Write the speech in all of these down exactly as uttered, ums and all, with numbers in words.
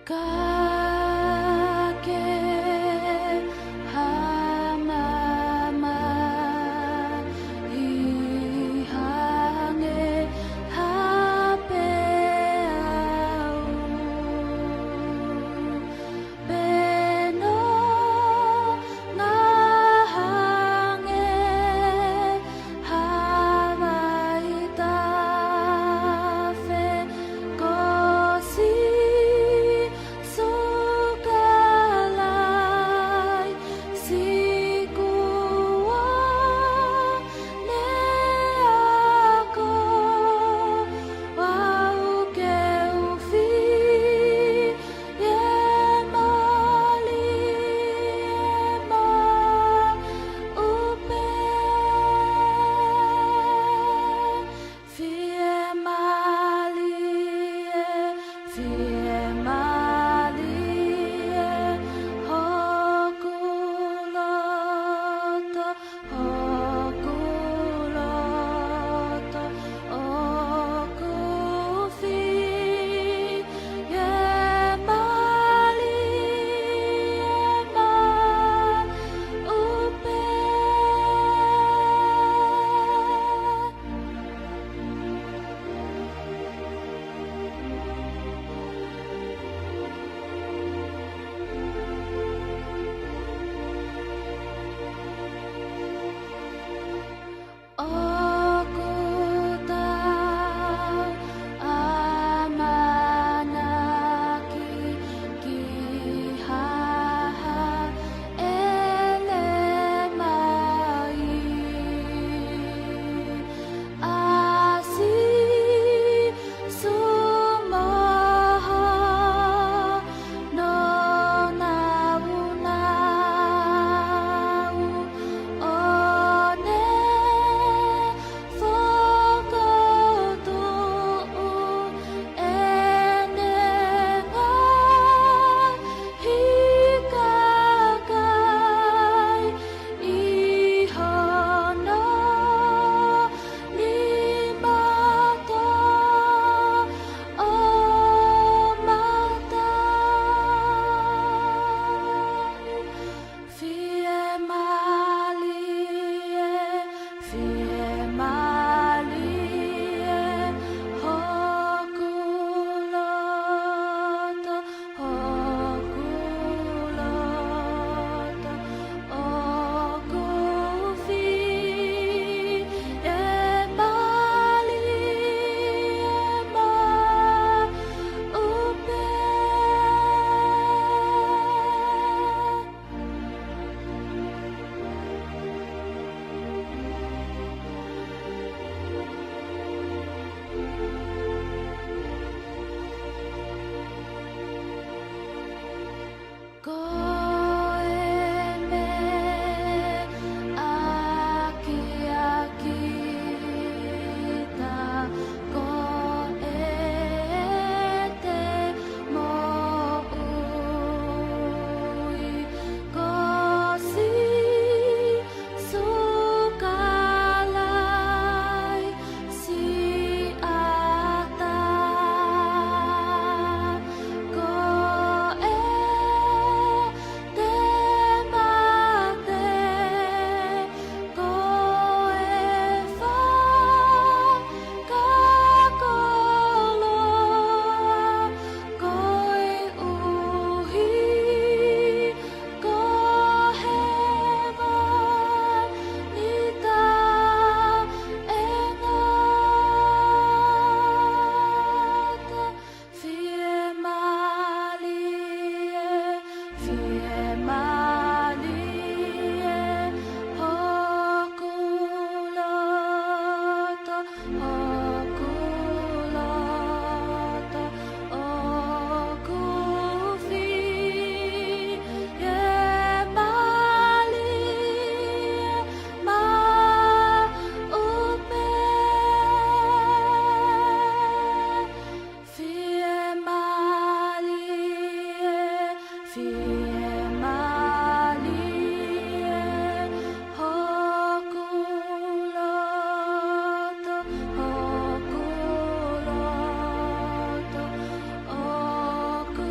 Ka ke hā mamahi hangē ha peau, pe nonga hangē ha vai tafe, ko Sīsū Kalaisi kuo ne ako au ke u fie mālie maʻu pē. Fie mālie, fie mālie hoku loto, hoku loto, ʻoku fie mālie maʻu pē. ʻOku tau ʻamanaki ki ha haʻele mai ʻa Sīsū mo hono nāunau, ʻo ne fokotuʻu ʻene ngaahi kakai ʻi hono nima toʻomataʻu. Fie mālie, fie mālie hoku loto, hoku loto, ʻoku fie mālie maʻu pē. Ko e meʻa ʻaki ʻa kita, ko ʻete moʻui, ko Sīsū Kalaisi ʻataʻatā, ko ʻete mate, ko e fakakoloa, koeʻuhi ko hēvani taʻengata. Fie mālie, fie mālie hoku loto, hoku loto, ʻoku fie mālie maʻu pē. Fie mālie, fie mālie hoku loto, hoku loto, ʻoku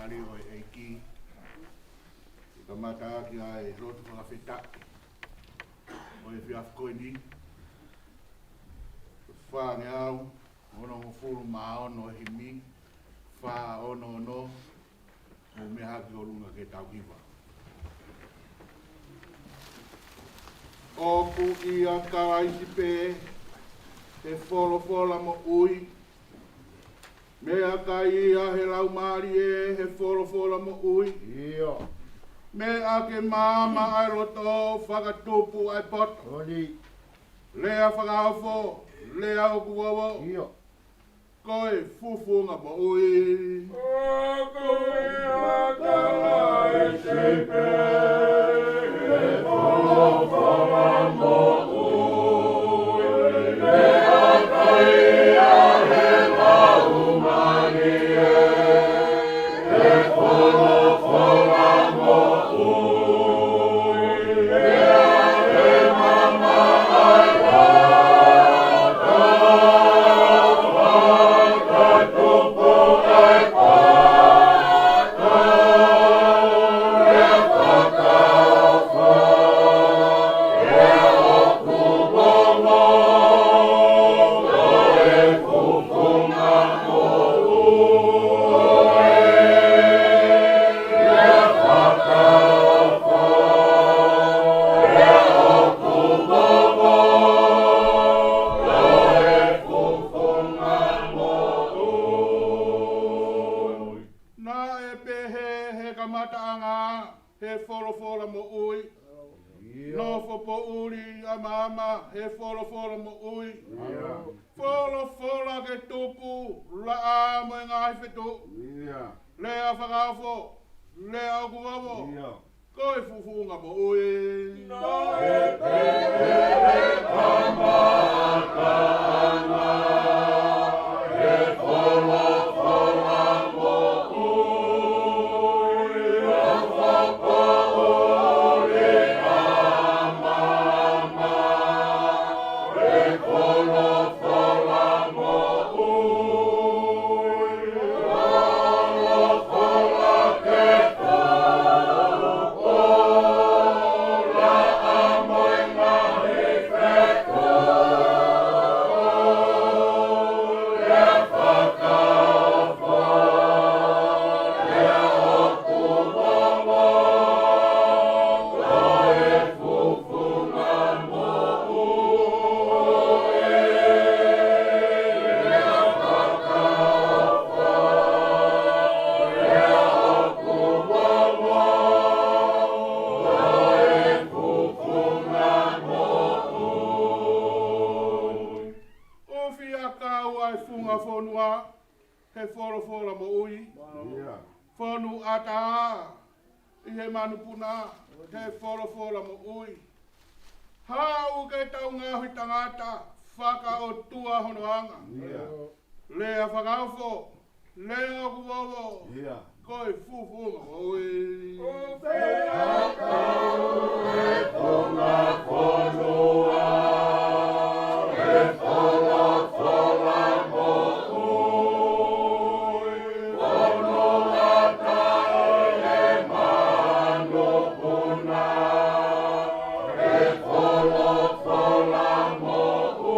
Mālō ʻEiki, ʻe kamata ʻaki ʻa e lotu fakafetaʻi ʻo e efiafi ko eni. Fāngeau onongofulu mā ono e himi, fā ono ono, ʻo meʻa hake ʻolunga ke tau hiva. ʻOku ʻia Kalaisi pē ʻa e folofola moʻui. Meʻakai ʻa e laumālie ʻa e folofola moʻui. ʻIo. Meʻa ke maama ʻa e loto, fakatupu ʻa e poto. Oli. Lea fakaofo, lea ʻoku vovo. ʻIo. Ko e fufunga moʻui. ʻOku ʻia Kalaisi pē ʻa e folofola moʻui. Meʻakai ʻa e laumālie ʻa e folofola moʻui. Naʻe pehē he kamataʻanga ʻa e folofola moʻui. ʻIo. Nofo poʻuli ʻa maama ʻa e folofola moʻui. ʻIo. Folofola ke tupu, laʻā mo e ngaahi fetuʻu. ʻIo. Lea fakaofo, lea ʻoku vovo. ʻIo. Ko e fufunga moʻui. Naʻe pehē he kamataʻanga ʻa e folofola moʻui. Nofo poʻuli ʻa maama ʻa e folofola moʻui. ʻOfi ʻa e kau ʻa e funga fonua he folofola moʻui. ʻIo. Fonu ʻatā ʻi he manupuna he folofola moʻui. Haʻu ke tau ngaohi tangata fakaʻotua hono anga. ʻIo. Lea fakaofo, lea ʻoku vovo. ʻIo. Ko e fufunga moʻui. ʻOfi ʻa e kau ʻa e funga fonua he folofola moʻui. Fonu ʻatā ʻi he manupuna he folofola moʻui.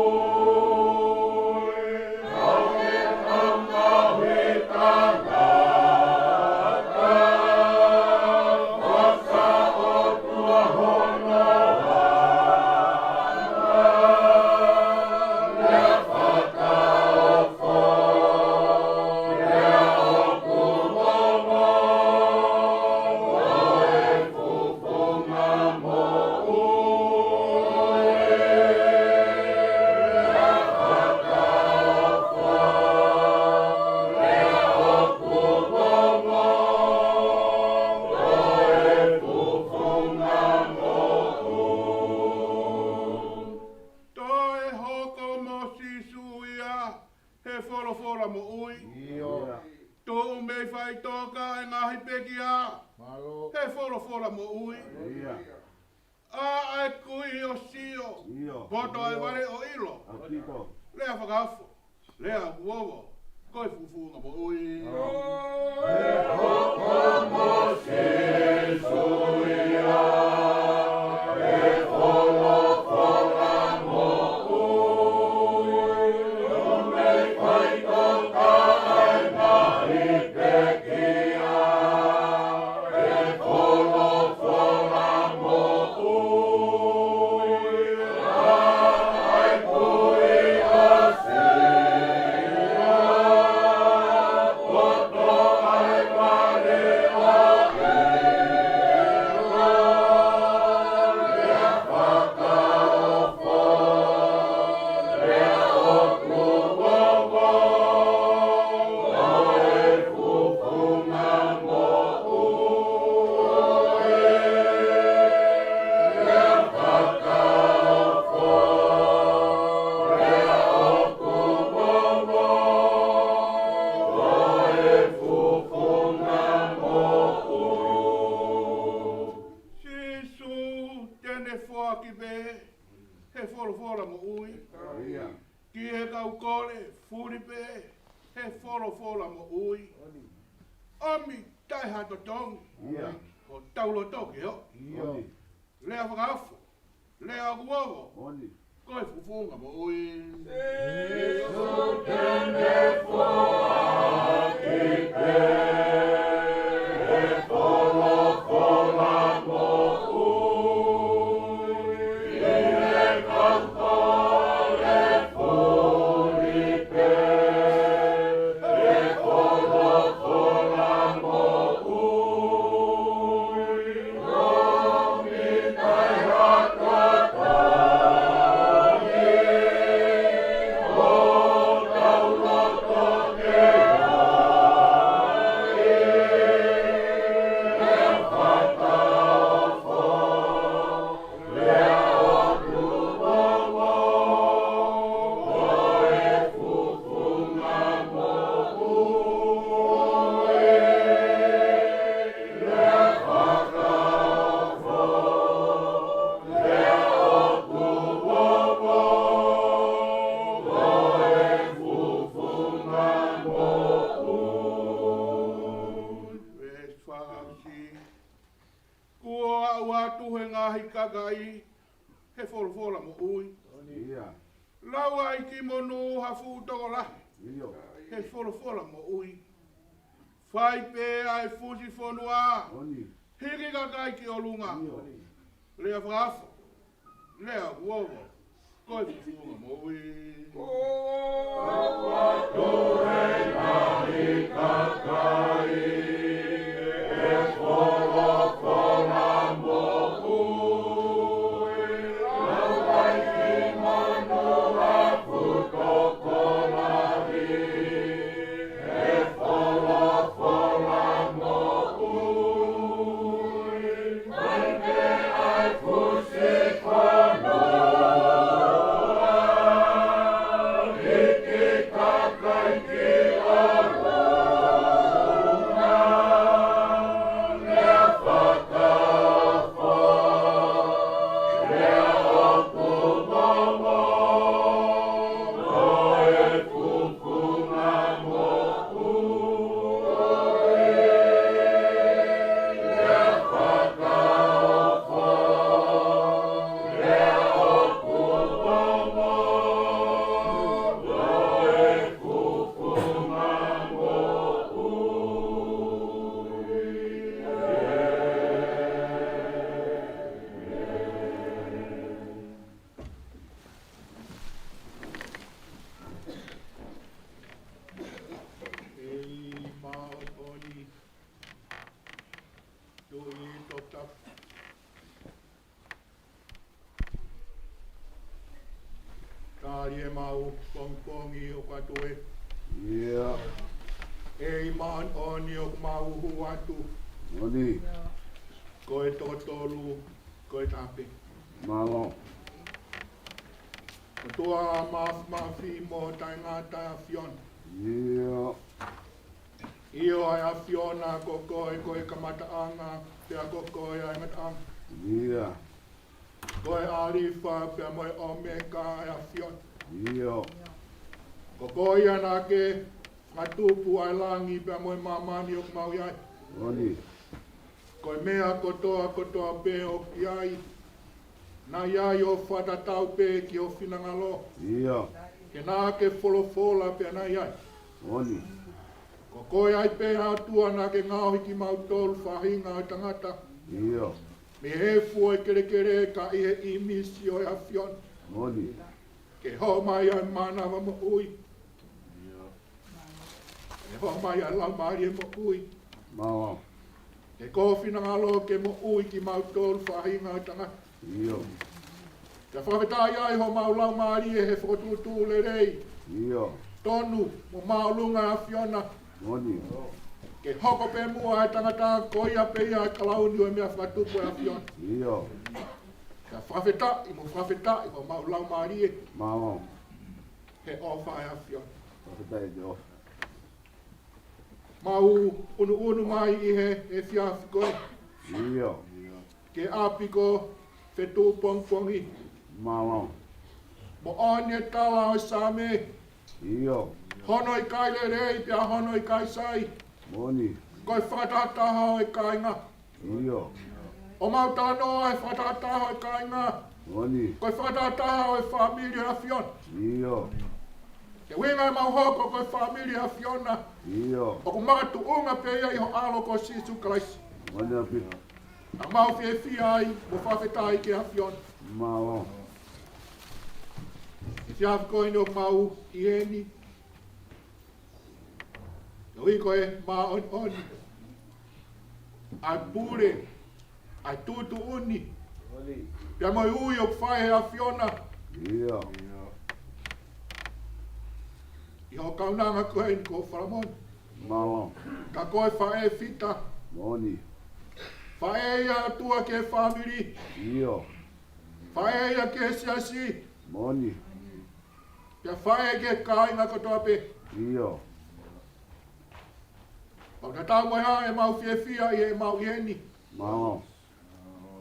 Toe hoko mo Sīsū ia he folofola moʻui. ʻIo. Tuʻu mei faʻitoka ʻa e ngaahi pekia. Mālō. He folofola moʻui. ʻIo. ʻA e kui ʻo sio. ʻIo. Poto ʻa e vale ʻo ʻilo. ʻAupito. Lea fakaofo, lea ʻoku vovo. ko e fufunga moʻui. Sīsū, te ne foaki pē he folofola moʻui. Ia. Ki he kau kole, fuli pē he folofola moʻui. ʻOmi taʻe ha totongi. Ia. Ko hotau loto ke o. Ia. Lea fakaofo, lea ʻoku ofi. Ko e fufunga moʻui. Sīsū, te ne foaki pē he folofola moʻui. Kuo aʻu atu he ngaahi kakai he folofola moʻui. Ia. Lau ai ki monū ha fuʻu tokolahi he folofola moʻui. Fai pē ʻa e fusi fonua. Hiki kakai ki ʻolunga. Lea fakaofo, lea ʻoku ofi. Ko e fufunga moʻui. Ko e ngaahi kakai he folofola moʻui. Lau ai ki monū ha fuʻu tokolahi he folofola moʻui. ʻEiki māʻoniʻoni, Tuʻi Toputapu. Tali ʻemau pongipongi ʻoku ʻatu ē. Ia. ʻEiki māʻoniʻoni, ʻoku mau hū atu. Moʻoni. Ko e toko tolu, ko e tape. Mālō. ʻOtua Māfimafi mo Taʻengata ʻAfiona. Ia. ʻIo, ʻa e ʻAfiona ko koe ko e kamataʻanga, pea ko koe ʻa e ngataʻanga. Ia. Ko e ʻAlifa pea mo e ʻOmeka ʻa e ʻAfiona. Ia. Ko koe ia naʻa ke Fakatupu ʻa e langi pea mo e māmani ʻoku mau ʻi ai. Moʻoni. Ko e meʻa kotoa kotoa pē ʻoku ʻi ai, naʻe ʻi ai ʻo fakatatau pē ki ho finangalo. ʻIo. Ke naʻa ke folofola pea naʻe ʻi ai. Moʻoni. Ko koe ai pē ʻOtua naʻa ke ngaohi kimautolu faʻahinga ʻo e tangata. ʻIo. Mei he efu ʻo e kelekele ka ʻi he ʻīmisi ʻo e ʻAfiona. Moʻoni. Ke hoko mai ʻa e mānava moʻui. Ke hoko mai ʻa e laumālie moʻui. Mālō. He ko ho finangalo ke moʻui kimautolu faʻahinga ʻo e tangata. ʻIo. Ke fakafetaʻi ai homau laumālie he fokotuʻutuʻu lelei. ʻIo. Tonu mo māʻolunga ʻa e ʻAfiona. Moʻoni. Ke hoko pē muʻa ʻa e tangata ko ia pē ia ʻa e kalauni ʻo e meʻa fakatupu ʻa e ʻAfiona. ʻIo. Ke fakafetaʻi mo fakafetaʻi homau laumālie. Mālō. He ʻofa ʻa e ʻAfiona. Fakafetaʻi he ʻofa. Mau ʻunuʻunu mai ʻi he, he efiafi ko eni. ʻIo. Ki he ʻapi ko Fetuʻupongipongi. Mālō. Moʻoni e tala ʻo e Saame. ʻIo. Hono ʻikai lelei pea hono ʻikai sai. Moʻoni. Ko e fakatahataha ʻo e kāinga. ʻIo. ʻOku mau talanoa he fakatahataha ʻo e kāinga. Moʻoni. Ko e fakatahataha ʻo e fāmili ʻo e ʻAfiona. ʻIo. Ko e ʻuhinga ʻemau hoko ko e fāmili ʻo e ʻAfiona. ʻIo. ʻOku makatuʻunga pē ia ʻi ho ʻAlo ko Sīsū Kalaisi. Moʻoni ʻaupito. Naʻa mau fiefia ai mo fakafetaʻi ki he ʻAfiona. Mālō. He efiafi ko eni ʻoku mau ʻi heni, koeʻuhi ko e māʻoniʻoni ʻa e pule, ʻa e tuʻutuʻuni pea mo e ui ʻoku fai ʻe he ʻAfiona. ʻIo. ʻI hoʻo kaunanga ko eni ko Falamoni. Mālō. Ka ko e faʻē fita. Moʻoni. Faʻē ia ʻa e ʻOtua ki he fāmili. ʻIo. Faʻē ia ki he siasi. Moʻoni. Pea faʻē ki he kāinga kotoa pē. ʻIo. Mau tatau mo e hā ʻemau fiefia ʻi heʻemau ʻi heni. Mālō.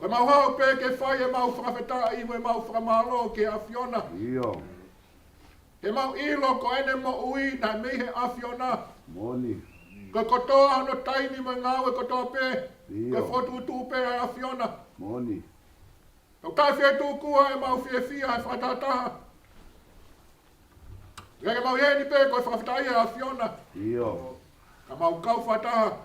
Ko ʻemau haʻu pē ke fai ʻemau fakafetaʻi mo ʻemau fakamālō ki he ʻAfiona. ʻIo. He mau ʻilo ko ʻene moʻui naʻe mei he ʻAfiona. Moʻoni. Ko e kotoa hono taimi mo e ngāue kotoa pē, ʻio, ko e fokotuʻutuʻu pē ʻa e ʻAfiona. Moʻoni. ʻOku taʻefietuʻukua ʻemau fiefia he fakatahataha. Ka ke mau ʻi heni pē ko e fakafetaʻi ʻa e ʻAfiona. ʻIo. Ka mau kau fakataha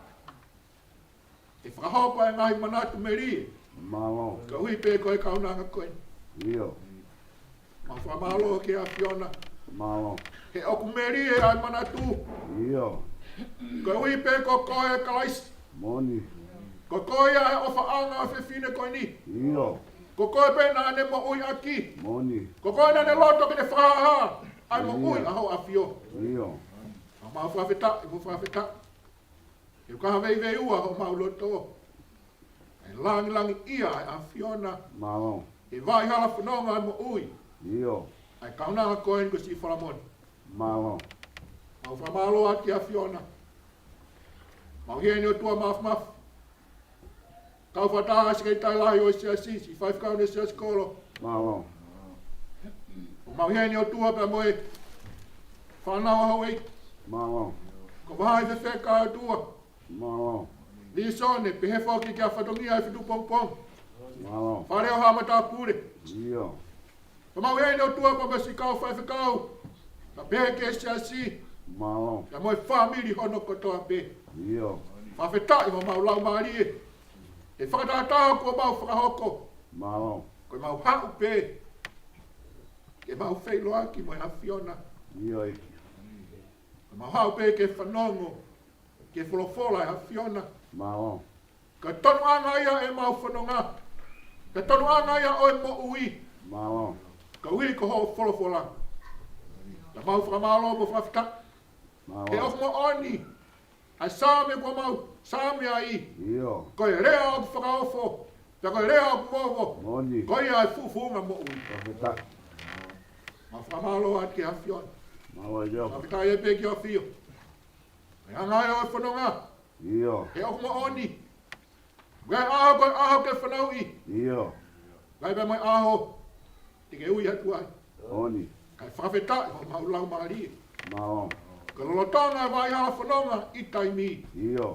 ke fakahoko ʻa e ngaahi manatu melie. Mālō. Koeʻuhi pē ko e kaunanga ko eni. ʻIo. Mau fakamālō ki he ʻAfiona. Mālō. He ʻoku melie ʻa e manatu. ʻIo. Koeʻuhi pē ko koe ʻa Kalaisi. Moʻoni. Ko koe ia ʻa e ʻofaʻanga ʻo e fefine ko eni. ʻIo. Ko koe pē naʻa ne moʻui ʻaki. Moʻoni. Ko koe naʻa ne loto ke ne fakahā ʻa e moʻui ʻa ho ʻAfio. ʻIo. Mau fakafetaʻi, mau fakafetaʻi. He ʻoku ʻi ai ha veiveiua ʻi homau loto. ʻA e langilangiʻia ʻa e ʻAfiona. Mālō. He vaʻa hala fononga ʻa e moʻui. ʻIo. ʻA e kaunanga ko eni ko Siʻi Falamoni. Mālō. Mau fakamālō atu ki he ʻAfiona. Mau ʻi heni ʻOtua Māfimafi. Kau fakataha Sekelitali Lahi ʻo e Siasi, Siʻi Faifekau ʻo e Siasi Kolo. Mālō. ʻOku mau ʻi heni ʻOtua pea mo e fānau ʻa houʻeiki. Mālō. Ko Vahai Fefeka ʻOtua. Mālō. Visone, pehē foki ki he fatongia ʻo e Fetuʻupongipongi. Mālō. Fale ʻo Haʻa Matāpule. ʻIo. Ka mau ʻi heni ʻOtua pea mo e Siʻi Kau Faifekau. Ka pehē ki he Siasi. Mālō. Pea mo e fāmili hono kotoa pē. ʻIo. Fakafetaʻi homau laumālie he fakatahataha kuo mau fakahoko. Mālō. Ko ʻemau haʻu pē ke mau feʻiloaki mo e ʻAfiona. ʻIo, ʻEiki. Ko ʻemau haʻu pē ke fanongo ki he folofola ʻa e ʻAfiona. Mālō. Ko e tonuʻanga ia ʻemau fononga. Ko e tonuʻanga ia ʻo e moʻui. Mālō. Koeʻuhi ko hoʻo folofola. Ka mau fakamālō mo fakafetaʻi. Mālō. He ʻoku moʻoni ʻa e Saame kuo mau Saame ai. ʻIo. Ko e lea ʻoku fakaofo, pea ko e lea ʻoku vovo. Moʻoni. Ko ia ʻa e fuʻu founga moʻui. Fakafetaʻi. Mau fakamālō atu ki he ʻAfiona. Mālō, ʻio. Fakafetaʻi pē ki he ʻAfio. Ko e anga ia ʻo e fononga. ʻIo. He ʻoku moʻoni. Ko e ʻaho, ko e ʻaho ke fanauʻi. ʻIo. Ko e pē mo e ʻaho te ke ui atu ai. Moʻoni. Kae fakafetaʻi homau laumālie. Mālō. Ko Ko e lolotonga e vaʻa hala fononga ʻi taimi. ʻIo.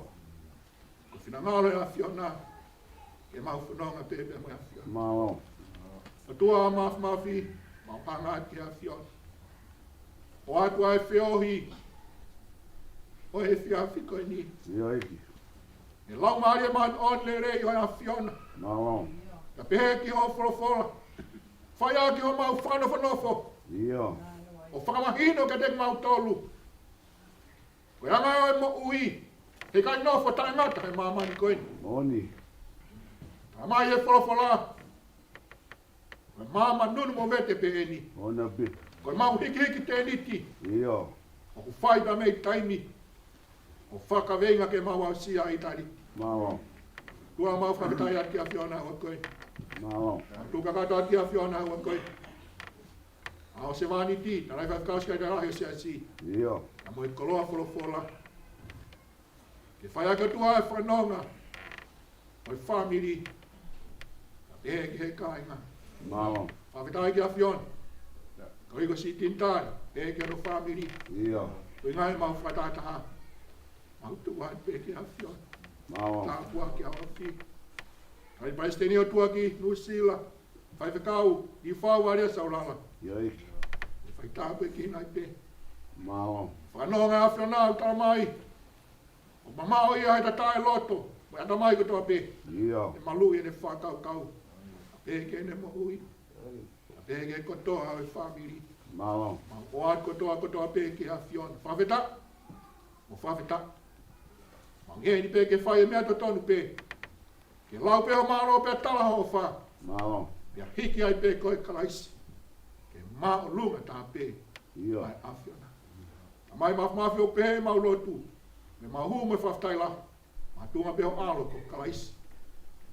Ko e finangalo ʻo e ʻAfiona ke mau fononga pē pea mo e ʻAfiona. Mālō. ʻOtua Māfimafi, mau hanga ki he ʻAfiona. ʻOatu ʻa e feohi ʻo e efiafi ko eni. ʻIo ʻEiki. ʻE Laumālie Māʻoniʻoni lelei ʻo e ʻAfiona. Mālō. Ka pehē ki hoʻo folofola, fai ʻaki homau fakanofonofo. ʻIo. ʻO fakamahino kiate kimautolu ko e anga ʻo e moʻui, heʻikai nofo taʻengata he māmani ko eni. Moʻoni. Talamai ʻe he folofola, ko e maama nunu mo vete pē eni. ʻOna pē. Ko ʻemau hikihiki tēniti. ʻIo. ʻOku fai pē mei taimi ʻo fakaveinga ke mau aʻusia ʻa ʻitāliti. Mālō. ʻOtua mau fakafetaʻi atu ki he ʻAfiona he ʻaho ko eni. Mālō. Mau tuʻu kakato atu ki he ʻAfiona he ʻaho ko eni. ʻA e sevāniti, Tamai Faifekau Sikaitalahi ʻo e Siasi. ʻIo. Ka mo e koloa folofola. Ke fai ʻaki ʻOtua e fononga ʻo e fāmili. Ka pehē ki he kāinga. Mālō. Fakafetaʻi ki he ʻAfiona. Ko e ʻEiki ko Sitinitali, pehē ki hono fāmili. ʻIo. Ko e ngaahi mau fakatahataha. Mau tuku atu pē ki he ʻAfiona. Mālō. Tāpuaki ʻa e ʻAfiona. Tamai Palesiteni ʻOtua ki Nuʻusila. Faifekau Liufau Vailea Saulala. ʻIo ʻEiki. Fai tāpuekina ai pē. Mālō. Fanongo ʻa e ʻAfiona ʻoku talamai ʻoku mamaʻo ia he tataʻeloto mo e ʻatamai kotoa pē. ʻIo. ʻE maluʻi ʻene fakakaukau. Pehē ki heʻene moʻui. Pehē ki he kotoa ʻo e fāmili. Mālō. Mau ʻoatu kotoa kotoa pē ki he ʻAfiona. Fakafetaʻi. Mo fakafetaʻi. Mau ʻi heni pē ke fai e meʻa totonu pē. Ke lau pē ho mālō pea tala ho ʻofa. Mālō. Pea hiki ai pē koe Kalaisi. Ke māʻolunga taha pē. ʻIo. ʻA e ʻAfiona. Tamai Māfimafi, ʻoku pehē ʻemau lotu. Mo ʻemau hū mo e fakafetaʻi lahi. Makatuʻunga pē ho ʻAlo ko Kalaisi.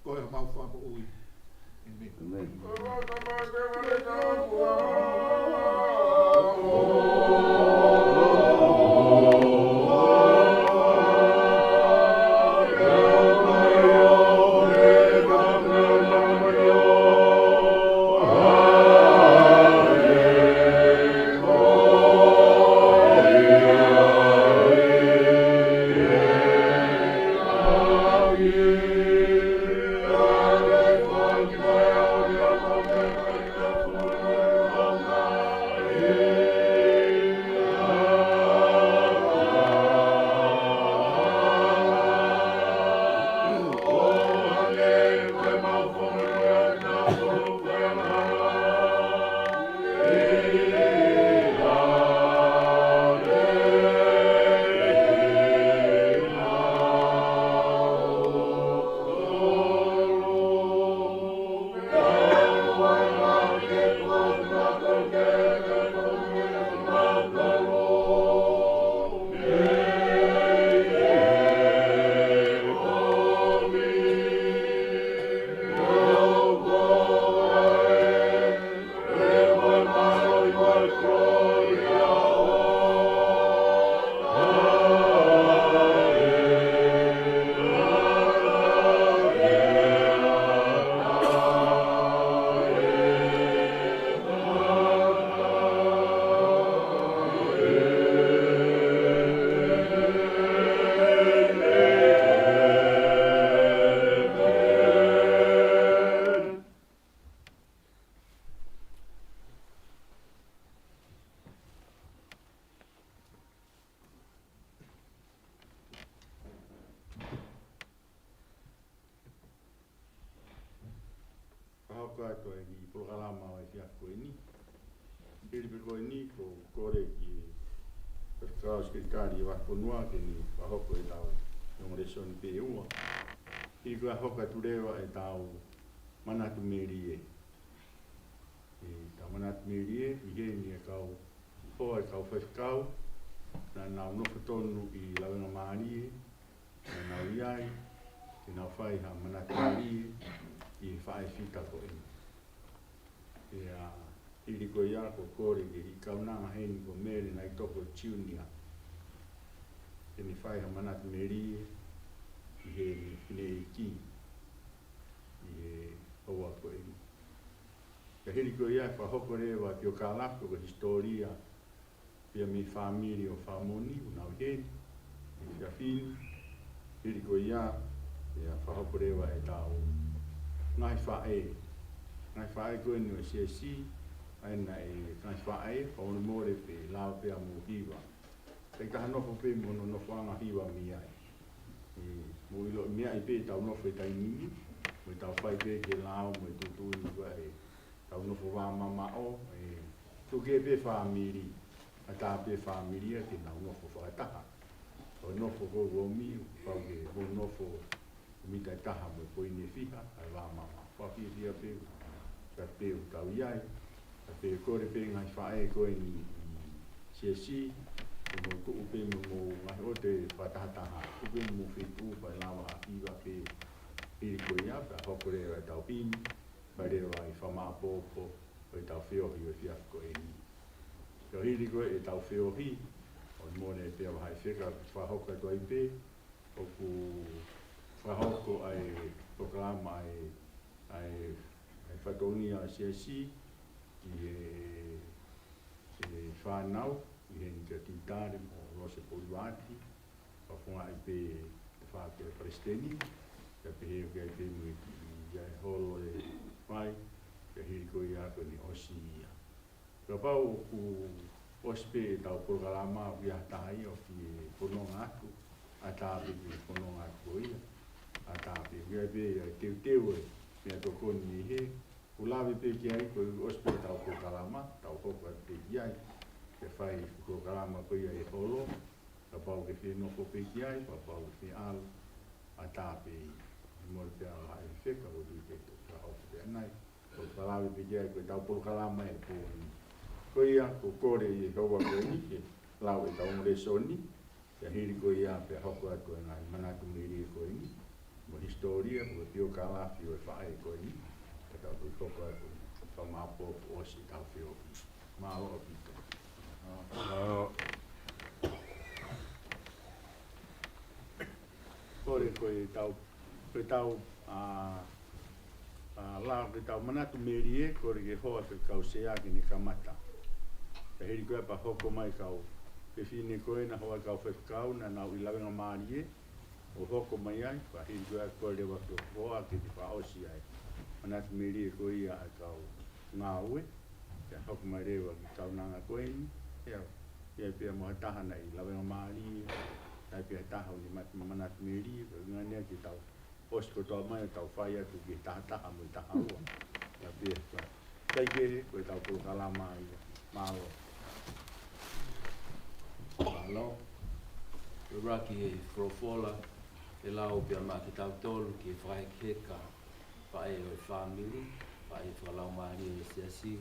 Ko homau Fakamoʻui. ʻĒmeni. ʻĒmeni. Fakahoko atu ʻa e kiʻi polokalama ʻo e efiafi ko eni. Hili pē ko eni, ʻoku ou kole ki he Faifekau Sekelitali ʻo e Vakafonua ke ne fakahoko ʻetau ongo lēsoni pē ʻe ua. Hili ko ia ʻoku hoko atu leva ʻetau manatu melie. ʻEtau manatu melie, ʻi heni ʻa e kau hoa ʻo e kau faifekau, naʻa nau nofo tonu ʻi Lavengamālie, naʻa nau ʻi ai, ke nau fai ha manatu melie ʻi he faʻē fita ko eni. Pea hili ko ia ʻoku ou kole ki he kaunanga heni ko Mele Naitoko Junior, ke ne fai ha manatu melie ʻi he fineʻeiki ʻi he houa ko eni. Ka hili ko ia ʻe fakahoko leva ʻa e piokalafi ko e hisitōlia pea mei he fāmili ʻo Fāmoni, ʻoku nau ʻi heni he efiafi ni. Hili ko ia, pea fakahoko leva ʻetau ngaahi faʻē. Ngaahi faʻē ko eni ʻo e siasi, ʻa ia naʻe ngaahi faʻē, fakamolemole pē, lava pē ʻa mou hiva. Kae ʻikai ke nofo pē mo hono nofoʻanga hiva mei ai. ʻE, mou ʻilo mei ai pē ʻetau nofo he taimi ni, mo ʻetau fai pē ke lao mo e tuʻutuʻuni ko ē ʻetau nofo vāmamaʻo, ʻe, tuku kehe pē fāmili, ʻatā pē fāmili ia ke nau nofo fakataha. ʻO nofo ko ē ʻomi, pau ke mou nofo ʻo mita ʻe taha mo e poini ʻe fiha, ʻa e vāmamaʻo. Fakafiefia pē, ka pē ʻoku tau ʻi ai, ka pē kole pē ngaahi faʻē ko eni ʻi he siasi, ke mou tuʻu pē mo hoʻomou ngaahi ʻotu fakatahataha, tuʻu pē mo homou feituʻu pea lava ʻo hiva pē. Hili ko ia, pea hoko leva ʻetau himi, pea leva ʻa e fakamāʻopoʻopo ʻo ʻetau feohi ʻo e efiafi ko eni. Pea hili ko ē ʻetau feohi, ʻoku mole pē ʻa e vahaʻa fefeka, fakahoko atu ai pē, ʻoku fakahoko ʻa e polokalama ʻa e, ʻa e, ʻa e fatongia ʻa e siasi ki he, he fānau, ʻi heni kia Kitale mo Lose Polivati, fakafofongaʻi pē ʻe Faʻē Palesiteni, pea pehē ki ai pē mo e kiʻi ʻa e holo ʻe fai, pea hili ko ia ko eni ʻosi ia. Kapau ʻoku ʻosi pē ʻetau polokalama ʻoku ʻi ai ha taha ia ʻoku fie fononga atu, ʻatā pē ke fononga atu ko ia, ʻatā pē, ʻoku ʻi ai pē ʻa e teuteu ʻa e meʻatokoni mei hē, ʻoku lave pē ki ai, ko e ʻosi pē ʻetau polokalama, tau hoko atu pē ki ai, ke fai polokalama ko ia ʻi he holo, kapau ʻoku ke fie nofo pē ki ai, kapau ʻoku ke fie ʻalu, ʻatā pē ia. Mole pē ʻa e vahaʻa fefeka, ʻoku ou tui ke tau hoko pē ʻanai. Ko e palave pē ia ko ʻetau polokalama ʻi he pō ni. Ko ia, ko e kole ʻi he houa ko eni ke lau ʻetau ongo lēsoni, pea hili ko ia pea hoko atu e ngaahi manatu melie ko eni, mo e hisitōlia, mo e piokalafi ʻo e faʻē ko eni, ka tau toki hoko atu, fakamāʻopoʻopo ʻosi ʻetau feohi. Mālō ʻaupito. Mālō. Kole ko ʻetau, ko ʻetau, ʻa, ʻa, lau ko ʻetau manatu melie, kole ki he hoa fekau sea ke ne kamata. Pea hili ko ia pea hoko mai kau fefine ko ena hoa kau fekau naʻa nau ʻi lavengamālie, ʻo hoko mai ai, pea hili ko ia kole leva ki he hoa ke ne fakaʻosi ai. Manatu melie ko ia ʻa e kau ngāue, pea hoko mai leva ki he kaunanga ko eni, ʻio, ʻio pea mo ha taha naʻe ʻi lavengamālie, ʻio pea taha ʻoku ne mat-, manatu melie, ko e ʻuhinga ia ke tau ʻosi kotoa mai ʻo tau fai atu ki he taha taha mo e taha ua. ʻIo pea, pea, ʻikai ke, ko ʻetau polokalama ia. Mālō. Mālō. ʻUluaki e folofola, ʻe lau pea maʻa kitautolu ki he fakahekeheka, faʻē ʻo e fāmili, faʻē fakalaumālie ʻo e siasi.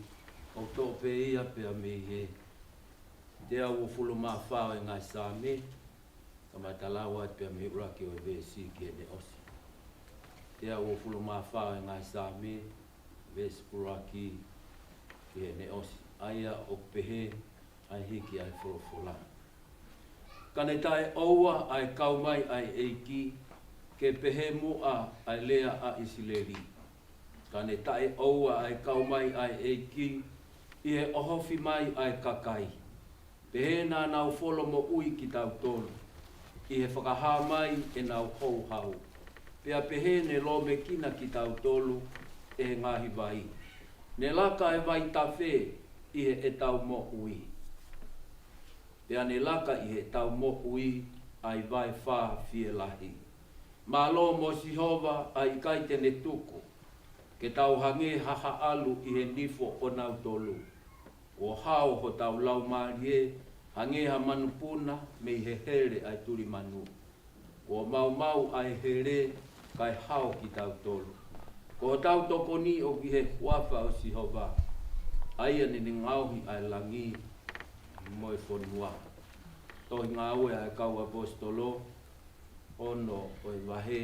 ʻOku toʻo pē ia pea mei he teau uofulu mā fā ʻo e ngaahi Saame, kamata lau atu pea mei he ʻuluaki ʻo e veesi ki heʻene ʻosi. Teau uofulu mā fā ʻo e ngaahi Saame, veesi ʻuluaki ki heʻene ʻosi. ʻA ia ʻoku pehē, ʻa e hiki ʻa e folofola. Ka ne taʻeʻoua ʻa e kau mai ʻa e ʻEiki, ke pehē muʻa ʻa e lea ʻa ʻIsileli. Ka ne taʻeʻoua ʻa e kau mai ʻa e ʻEiki, ʻi he ʻohofi mai ʻa e kakai. Pehē naʻa nau folo moʻui kitautolu, ʻi he fakahā mai ʻenau houhau. Pea pehē ne lōmekina kitautolu ʻe he ngaahi vai. Ne laka e vaitafe ʻi heʻetau moʻui. Pea ne laka ʻi heʻetau moʻui ʻa e vaefa fielahi. Mālō mo Sihova ʻa ia ʻikai te ne tuku ke tau hangē ha haʻalu ʻi he nifo ʻonautolu. Kuo hao hotau laumālie hangē ha manupuna mei he hele ʻa e tulimanu. Kuo maumau ʻa e hele kae hao kitautolu. Ko hotau tokoni ʻoku ʻi he huafa ʻo Sihova, ʻa ia naʻa ne ngaohi ʻa e langi mo e fonua. Tohi Ngāue ʻa e Kau ʻAposetolo, ono ʻo e vahe,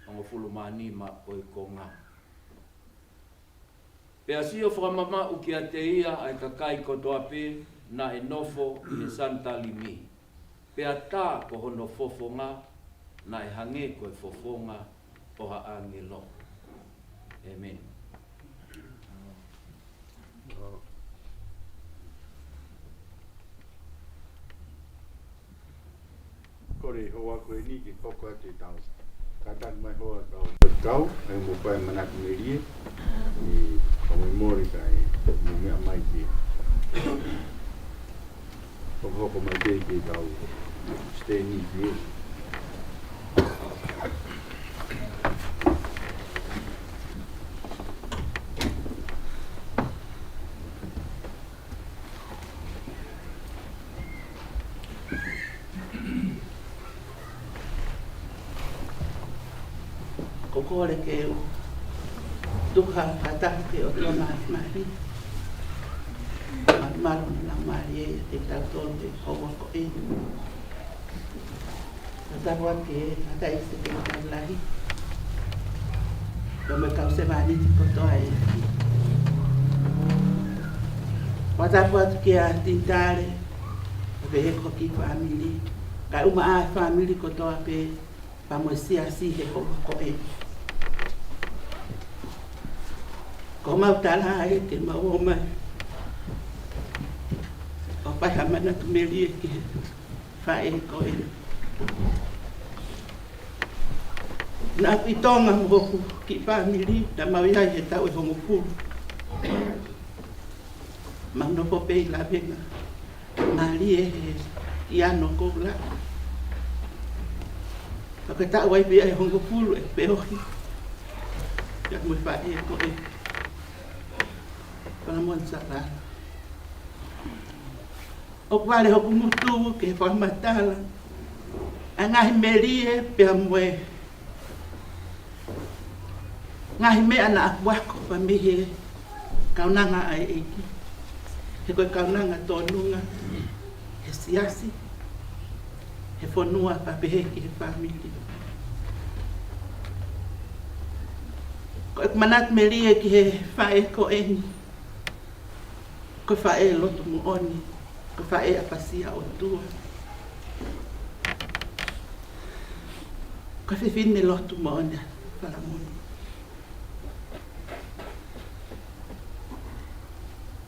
hongofulu mā nima ʻo e konga. Pea sio fakamamaʻu kiate ia ʻa e kakai kotoa pē naʻe nofo ʻi he Sanitalimi. Pea tā ko hono fofonga naʻe hangē ko e fofonga ʻo ha ʻāngelo. ʻĒmeni. Ko e houa ko eni ke hoko atu ʻetau kātaki mai houa ʻetau faifekau, ʻa ia mo Paea Manatu Melie, ʻi he fakamolemole kae mou meʻa mai ke hokohoko mai pē ke tau stay ni ki ai. Ko e kole ke u tuku ha fakatapu ki he ʻOtua Māfimafi. Mālō, mālō e Laumālie ʻiate kitautolu he houa ko eni. Fakatapu atu ki he tangataʻeiki Sekelitali Lahi, pea mo e kau sevāniti kotoa ʻa e ʻEiki. Fakatapu atu kia Tinitale, pea pehē ki he kiʻi fāmili, kae ʻumaʻā ʻa e fāmili kotoa pē, pea mo e siasi he houa ko eni. Ko homau tala ē ke mau ō mai ʻo fai ha manatu melie ki he faʻē ko eni. Naʻá ku ʻi Tonga mo hoku kiʻi fāmili, naʻa mau ʻi ai he taʻu ʻe hongofulu. Mau nofo pē ʻi Lavengamālie he ʻi ano koula. Ka ko e taʻu ai pē ʻe hongofulu ʻe feohi ia mo e faʻē ko ē, Falamoni Savala. ʻOku vale hoku ngutu ke fakamatala ʻa e ngaahi melie pea mo e ngaahi meʻa naʻá ku ako mei he kaunanga ʻa e ʻEiki. He ko e kaunanga tōnunga he siasi, he fonua, pea pehē ki he fāmili. Ko ʻeku manatu melie ki he faʻē ko eni, ko e faʻē lotu moʻoni, ko e faʻē ʻapasia ʻOtua, ko e fefine lotu moʻoni ʻa Falamoni.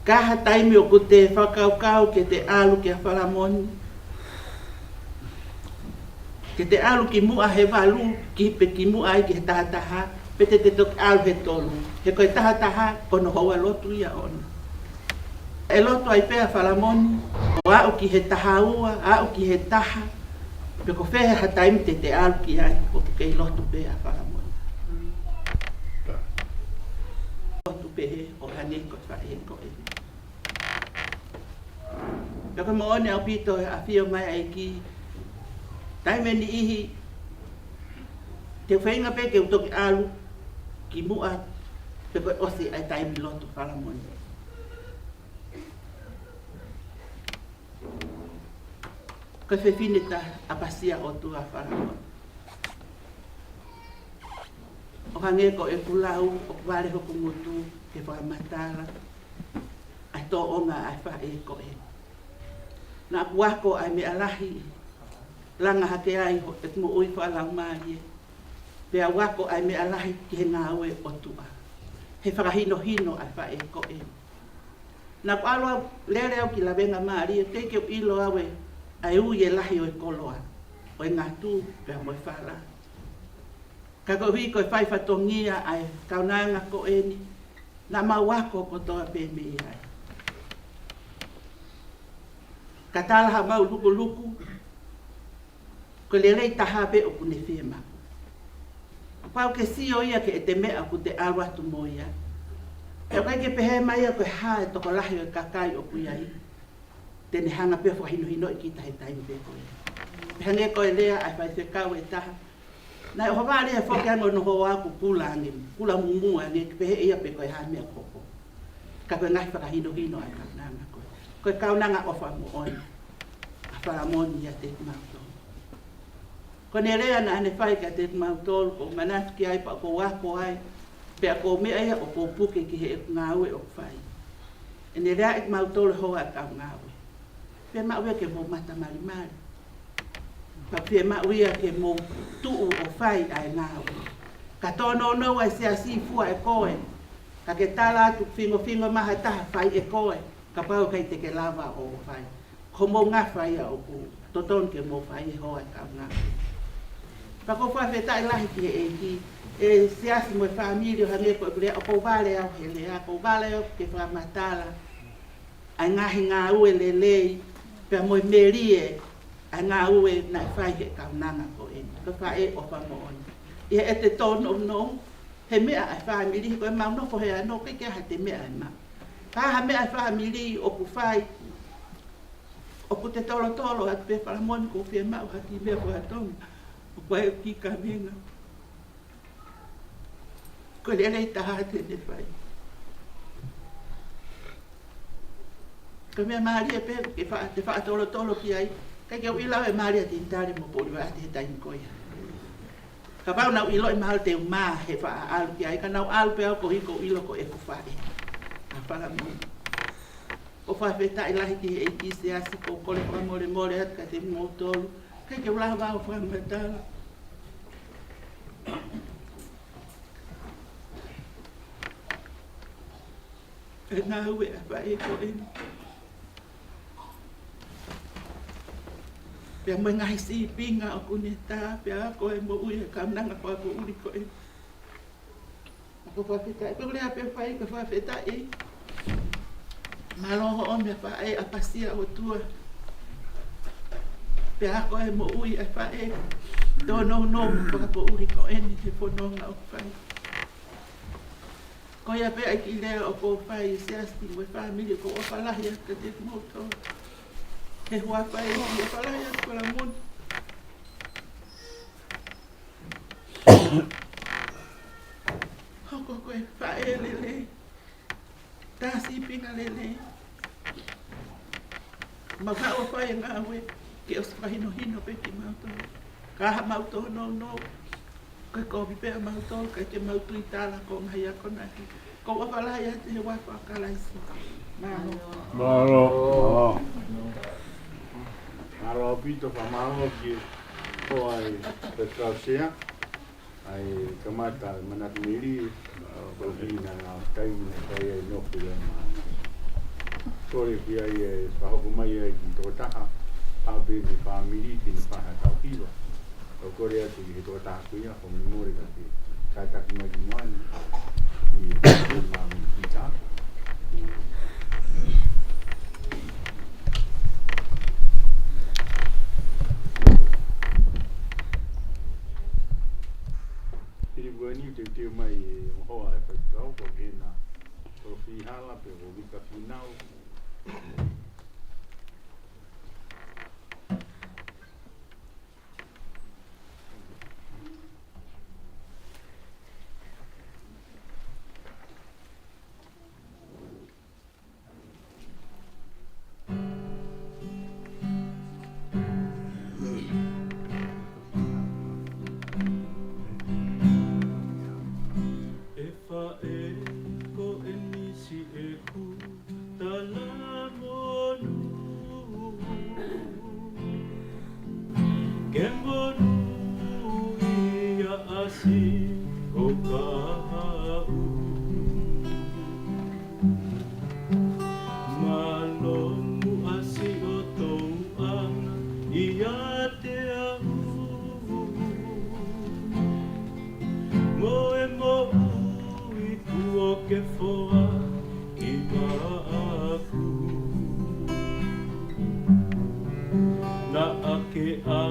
Ka ʻi ha taimi ʻoku te fakakaukau ke te ʻalu kia Falamoni, ke te ʻalu kimuʻa he valu, ki pe kimuʻa ai ki he tahataha, pe te te toki ʻalu he tolu. He ko e tahataha, ko hono houa lotu ia ʻoʻona. ʻE lotu ai pē ʻa Falamoni, ʻo aʻu ki he taha ua, aʻu ki he taha, pe ko fē ha taimi te te ʻalu ki ai, ʻoku kei lotu pē ʻa Falamoni. Lotu pehē ʻo hangē ko e faʻē ko eni. Pea ko e moʻoni ʻaupito ʻa e ʻafio mai ʻa e ʻEiki, taimi ʻe niʻihi te u feinga pē ke u toki ʻalu kimuʻa, pe ko e ʻosi ʻa e taimi lotu ʻa Falamoni. Ko e fefine tā ʻapasia ʻOtua ʻa Falamoni. ʻO hangē ko ʻeku lau, ʻoku vale hoku ngutu ke fakamatala ʻa e tōʻonga ʻa e faʻē ko ē. Naʻá ku ako ʻa e meʻa lahi, langa hake ai ʻeku moʻui fakalaumālie, pea u ako ʻa e meʻa lahi ki he ngāue ʻa e ʻOtua he fakahinohino ʻa e faʻē ko ē. Naʻá ku ʻalu au, lele au ki Lavengamālie, teʻeki ke u ʻilo au ʻa e ui ʻe lahi ʻo e koloa, ʻo e ngatu, pea mo e fala. Ka koeʻuhi ko e fai fatongia ʻa e kaunanga ko eni, naʻa mau ako kotoa pē mei ai. Ka tala ha mau lukuluku, ko e lelei taha pē ʻoku ne fiemaʻu. Kuo pau ke sio ia ki heʻete meʻa ʻoku te ʻalu atu mo ia. He ʻoku ʻikai ke pehē mai ia ko e hā e tokolahi ʻo e kakai ʻoku ʻi ai, te ne hanga pē ʻo fakahinohinoʻi kita he taimi pē ko ia. Pea hangē ko e lea ʻa e faifekau ʻe taha, naʻe ʻohovale ia foki ange hono hoa ʻoku kula ange, kula mumū ange, ke pehē ia pe ko e hā e meʻa ʻoku hoko. Ka ko e ngaahi fakahinohino ʻa e kaunanga ko ē. Ko e kaunanga ʻofa moʻoni ʻa Falamoni ʻiate kimautolu. Ko ʻene lea naʻá ne fai kiate kimautolu, ʻoku ou manatu ki ai pea ʻoku ou ako ai, pea ʻoku ou meʻa ia ʻoku ou puke ki heʻeku ngāue ʻoku fai. ʻEne lea ʻe kimautolu he hoa ʻetau ngāue. Fiemaʻu ia ke mou mata malimali. Pea fiemaʻu ia ke mou tuʻu ʻo fai ʻa e ngāue. Ka tōnounou ʻa e siasi fua ʻe koe, ka ke tala atu fingofingo mai ha taha fai ʻe koe, kapau ʻe ʻikai te ke lava ʻo fai. Ko hoʻomou ngafa ia ʻoku totonu ke mou fai he hoa e kaunanga. Pea ʻoku ou fakafetaʻi lahi ki he ʻEiki, e siasi mo e fāmili ʻo hangē ko ʻeku lea, ʻoku ou vale au he lea, ʻoku ou vale au ke fakamatala ʻa e ngaahi ngāue lelei, pea mo e melie ʻa e ngāue naʻe fai he kaunanga ko eni. Ko e faʻē ʻofa moʻoni. ʻI heʻete tōnounou, he meʻa ʻa e fāmili, he ko ʻemau nofo he ʻano, ʻikai ke ʻi ai ha meʻa ʻe maʻu. Ka ha meʻa ʻa e fāmili ʻoku fai, ʻoku te tolotolo atu pē, Fala moʻoni ʻoku ou fiemaʻu ha kiʻi meʻa ko ē ʻa Tonga. ʻOku ʻi ai e kiʻi kavenga. Ko e lelei taha te ne fai. Ko e meʻa mālie pē ke fa-, te faʻa tolotolo ki ai. ʻIkai ke u ʻilo e mālie ʻa Tinitale mo Pōliva ʻi he taimi ko ia. Kapau naʻa ku ʻiloʻi mahalo te u mā he faʻa ʻalu ki ai, ka naʻa ku ʻalu pē au koeʻuhi ko e ʻilo ko ʻeku faʻē ʻa Fala moʻoni. ʻOku ou fakafetaʻi lahi ki he ʻEiki, siasi, ʻoku ou kole fakamolemole atu kiate kimoutolu. ʻIkai ke u lava ʻo fakamatala e ngāue ʻa e faʻē ko eni, pea mo e ngaahi sīpinga ʻoku ne tā, pea ako e moʻui e kaunanga fakapoʻuli ko eni. ʻOku ou fakafetaʻi, ko e lea pē ʻoku fai, ko e fakafetaʻi. Mālō hoʻo meʻa faʻē, ʻapasia ʻOtua. Pea ako e moʻui ʻa e faʻē, tōnounou fakapoʻuli ko eni he fononga ʻoku fai. Ko ia pē ʻa e kiʻi lea ʻoku ou fai, siasi mo e fāmili, ʻoku ou ʻofa lahi atu kiate kimoutolu. He huafa e ʻEiki, ʻofa lahi atu Fala moʻoni. Hoko ko e faʻē lelei, tā sīpinga lelei. Mau haʻu ʻo fai e ngāue ke ʻosi fakahinohino pē kimautolu. Ka haʻamau tōnounou, ko e kovi pē ʻamautolu, ʻikai ke mau tui tala ko e ngaahi akonaki. ʻOku ou ʻofa lahi atu he huafa ʻo Kalaisi. Mālō. Mālō. Mālō ʻaupito, fakamālō ki he hoa ʻo e Kausia, ʻa e kamata ʻa e manatu melie, ko e hina na taimi na kai ai nofo ia ma. Kole ki ai e fakahoko mai ai ki he tokotaha, haʻape mo e fāmili ke ne fai ha tauhi. ʻOku ou kole atu ki he tokotaha ko ia, ko e mole ka ke kātaki mai ki muʻa ni, ʻi he māmani kita. Pili bueni teuteu mai e hoa e faifekau, ko Gena, ko Fihala, pe ko Vika Finau. ʻE faʻē, ko eni siʻeku talamonū. Ke monūʻia ʻasi ho kahaʻu. Mālō muʻa siʻoto ʻuhinga ʻiate au. Mo e moʻui kuo ke foaki maʻaku. Naʻa ke ʻā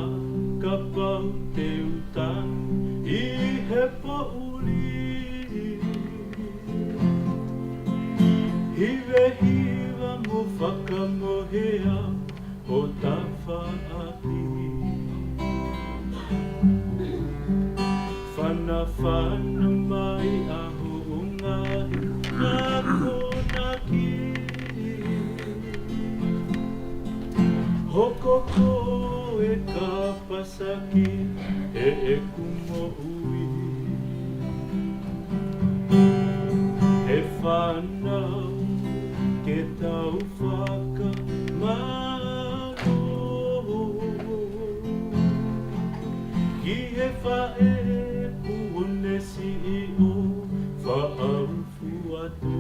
kapau te u tangi ʻi he poʻuli. Hivehiva mo fakamohe au ho tafaʻaki. Fanafana mai ʻa hoʻo ngaahi akonaki. Hoko koe ka pasaki heʻeku moʻui. He fānau ke tau fakamālō ki he faʻē kuo ne siʻi ʻo faʻaufu atu.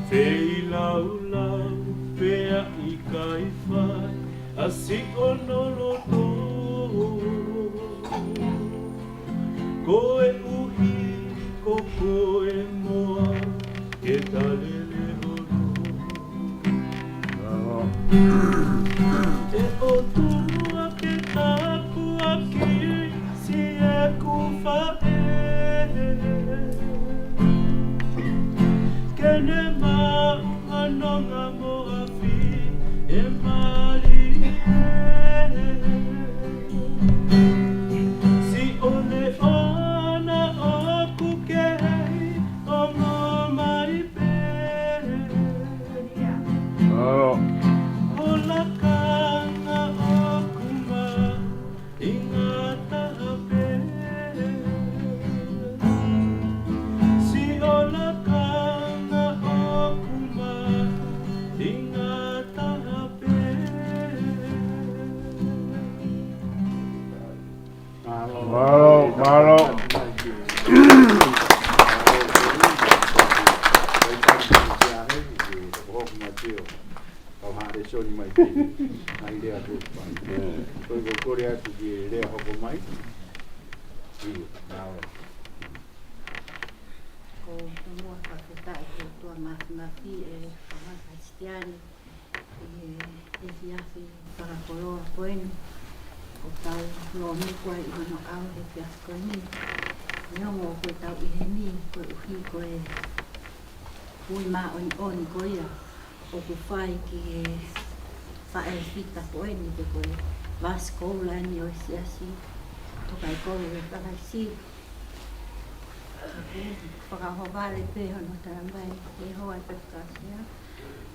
Feilaulau pea ʻikai Siʻono loto, koeʻuhi ko koe moa ke talele holo. ʻE ʻOtua ke tāpuakiʻi ʻeku faʻē, ke ne maʻu ʻa e nonga mo e afi ʻe mali. Siʻono ʻoʻona ʻoku kei ongo mai pē. Mālō. Ho lakanga ʻoku mahuʻinga taha pē. Siʻo lakanga ʻoku mahuʻinga taha pē. Mālō, mālō. Kau haʻu lēsoni mai pē. Mai lea ko pa. Ko e kole atu ki he lea hoko mai. ʻIo, mālō. Ko e tomuʻa fakafetaʻi ki he ʻOtua Māfimafi ʻe Fakamoʻui Kalisitiane ʻi he efiafi fakakoloa ko eni. ʻOku tau lōmekua ʻi hono ʻao he efiafi ko eni. Neongo ko e tau ʻi heni, koeʻuhi ko e ui māʻoniʻoni ko ia ʻoku fai ki he faʻē fita ko eni, pe ko e vasi koula eni ʻo e siasi Tokaikou ʻo Kalaisi. Fakahohaʻa pē hono tala mai, ʻe hoa e pekasea.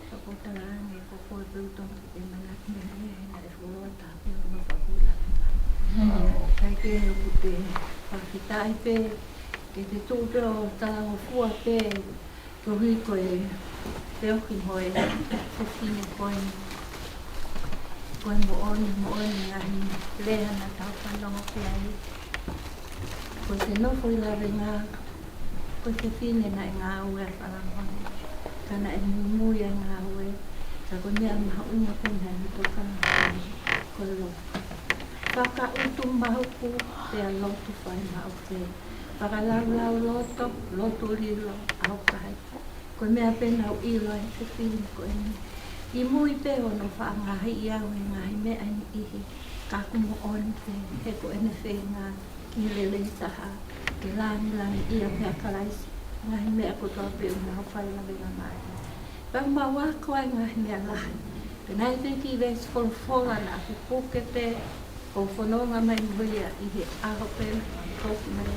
Ka ko e tala ange ko koe pē ʻoku tau ʻi he manatu melie, he naʻe fuoloa taha pē hono fakula. Kae kehe ʻoku te fakafetaʻi pē, ke te tuʻu pē ʻo talangofua pē, koeʻuhi ko e feohi mo e fefine ko eni. Ko e moʻoni, moʻoni ngaahi lea naʻa tau fanongo ki ai. Ko ʻete nofo ʻi Lavenga, ko e fefine naʻe ngāue ʻa Falamono. Ka naʻe muimui ʻa e ngāue. Ka ko e meʻa mahuʻinga ko ē naʻe tokanga ki ai, ko e lotu. Fakaʻutumauku, pea lotu fai maʻu pē. Fakalaulauloto, lotu lilo, ʻaukai. Ko e meʻa pē naʻa ku ʻilo ai he fefine ko eni. ʻI mui pē hono faʻa ngaohi au he ngaahi meʻa ʻe niʻihi, ka ʻoku moʻoni pē, he ko ʻene feinga ki he lelei taha, ke langilangiʻia pē ʻa Kalaisi, ngaahi meʻa kotoa pē ʻoku mau fai Lavenga mai. Pea mau ako ai ngaahi meʻa lahi. Pea naʻe ʻi ai e kiʻi veesi folofola naʻa ku puke pē, ʻo fononga mai mo ia ʻi he ʻaho pē naʻa ku foki mai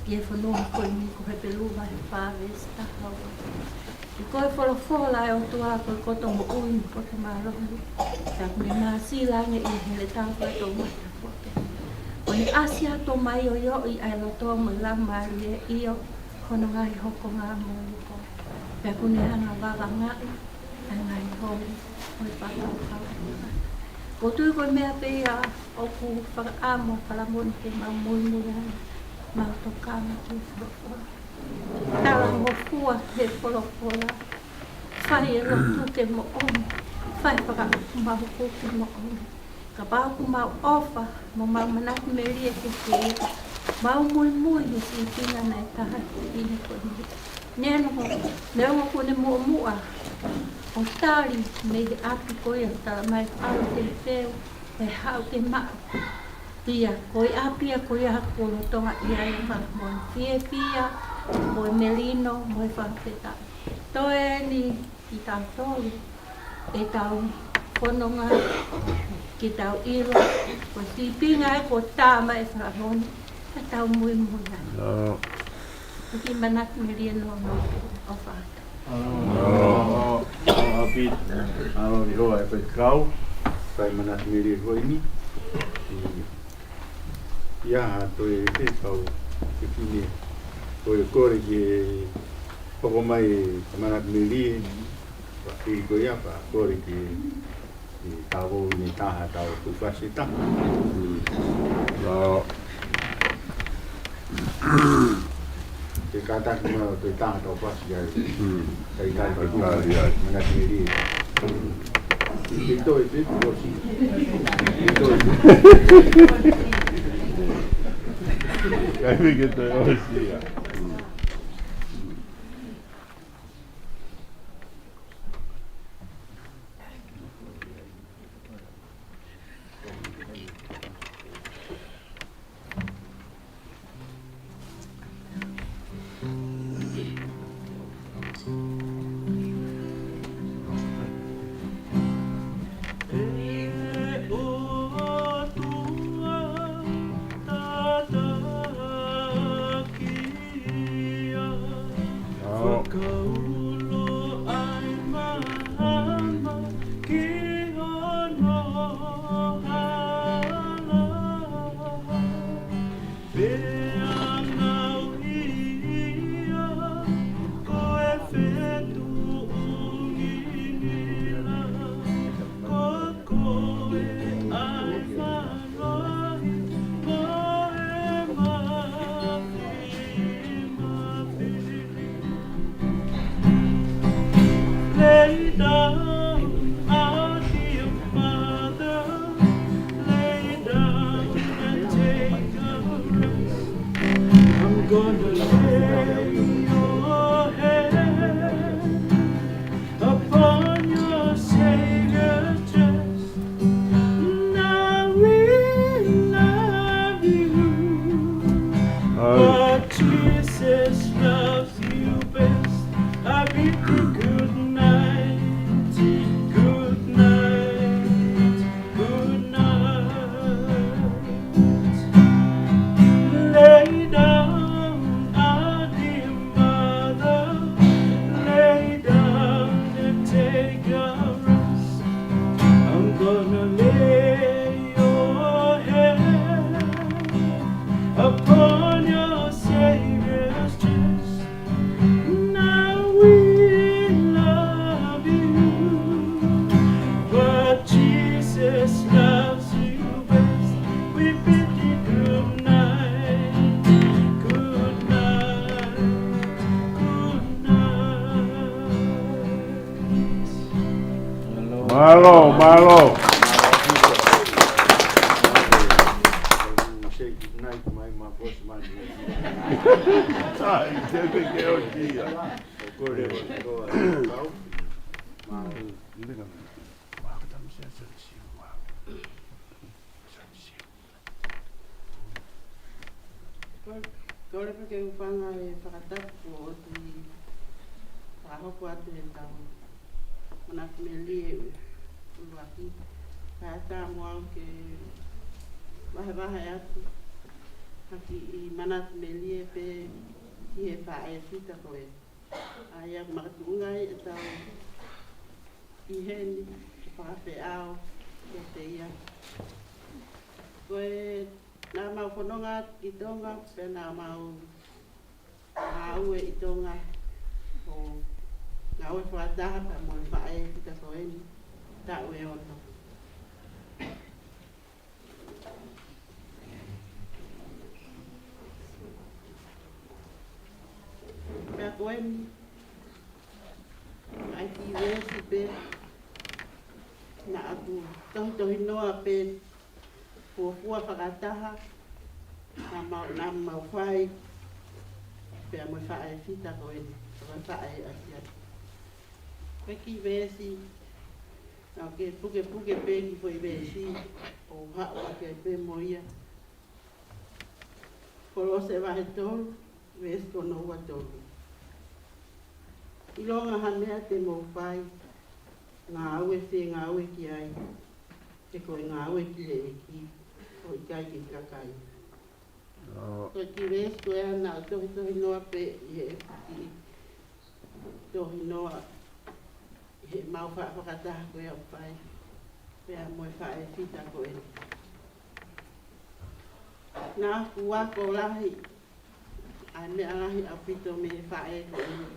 ki he fonua ko eni, ko Hepelū vahe fā veesi taha ua. He ko e folofola ʻa e ʻOtua ko e koto moʻui mo e koto mālohi. Pea ʻoku ne māsila ange ʻi he heletā ʻo e toʻomatapoʻuli. ʻO ne ʻasi atu mai ʻo ʻiloʻi ʻa e loto mo e laumālie, ʻio, hono ngaahi hokonga mo e uko. Pea ʻoku ne hanga ʻo vavangaʻi ʻa e ngaahi holi ʻo e fakakaukau. ʻOku ou tui ko e meʻa pē ia ʻoku fakaʻamu ʻa Falamono ke mau muimui ai, mau tokanga ki he folofola. Talangofua ki he folofola. Fai e lotu ke moʻoni. Fai e fakaʻutumauku ke moʻoni. Kapau ʻoku mau ʻofa, mo mau manatu melie ki he ʻEiki, mau muimui he sīpinga naʻe tā he fefine ko eni. Neongo, neongo ʻoku ne muʻomuʻa ʻo tali mei he ʻapi ko ia, tala mai ʻalu ke peu, ʻe haʻu ke maʻu. Pea ko e ʻapi ia ko ia ʻoku lolotonga ʻi ai ʻa Falamono. Fiefia, mo e melino, mo e fakafetaʻi. Toe eni, kitautolu, ʻetau fononga, ke tau ʻilo, ko e sīpinga ē kuo tā mai ʻe Falamono, ke tau muimui ai. ʻIo. Ko e kiʻi manatu melie noa noa, ʻofa atu. ʻAlo, ʻapi, ʻalo ni hoa e pekau, fai manatu melie ko eni. ʻIo. ʻIa, ha toe pē kau fefine. Ko e kole ke hoko mai e manatu melie, pea pili ko ia pea kole ke, ke tau ʻi he taha tau tufasi taha. ʻIo. Ke kātaki mai ʻo toe taha tau fasi ai. Kai kai ke tuku mai manatu melie. Ke toe pē kuo ʻosi. Ke toe pē. Kai me ke toe ʻosi ia. Fakaulo ai mahama ki hono hala. Pea nau ia ko e fetuʻu nginila, ko koe ai mālohi, ko e mafi, mafi. Lay down, our dear mother, lay down and take a rest. I'm gonna lay your head upon your Savior's chest. Now we love you, but Jesus loves you best. I bid you good night, good night, good night. Lay down, our dear mother, lay down and take a rest. I'm gonna lay your head upon your Savior's chest. Now we love you, but Jesus loves you best. We bid you good night, good night, good night. Mālō, mālō. Ai, te ke ke o kia. Kole pē ke u hūfanga he fakatapu kuo ʻosi fakahoko atu ʻe he tau manatu melie ʻuluaki. Kae ʻatā mo au ke vahevahe atu ha kiʻi manatu melie pē ki he faʻē fita ko ē. ʻA ia ʻoku makatuʻunga ai ʻetau ʻi heni, fakafeʻao kiate ia. Ko e naʻa mau fononga atu ki Tonga, pea naʻa mau ngāue ʻi Tonga, ʻo ngāue fakataha pea mo e faʻē fita ko eni, taʻu ʻe ono. Pea ko eni, ʻa e kiʻi veesi pē naʻa ku tohitohi noa pē, fuofua fakataha, naʻa mau, naʻa mau fai, pea mo e faʻē fita ko eni, ko e faʻē ʻasiasi. Ko e kiʻi veesi, naʻa ke pukepuke pē kiʻi foʻi veesi, ʻo haʻu ʻaki ai pē mo ia. Kolose vahe tolu, veesi ko hono ua tolu. ʻIlonga ha meʻa te mou fai, ngāue fie ngāue ki ai, he ko e ngāue ki he ʻEiki, ʻo ʻikai ki he kakai. ʻO. Ko e kiʻi veesi ko ia naʻa ku tohitohi noa pē ʻi he kiʻi tohi noa ʻi he mau faʻa fakataha ko ia ʻoku fai, pea mo e faʻē fita ko eni. Naʻa ku ako lahi ʻa e meʻa lahi ʻaupito mei he faʻē ko eni,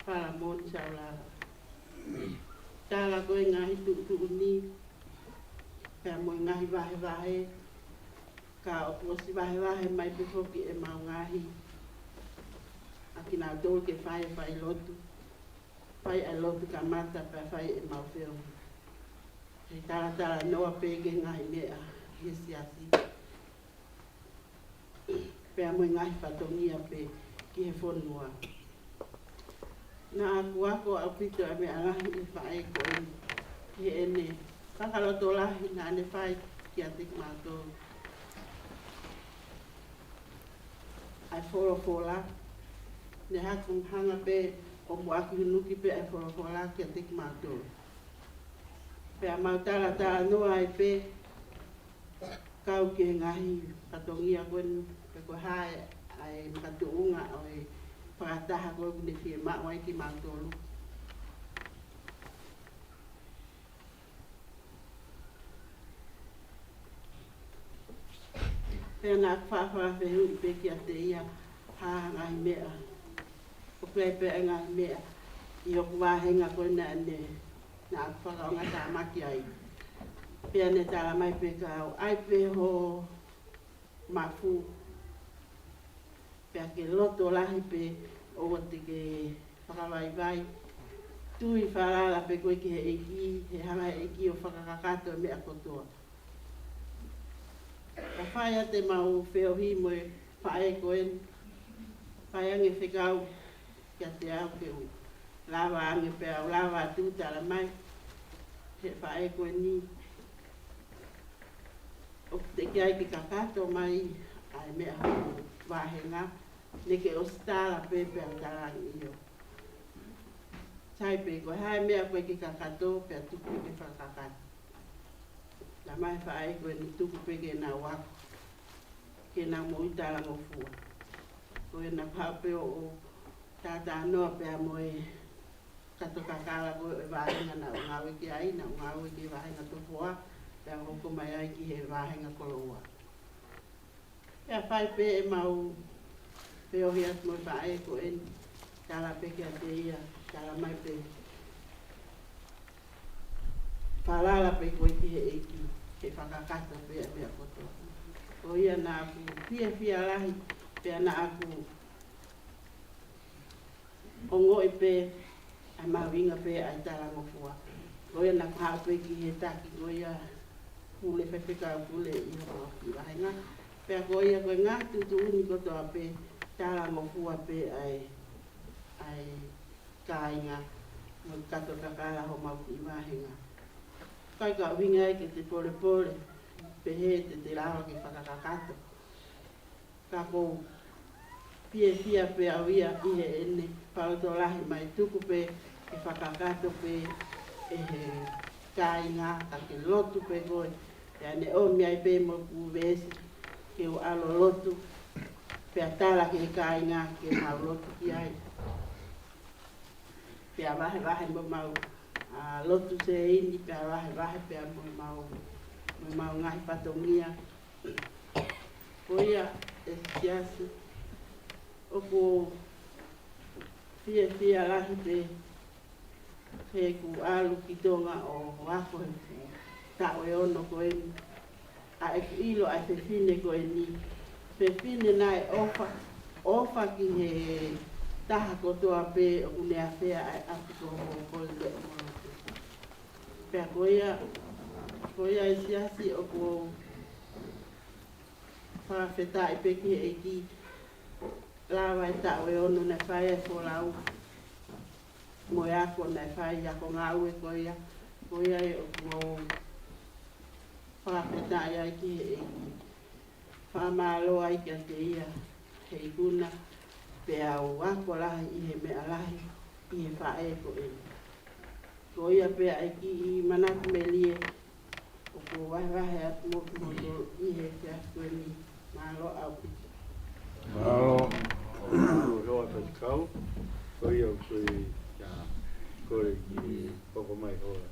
Falamoni Saulala. Tala ko e ngaahi tuʻutuʻuni, pea mo e ngaahi vahevahe, ka ʻoku ʻosi vahevahe mai pē foki ʻemau ngaahi, ʻa kinautolu ke fai e failotu. fai ʻa e lotu kamata pea fai ʻemau feohi. He talatalanoa pē ki he ngaahi meʻa ʻi he siasi, pea mo e ngaahi fatongia pē ki he fonua. Naʻa ku ako ʻaupito ʻa e meʻa lahi ʻi he faʻē ko eni, ki heʻene fakalotolahi naʻa ne fai kiate kimautolu. ʻA e folofola, ne haku hanga pē ʻo muʻaki hunuki pē ʻa e folofola kiate kimautolu. Pea mau talatalanoa ai pē, kau ki he ngaahi fatongia ko eni, pe ko e hā ʻa e makatuʻunga ʻo e fakataha ko ē ʻoku ne fiemaʻu ai kimautolu. Pea naʻa ku faʻa fakafehuʻi pē kiate ia ha ngaahi meʻa. ʻOku ʻi ai pē ʻa e ngaahi meʻa ʻi hoku vāhenga ko ena ʻa ē naʻa ku fakaongoʻi tāmaki ai. Pea ne tala mai pē kia au, ʻai pē ho mafu. Pea ke loto lahi pē ʻoua te ke fakavaivai. Tui falala pē koe ki he ʻEiki, he hanga ʻe he ʻEiki ʻo fakakakato e meʻa kotoa. Ka fai ʻa ʻemau feohi mo e faʻē ko eni, fai ange fekau kiate au ke u lava ange pea u lava atu tala mai he faʻē ko eni, ʻoku teʻeki ai ke kakato mai ʻa e meʻa hoku vāhenga, ne ke ʻosi tala pē pea u tala ange ʻio. Sai pē, ko e hā e meʻa ʻoku ʻikai ke kakato pea tuku ke fakakakato. Tala mai faʻē ko eni tuku pē ke nau ako, ke nau moʻui talangofua. Ko ia naʻa ku haʻu pē ʻo, ʻo talanoa pea mo e kato kakala ko ē ʻo e vāhenga naʻa ku ngāue ki ai, naʻa ku ngāue ki he vāhenga Tofoa, pea hoko mai ai ki he vāhenga Koloua. Pea fai pē ʻemau feohi atu mo e faʻē ko eni, tala pē kiate ia, tala mai pē, falala pē koe ki he ʻEiki, ke fakakakato pē ʻa e meʻa kotoa. Ko ia naʻa ku fiefia lahi, pea naʻa ku ongoʻi pē ʻa e mahuʻinga pē ʻa e talangofua. Ko ia naʻa ku haʻu pē ki he taki ko ia, pule, faifekau pule ʻi hoku kiʻi vāhenga. Pea ko ia ko e ngaahi tuʻutuʻuni kotoa pē, talangofua pē ʻa e, ʻa e kāinga, mo e kato kakala homau kiʻi vāhenga. ʻIkai ke u ʻuhinga ai ke te polepole, pehē te te lava ke fakakakato. Ka ʻoku ou fiefia pē au ia ʻi heʻene fakalotolahi mai, tuku pē ke fakakakato pē ʻe he kāinga, ka ke lotu pē koe. Pea ne ʻomi ai pē mo ʻeku veesi ke u ʻalu ʻo lotu, pea tala ki he kāinga ke mau lotu ki ai. Pea vahevahe mo ʻemau, ʻa, lotu sēini, pea vahevahe pea mo ʻemau, mo ʻemau ngaahi fatongia. Ko ia, ʻe siasi, ʻoku ou fiefia lahi pē heʻeku ʻalu ki Tonga ʻo ako he taʻu ʻe ono ko eni. ʻA ʻeku ʻilo ʻa e fefine ko eni, fefine naʻe ʻofa, ʻofa ki he taha kotoa pē ʻoku ne afea ʻa e ʻapi ko ē ko e leʻo mo lotu. Pea ko ia, ko ia, ʻe siasi, ʻoku ou fakafetaʻi pē ki he ʻEiki, lava e taʻu ʻe ono naʻe fai ai e folau mo e ako naʻe fai, ako ngāue ko ia, ko ia ʻoku ou fakafetaʻi ai ki he ʻEiki. Fakamālō ai kiate ia he ikuna, pea u ako lahi ʻi he meʻa lahi ʻi he faʻē ko eni. Ko ia pē ʻa e kiʻi manatu melie ʻoku ou vahevahe atu mo, mo, mo ʻi he efiafi ko eni. Mālō ʻaupito. Mālō. Mālō, Faifekau. Ko ia ʻoku ou, ʻa, kole ke hoko mai hola.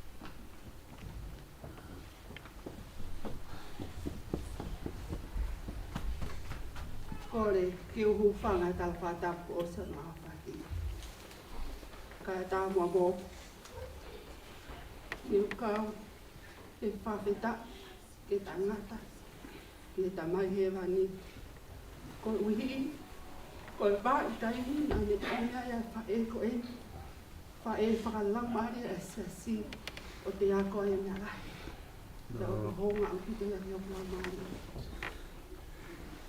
Kole ke u hūfanga he tala fakatapu ʻo e Siasi Māfaki. Kae ʻatā muʻa moʻoku, ʻoku ou kau he fakafetaʻi ki he tangata, ki he Tamai Hēvani. Koeʻuhi ko e vahaʻa taimi naʻa ne ʻomi ai ʻa e faʻē ko eni, Faʻē fakalaumālie ʻa e siasi ʻoku te ako ai e meʻa lahi. Pea ʻoku hounga ʻaupito ia ki hoku laumālie.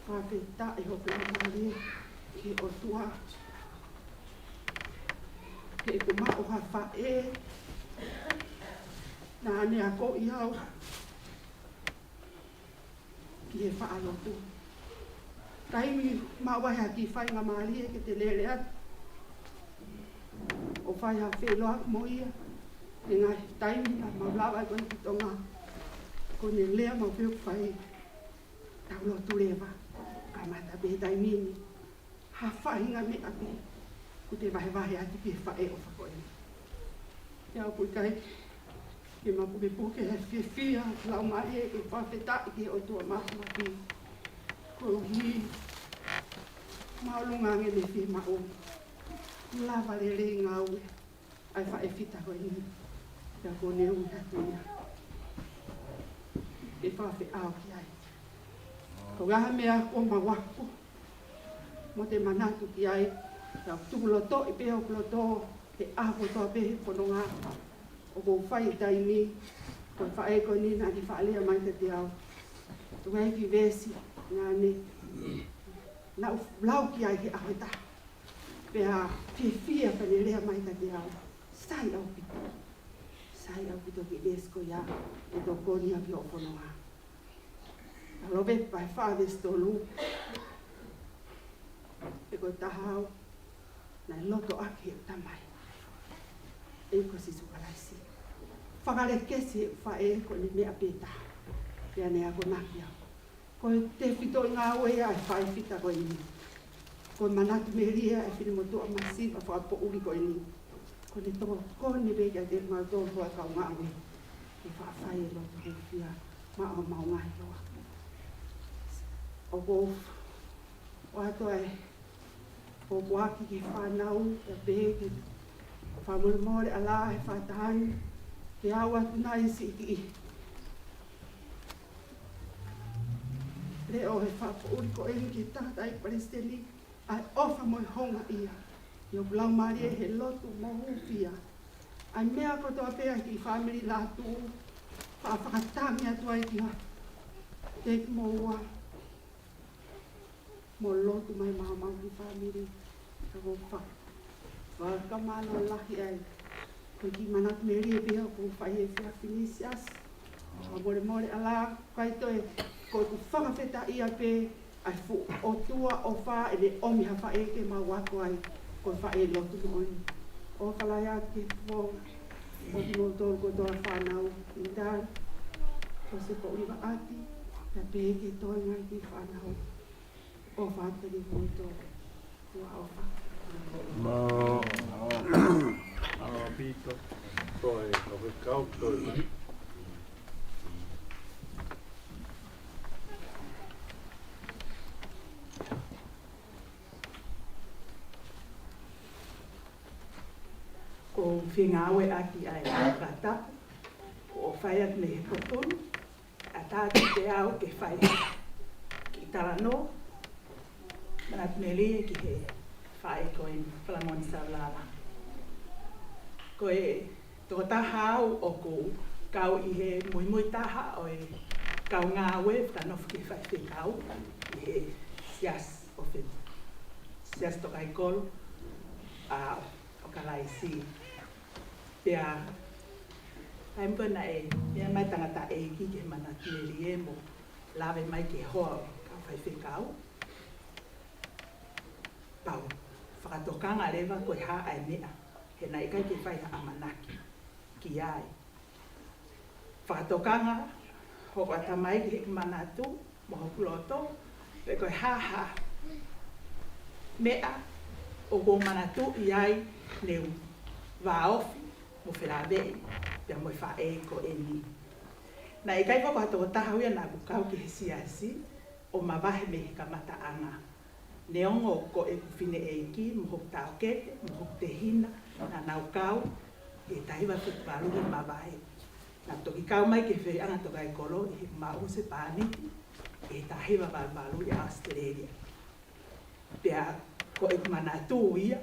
Fakafetaʻi hoku laumālie ki he ʻOtua. He ʻoku ou maʻu ha faʻē naʻa ne akoʻi au ki he faʻa lotu. Taimi maʻu ai ha kiʻi faingamālie ke te lele atu ʻo fai ha feʻiloaki mo ia. He ngaahi taimi naʻa mau lava ai ko ē ki Tonga, ko ʻene lea maʻu pē ʻoku fai, tau lotu leva. Kamata pē taimi ni ha faʻahinga meʻa pē ʻoku te vahevahe atu ki he faʻē ʻofa ko ē. Pea ʻoku ʻikai ke mapukepuke ʻa e fiefia ʻo e laumālie ke fakafetaʻi ki he ʻOtua Māfimafi. Koeʻuhi māʻolunga ange ʻene fiemaʻu, lava lelei ngāue ʻa e faʻē fita ko eni. Pea ʻoku ou ui atu ia ke fakafeʻao ki ai. Ko e ngaahi meʻa ʻoku mau ako mo te manatu ki ai, pea ʻoku tukulotoʻi pē hoku loto he ʻaho kotoa pē he fononga ʻoku ou fai he taimi ni. Ko e faʻē ko eni naʻa ne faʻa lea mai kiate au. Tuku ai e kiʻi veesi naʻa ne, naʻa ku lau ki ai he ʻaho ʻe taha. Pea fiefia pea ne lea mai kiate au. Sai ʻaupito. Sai ʻaupito e kiʻi veesi ko ia ʻe tokoni au ki hoʻo fononga. Palōvepi vahe fā veesi tolu. He ko e taha au naʻe loto ʻaki ʻeku Tamai, ʻa ia ko Sīsū Kalaisi. Fakalekesi ʻeku faʻē ko ʻene meʻa pē taha, pea ne akonaki au. Ko e tefitoʻi ngāue ia ʻa e faʻē fita ko eni. Ko e manatu melie ʻa e finemotuʻa masiva fakapoʻuli ko eni. Ko ʻene tokoni pē kiate kimautolu ʻa e kau ngāue ke faʻa fai e lotu hūfia maʻa homau ngaahi hoa. ʻOku ou ʻoatu ʻa e pōpoaki ki he fānau, pea pehē ki he fakamolemole ʻa e lau ʻa e fakataha ni, ke aʻu atu nai siʻi kiʻi leʻo he fakapoʻuli ko eni ki he tangataʻeiki palesiteni, ʻa e ʻofa mo e houngaʻia ʻi hoku laumālie he lotu mo hūfia. ʻA e meʻa kotoa pē ʻa e kiʻi fāmili Lātū, faʻa fakatangi atu ai kiate kimoua mo lotu mai maʻa homau kiʻi fāmili. Ka ko e fa-, fakamālō lahi ai. Ko e kiʻi manatu melie pē ʻoku ou fai he efiafi ni siasi. Fakamolemole ʻa e lau, ʻikai toe, ko ʻeku fakafetaʻia pē ʻa e fuʻu ʻOtua ʻofa ʻene ʻomi ha faʻē ke mau ako ai, ko e faʻē lotu moʻoni. ʻOfa lahi atu ki he fofonga ʻo kimoutolu kotoa fānau ʻi Italy, ko Sepa ʻUlivaʻati, pea pehē ki he toenga ʻo e kiʻi fānau. ʻOfa atu kiate kimoutolu. Kuo ʻofa. Mālō. Mālō ʻaupito. Toe, toe kau, toe mai. ʻOku ou fie ngāueʻaki ʻa e fakatapu ʻoku fai atu mei he potu ni, ʻatā kiate au ke fai kiʻi talanoa, manatu melie ki he faʻē ko eni, Falamoni Saulala. Ko e tokotaha au ʻoku kau ʻi he muimui taha ʻo e kau ngāue fakanofo ki he faifekau ʻi he Siasi ʻo Fe-, Siasi Tokaikoló, ʻa, ʻo Kalaisi. Pea, taimi ko ē naʻe meʻa mai e tangataʻeiki ke manatu melie mo lave mai ki he hoa ʻo e kau faifekau, pea u fakatokanga leva ko e hā ʻa e meʻa, he naʻe ʻikai ke fai ha ʻamanaki ki ai. Fakatokanga hoku ʻatamai ki heʻeku manatu mo hoku loto, pe ko e hā ha meʻa ʻoku ou manatuʻi ai ne u vāofi mo felāveʻi pea mo e faʻē ko eni. Naʻe ʻikai foki ha tokotaha ia naʻa ku kau ki he siasi ʻo mavahe mei he kamataʻanga. Neongo ko ʻeku fineʻeiki mo hoku taʻokete mo hoku tehina naʻa nau kau he taha hiva fitu valu he mavahe. Naʻa ku toki kau mai ki he feʻiʻanga Tokaikoló ʻi heʻeku maʻu husepāniti ʻi he taha hiva valu valu ʻi ʻAositelēlia. Pea ko ʻeku manatu ia,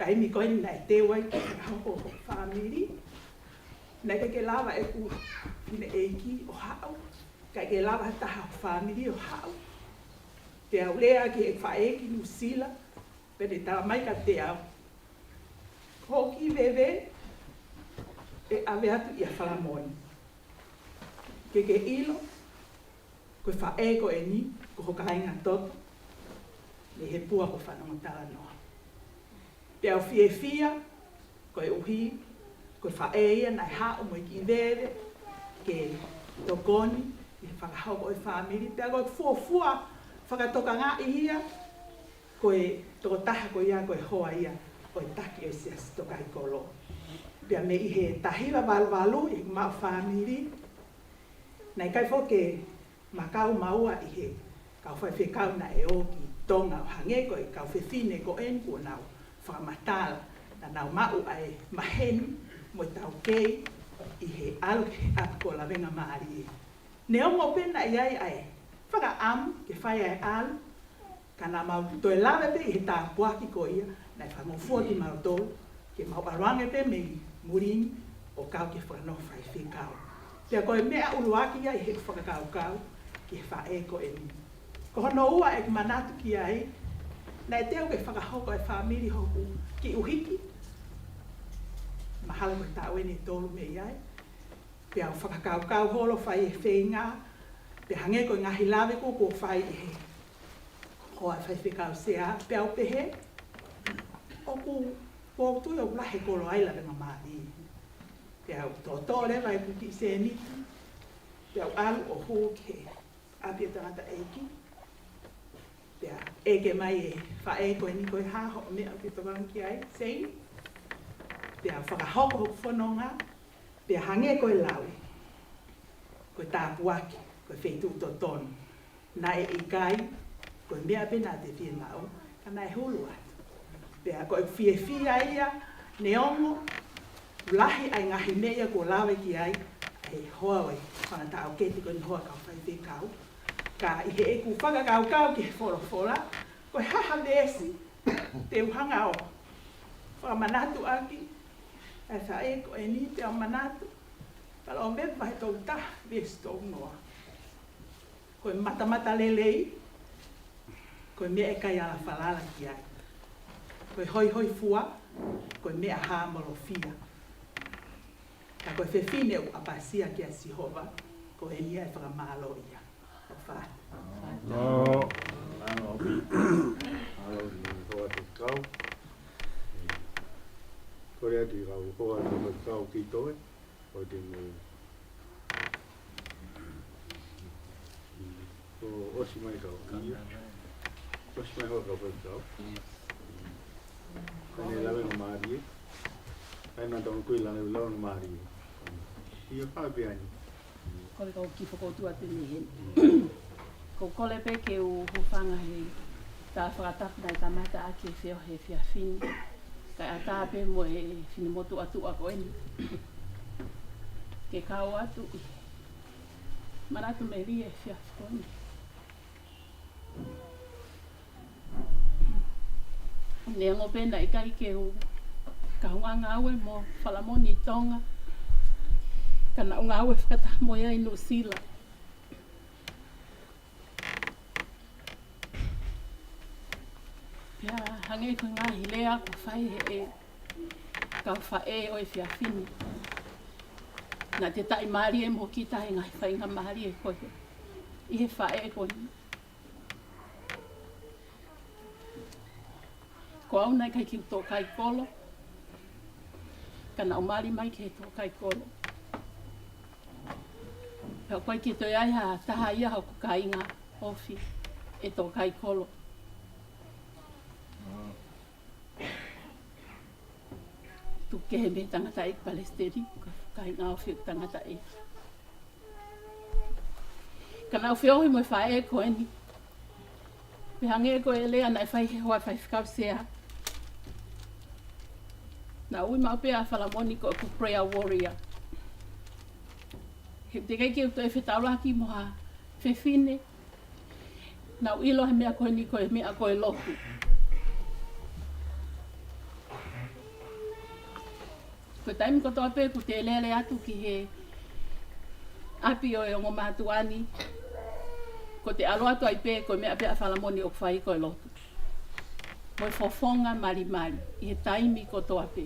Taimi ko ē naʻe teu ai ke fakahoko hoku fāmili, naʻe ʻikai ke lava ʻeku fineʻeiki ʻo haʻu, ʻikai ke lava ha taha hoku fāmili ʻo haʻu. Pea u lea ki he faʻē ki Nuʻusila, pea ne talamai kiate au, ko hoku kiʻi veve ʻe ʻave atu ʻia Falamoni. Ke ke ʻilo, ko e faʻē ko eni, ko ho kāinga toto, mei he pua ko Fanongo Talanoa. Pea u fiefia, koeʻuhi ko e faʻē ia naʻe haʻu mo e kiʻi veve ke tokoni ʻi he fakahoko ʻo e fāmili, pea ko e fuofua fakatokangaʻi ia, ko e tokotaha ko ia, ko e hoa ia ʻo e taki ʻo e Siasi Tokaikoló. Pea mei he taha hiva valu valu ʻi heʻemau fāmili, naʻe ʻikai foki ke ma kau maua ʻi he kau faifekau naʻe ō ki Tonga ʻo hangē ko e kau fefine ko eni kuo nau fakamatala, naʻa nau maʻu ʻa e maheni mo e taukei ʻi he ʻalu ki he ʻapi ko Lavengamālie. Neongo pē naʻe ʻi ai ʻa e fakaʻamu ke fai ʻa e ʻalu, ka naʻa mau toe lave pē ʻi he tāpuaki ko ia naʻe fakangofua kimautolu, ke mau ʻalu ange pē mei muli ni ʻo kau ki he fakanofo faifekau. Pea ko e meʻa ʻuluaki ia ʻi heʻeku fakakaukau ki he faʻē ko eni. Ko hono ua ʻeku manatu ki ai, naʻe teu ke fakahoko ʻe he fāmili hoku kiʻi ʻuhiki, mahalo ko e taʻu eni ʻe tolu mei ai. Pea u fakakaukau holo fai e feinga, pea hangē ko e ngaahi lave ko ē kuo fai ʻe he hoa faifekau sea, pea u pehē, ʻoku, ʻoku ou tui ʻoku lahi e kolo ʻi Lavengamālie. Pea u toʻotoʻo leva ʻeku kiʻi sēniti, pea u ʻalu ʻo hū ki he ʻapi ʻo e tangataʻeiki. Pea ʻeke mai e faʻē ko eni, ko e hā hoʻo meʻa ʻoku ke tokanga ki ai, Seini? Pea u fakahoko hoku fononga, pea hangē ko e lau, ko e tāpuaki, ko e feituʻu totonu. Naʻe ʻikai ko e meʻa pē naʻa te fiemaʻu, ka naʻe hulu atu. Pea ko e fiefia ia, neongo lahi ʻa e ngaahi meʻa ia kuo lave ki ai ʻa e hoa ʻo e fanga taʻokete ko eni, hoa kau faifekau. Ka ʻi heʻeku fakakaukau ki he folofola, ko e hā ha veesi te u hanga ʻo fakamanatu ʻaki ʻa e faʻē ko eni? Pea u manatu, Palōvepi vahe tolu taha, veesi tolu noa. Ko e matamatalelei, ko e meʻa ʻe ʻikai ala falala ki ai. Ko e hoihoifua, ko e meʻa hāmolofia. Ka ko e fefine ʻoku ʻapasia kia Sihova, ko eni ia ʻe fakamālō ia. ʻOfa atu. Mālō. Mālō. Mālō, ni hoa te kau. Kole atu ki he kau hoa te kau ki toe. ʻO te mo. ʻO ʻosi mai kau. ʻIo. ʻOsi mai hoa kau faifekau. Ko eni Lavengamālie. ʻAi na tau kui Lavengamālie. ʻIo, pā pē ʻaeni. Kole kau kiʻi fokotuʻu atu mei heni. Ko e kole pē ke u hūfanga he tā fakatapu naʻe kamata ʻaki e feohi he efiafi ni. Kae ʻatā pē mo e finemotuʻa tuʻa ko eni ke kau atu ʻi he manatu melie he efiafi ko eni. Neongo pē naʻe ʻikai ke u kaungā ngāue mo Falamoni ʻi Tonga, ka naʻa ku ngāue fakataha mo ia ʻi Nuʻusila. Pea hangē ko e ngaahi lea kuo fai ʻe he kau faʻē ʻo e efiafi ni, naʻa te taʻimālie mo kita he ngaahi faingamālie ko ē ʻi he faʻē ko eni. Ko au naʻe ʻikai ke u tokaikolo, ka naʻa ku mali mai ki he tokaikolo. Pea ʻoku ʻikai ke toe ʻi ai ha taha ia hoku kāinga ofi ʻe tokaikolo. Tuku kehe mei he tangataʻeiki palesiteni, ko e kāinga ofi ʻo e tangataʻeiki. Ka naʻa ku feohi mo e faʻē ko eni. Pea hangē ko e lea naʻe fai he hoa faifekau sea, naʻe ui maʻu pē ʻa Falamoni ko ʻeku prayer warrior. He teʻeki ke u toe fetaulaki mo ha fefine, naʻa ku ʻilo he meʻa ko eni ko e meʻa ko e lotu. Ko e taimi kotoa pē ʻoku te lele atu ki he ʻapi ʻo e ongo mātuʻa ni, ko ʻete ʻalu atu ai pē, ko e meʻa pē ʻa Falamoni ʻoku fai ko e lotu mo e fofonga malimali ʻi he taimi kotoa pē.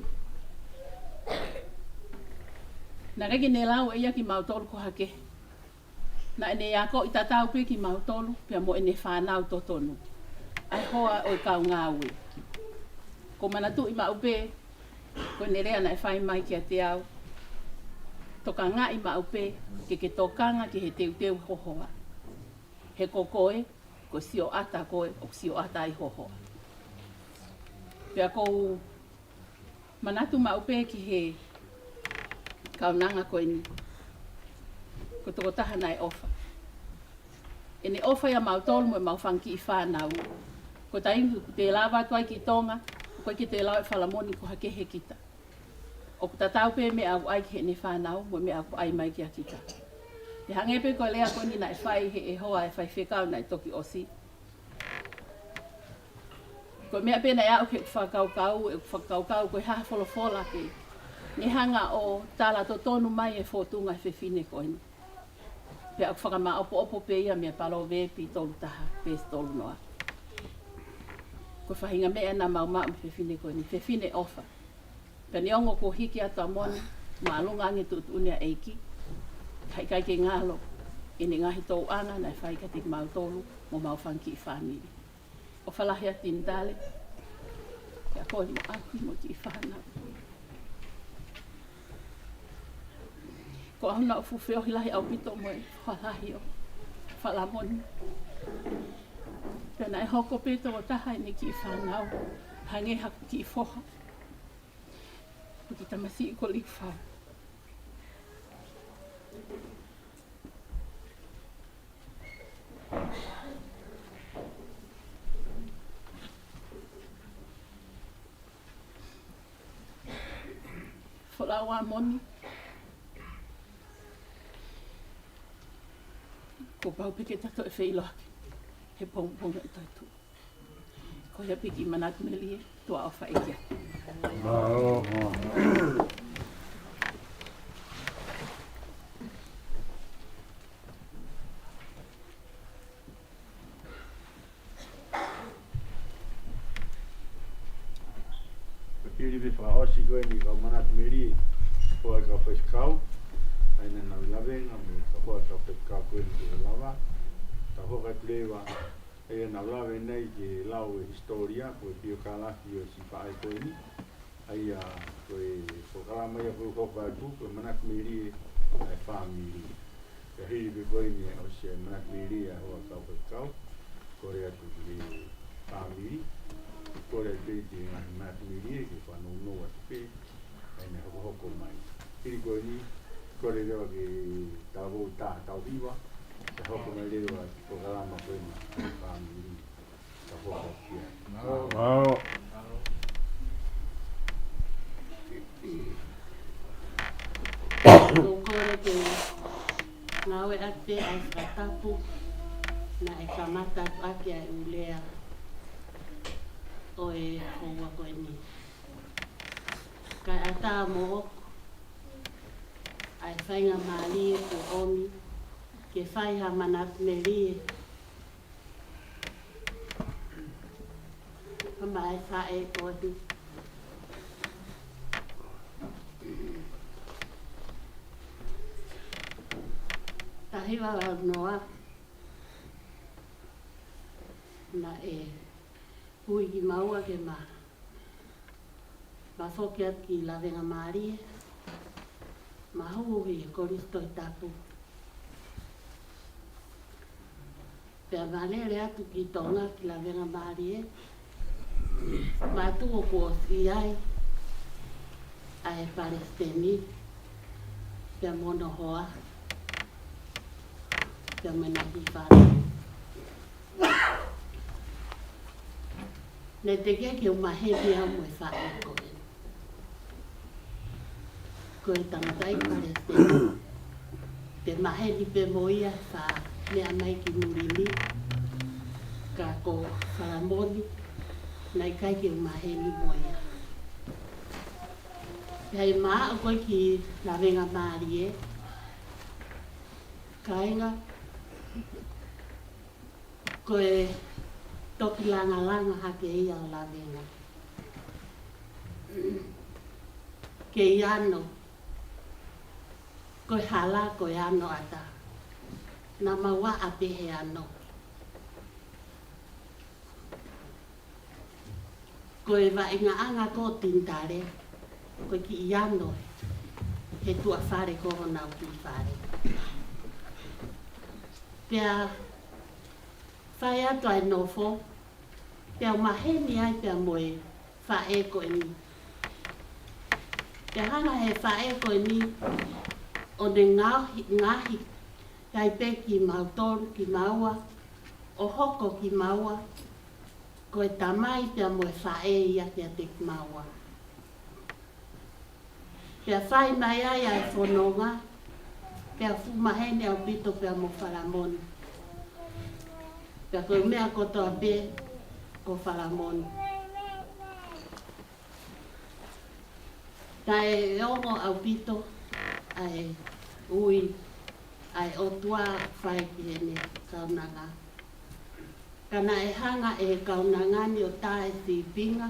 Naʻe ʻikai ke ne lau ʻe ia kimautolu ko ha kehe. Naʻa ne akoʻi tatau pē kimautolu pea mo ʻene fānau totonu, ʻa e hoa ʻo e kau ngāue. ʻOku ou manatuʻi maʻu pē ko ʻene lea naʻe fai mai kiate au: Tokangaʻi maʻu pē ke ke tokanga ki he teuteu ho hoa. He ko koe, ko e sioʻata koe ʻoku sioʻata ai ho hoa. Pea ʻoku ou manatu maʻu pē ki he kaunanga ko eni, ko e tokotaha naʻe ʻofa. ʻEne ʻofa ʻia mautolu mo ʻemau fanga kiʻi fānau. Ko e taimi ʻoku te lava atu ai ki Tonga, ʻoku ʻikai ke te lau ʻe Falamoni ko ha kehe kita. ʻOku tatau pē meʻa ʻoku ʻai ki heʻene fānau mo e meʻa ʻoku ʻai mai kia kita. Pea hangē pē ko e lea ko eni naʻe fai ʻe he hoa ʻa e faifekau naʻe toki ʻosi. Ko e meʻa pē naʻe aʻu ki heʻeku fakakaukau, ʻeku fakakaukau ko e hā ha folofola ke ne hanga ʻo tala totonu mai e fōtunga ʻo e fefine ko eni. Pea ʻoku fakamaʻopoʻopo pē ia mei he Palōveepi tolu taha, veesi tolu noa. Ko e faʻahinga meʻa naʻa mau maʻu mei he fefine ko eni, fefine ʻofa. Pea neongo kuo hiki atu ʻa Moni māʻolunga ange tuʻutuʻuni ʻa e ʻEiki, ka ʻikai ke ngalo ʻene ngaahi tōʻonga naʻe fai kiate kimautolu mo ʻemau fanga kiʻi fāmili. ʻOfa lahi ʻa Tinitale, pea ko e mo ʻapi mo e kiʻi fānau. Ko au naʻe fuʻu feohi lahi ʻaupito mo e foha lahi ʻo Falamoni. Pea naʻe hoko pē tokotaha ʻene kiʻi fānau hangē haku kiʻi foha. Ko e kiʻi tamasiʻi ko Likifau. Folau ʻa Moni. Kuo pau pē ke ta toe feʻiloaki he pongipongi ʻe toe tuʻu. Ko ia pē ki he manatu melie, tuʻa ʻofa ʻEiki atu. Ko e pili pē fakaʻosi ko eni kau manatu melie, ko e kau faifekau, ʻa ia naʻa nau lave ange mo e kau faifekau ko eni ke lava. Tau hoko atu leva, ʻa ia naʻa nau lave nei ke lau e hisitōlia, ko e piokalafi ʻo e siʻi faʻē ko eni. ʻA ia ko e polokalama ia ko e hoko atu, ko e manatu melie ʻa e fāmili. Pea hili pē ko eni ʻosi e manatu melie ʻa e hoa kau faifekau, kole atu ki he fāmili, kole atu pē ki he ngaahi manatu melie ke fanongo atu pē, ʻa ia naʻe hokohoko mai. Hili ko eni, kole leva ke tau ō ʻo tau hiva, ke hoko mai leva e polokalama ko eni ʻa e fāmili. Mālō. Ko e kole ke ngāueʻaki ʻa e fakatapu naʻe kamata atu ʻaki ʻa e ʻū lea ʻo e houa ko eni. Kae ʻatā moʻoku ʻa e faingamālie kuo ʻomi ke fai ha manatu melie ʻa e faʻē ko eni. Taha hiva valu noa, naʻe ui kimaua ke ma ma foki atu ki Lavengamālie, ma hū ʻi he kolisi Tohi Tapu. Pea ma lele atu ki Tonga ki Lavengamālie, ma tuʻu kuo ʻosi ʻi ai ʻa e palesiteni, pea mo hono hoa, pea mo ʻena kiʻi fānau. Naʻe teʻeki ke u maheni au mo e faʻē ko eni. Ko e tangataʻeiki palesiteni, te maheni pē mo ia he faʻē meʻa mai ki muli ni, ka ko Falamoni, naʻe ʻikai ke u maheni mo ia. Hei, maʻu ko ē ki lavengamālie, kāinga, ko e toki langalanga hake ia ʻo lavenga. Kei ano, ko e hala, ko e ano ʻatā. Naʻa mau ʻā pē he ano. Ko e vaʻingaʻanga ko ē ʻo Tinitale, ko e kiʻi ano he tuʻa fale ko ē honau kiʻi fale. Pea fai atu ʻa e nofo, pea u maheni ai pea mo e faʻē ko eni. Pea hanga he faʻē ko eni ʻo ne ngaohi, ngaohi ai pē kimautolu, kimaua, ʻo hoko kimaua ko e tamai pea mo e faʻē ia kiate kimaua. Pea fai mai ai ʻa e fononga, pea fuʻu maheni ʻaupito pea mo Falamoni. Pea ko e meʻa kotoa pē ko Falamoni. Naʻe ongo ʻaupito ʻa e ui ʻa e ʻOtua ʻoku fai ki heʻene kaunanga. Ka naʻe hanga ʻe he kaunanga ni ʻo tā e sīpinga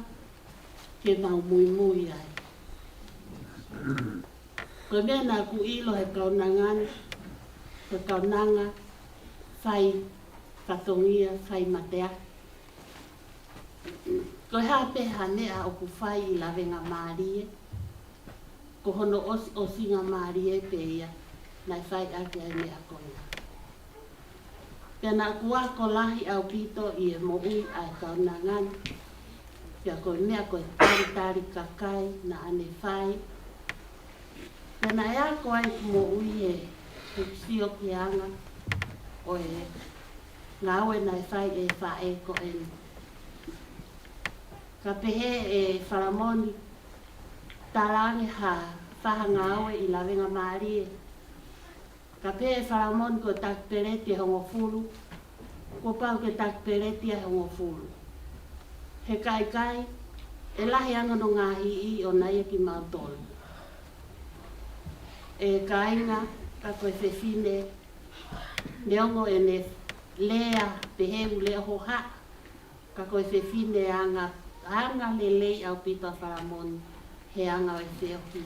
ke mau muimui ai. Ko e meʻa naʻa ku ʻilo he kaunanga ni, he kaunanga fai fatongia, fai mateaki. Ko e hā pē ha meʻa ʻoku fai ʻi lavengamālie, ko hono ʻosiʻosingamālie pē ia naʻe fai ʻaki ʻa e meʻa ko ia. Pea naʻa ku ako lahi ʻaupito ʻi he moʻui ʻa e kaunanga ni, pea ko e meʻa ko e talitali kakai naʻa ne fai. Pea naʻe ako ai ʻeku moʻui he, he sio ki he anga ʻo e ngāue naʻe fai ʻe he faʻē ko eni. Ka pehē ʻe Falamoni, talaange ha faʻahinga ngāue ʻi lavengamālie. Ka pehē ʻe Falamoni ko e taki peleti ʻe hongofulu, kuo pau ke taki peleti ʻe hongofulu. He ka ʻikai, ʻe lahi ange hono ngaahi ʻi ʻona ia kimautolu. ʻE kāinga, ka ko e fefine, neongo ʻene lea pehē ʻoku lea hohaʻa, ka ko e fefine anga, anga lelei ʻaupito ʻa Falamoni, he anga ʻo e feohi,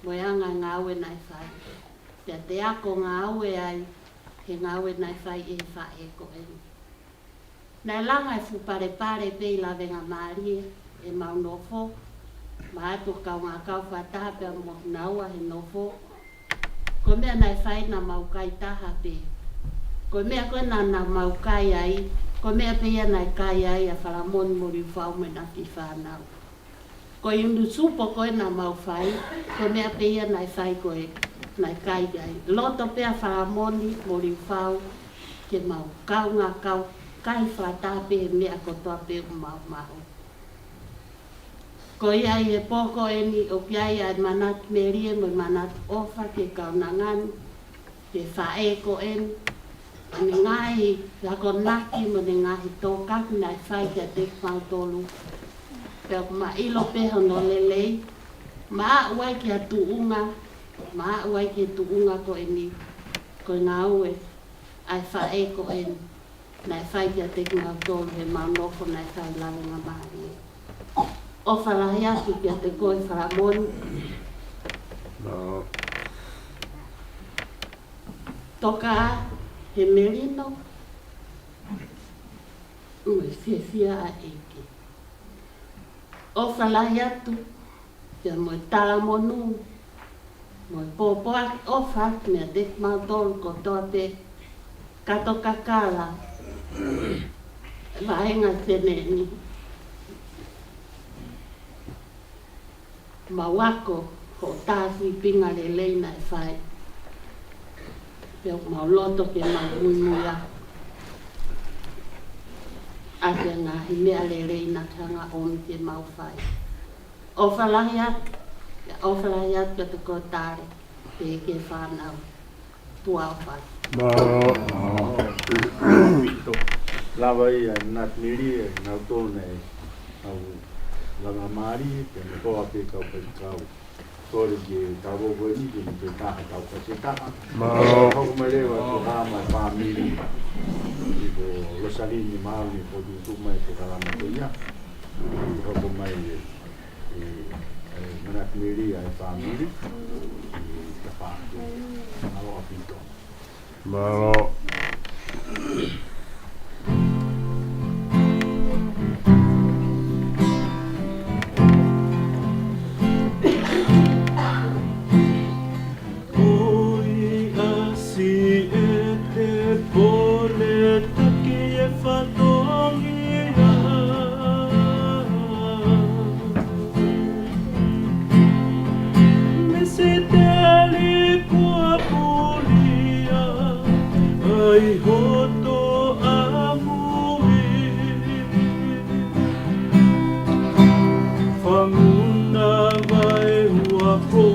mo e anga ngāue naʻe fai. Pea te ako ngāue ai, he ngāue naʻe fai ʻe he faʻē ko eni. Naʻe langa e fuʻu palepale pē ʻi lavengamālie, ʻemau nofo, maʻa e kaungā kau fakataha pea mo naua he nofo. Ko e meʻa naʻe fai naʻa mau kai taha pē. Ko e meʻa ko ē naʻa, naʻa mau kai ai, ko e meʻa pē ia naʻe kai ai ʻa Falamoni mo Liufau mo ʻena kiʻi fānau. Ko e inu supo ko ē naʻa mau fai, ko e meʻa pē ia naʻe fai ko ē, naʻe kai ai. Loto pē ʻa Falamoni mo Liufau ke mau kaungā kau kai fakataha pē he meʻa kotoa pē ʻoku mau maʻu. Ko ia ʻi he pō ko eni ʻoku ʻi ai ʻa e manatu melie mo e manatu ʻofa ki he kaunanga ni, ki he faʻē ko eni, ʻene ngaahi akonaki mo ʻene ngaahi tokanga naʻe fai kiate kimautolu. Pea ʻoku ma ʻilo pē hono lelei, maʻu ai ki ha tuʻunga, maʻu ai ki he tuʻunga ko eni, ko e ngāue ʻa e faʻē ko eni naʻe fai kiate kimautolu heʻemau nofo naʻe fai ʻi lavengamālie. ʻOfa lahi atu kiate koe Falamoni. Toka he melino, mo e fiefia ʻa e ʻEiki. ʻOfa lahi atu, pea mo e talamonū, mo e pōpoaki ʻofa meiate kimautolu kotoa pē, kato kakala, vaenga seneni. Mau ako hoʻo tā sīpinga lelei naʻe fai. Pea mau loto ke mau muimui ʻa e ngaahi meʻa lelei naʻa ke hanga ʻomi ke mau fai. ʻOfa lahi atu, ʻofa lahi atu kiate koe Tale, pea ki he fānau. Tuʻa ʻofa. Mālō. Lava ia ʻa e manatu melie, ʻa kinautolu naʻe ʻi lavengamālie, pea mo e hoa pē kau faifekau. Kole ke tau ō ko eni ke ne pē taha tau kasi taha. Mālō. Hoko mai leva ko Hama fāmili. Ko Losaline Maune ko tutu mai ko Kalama ko ia. Hoko mai e, e, e, Manatu Melia e fāmili. E, tapa. Mālō ʻaupito. Mālō. Ui ʻasi e te pole taki e fatongia. Misiteli kuo pulia, ʻai hoto ʻamui. Fanguna vai huapo,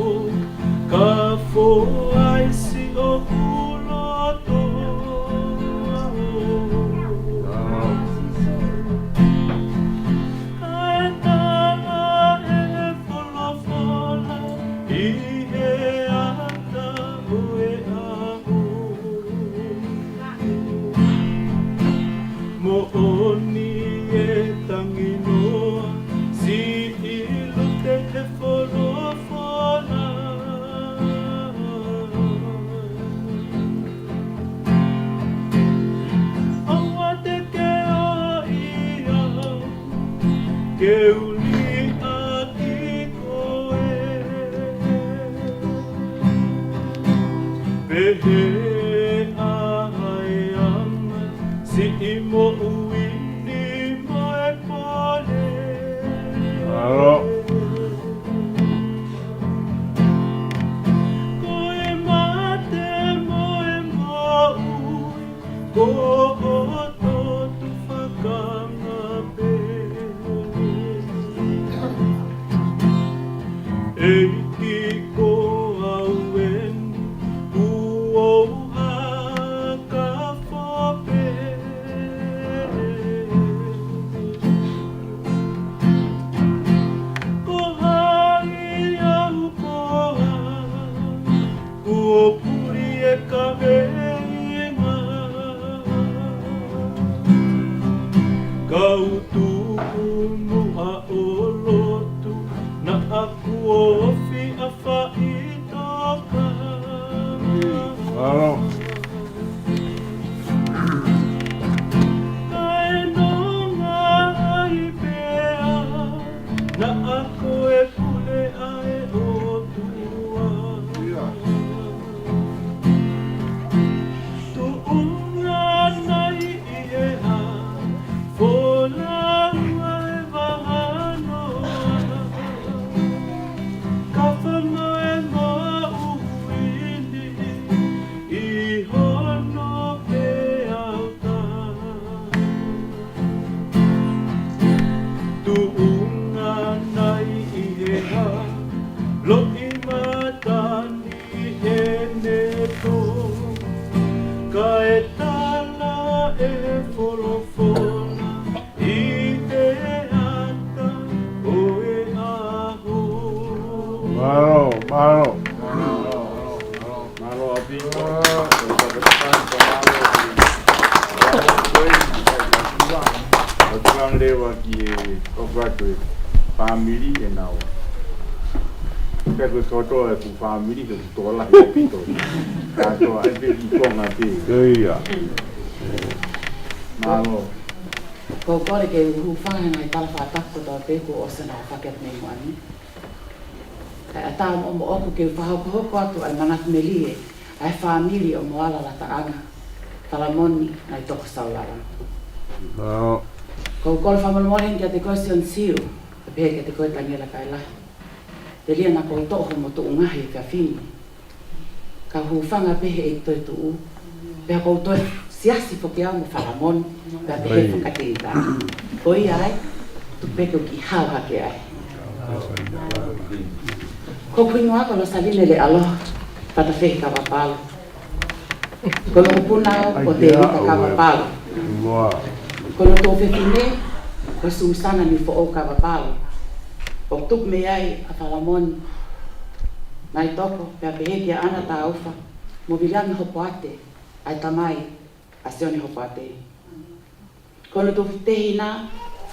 ka foaisi ʻoku loto. Kae tala e folofola ʻi he ata ʻo e ʻaho. Moʻoni e tangi noa, siʻi lute he folofola. ʻOua te ke ʻoi au, ke u liʻaki koe. Pehē ʻa e anga, siʻi moʻui ni mo e pole. Mālō. Ko e mate mo e moʻui, ko hoto tufa kanga pē. ʻEiki ko au eni, kuo u haka fope. Ko hai au koā, kuo puli e kaveinga. Kau tuku muʻa ʻo lotu, naʻa ku ofi ʻa faʻitoka. Mālō. Kae nonga ai pea, naʻa ko e pule ʻa e ʻOtua. Tuʻunga nai ʻi he ʻā, folau ʻa e vahanoa. Ka fama e moʻui ni, ʻi hono peau tā. Tuʻunga nai ʻi he ʻā, loʻimata ni ʻene tō, kae tala e folofola ʻi he ata ʻo e ʻaho. Mālō, mālō. Mālō ʻaupito. ʻOku langa leva ki he ʻoku atu e fāmili ʻe nau. Ka ko e kotoa e ku fāmili, ko e kotoa lahi ʻaupito. Ka ko ai pē ki konga pē. Ko ia. Mālō. Ko u kole ke u hūfanga he ngaahi tala fakatapu kotoa pē kuo ʻosi ʻenau fakahoko mai muʻa ni. Kae ʻatā moʻoku ke u fakahokohoko atu ʻa e manatu melie ʻa e fāmili ʻo Moala Lataʻanga, Falamoni Naitoko Saulala. Mālō. Ko u kole fakamolemole heni kiate koe Sione Siu, pea pehē kiate koe Taniela Kailahi. Telia naʻa ku toʻo hoʻomo tuʻunga he efiafi ni. Ka u hūfanga pē he ʻEiki toetuʻu. Pea ko u toe siasi foki au mo Falamoni, pea pehē fakatita. Ko ia ai, tuku pē ke u kiʻi hao hake ai. Ko hoku hingoa ko Losaline Lealoha Fatafehi Kavapalu. Ko hoku mokopuna au ko Tēvita Kavapalu. Ko hoku tuofefine ko Susana Niufoʻou Kavapalu. ʻOku tupu mei ai ʻa Falamoni. Naitoko, pea pehē kia Ana Taufa mo Viliami Hopoate, ʻa e tamai ʻa Sione Hopoate. Ko hono tupu tehina,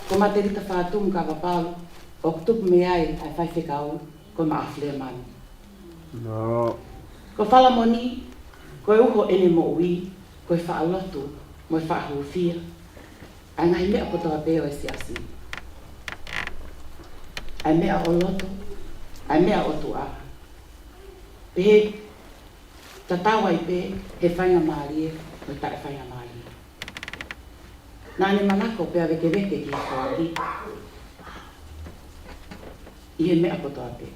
ko Matelita Fatumu Kavapalu, ʻoku tupu mei ai ʻa e faifekau ko Maʻafilemanu. Ko Falamoni, ko e uho ʻene moʻui, ko e faʻa lotu mo e faʻa hūfia ʻa e ngaahi meʻa kotoa pē ʻo e siasi. ʻA e meʻa ʻo loto, ʻa e meʻa ʻo tuʻa. Pehē tatau ai pē he faingamālie mo e taʻefaingamālie. Naʻa ne manako pea vēkeveke ki he foaki ʻi he meʻa kotoa pē.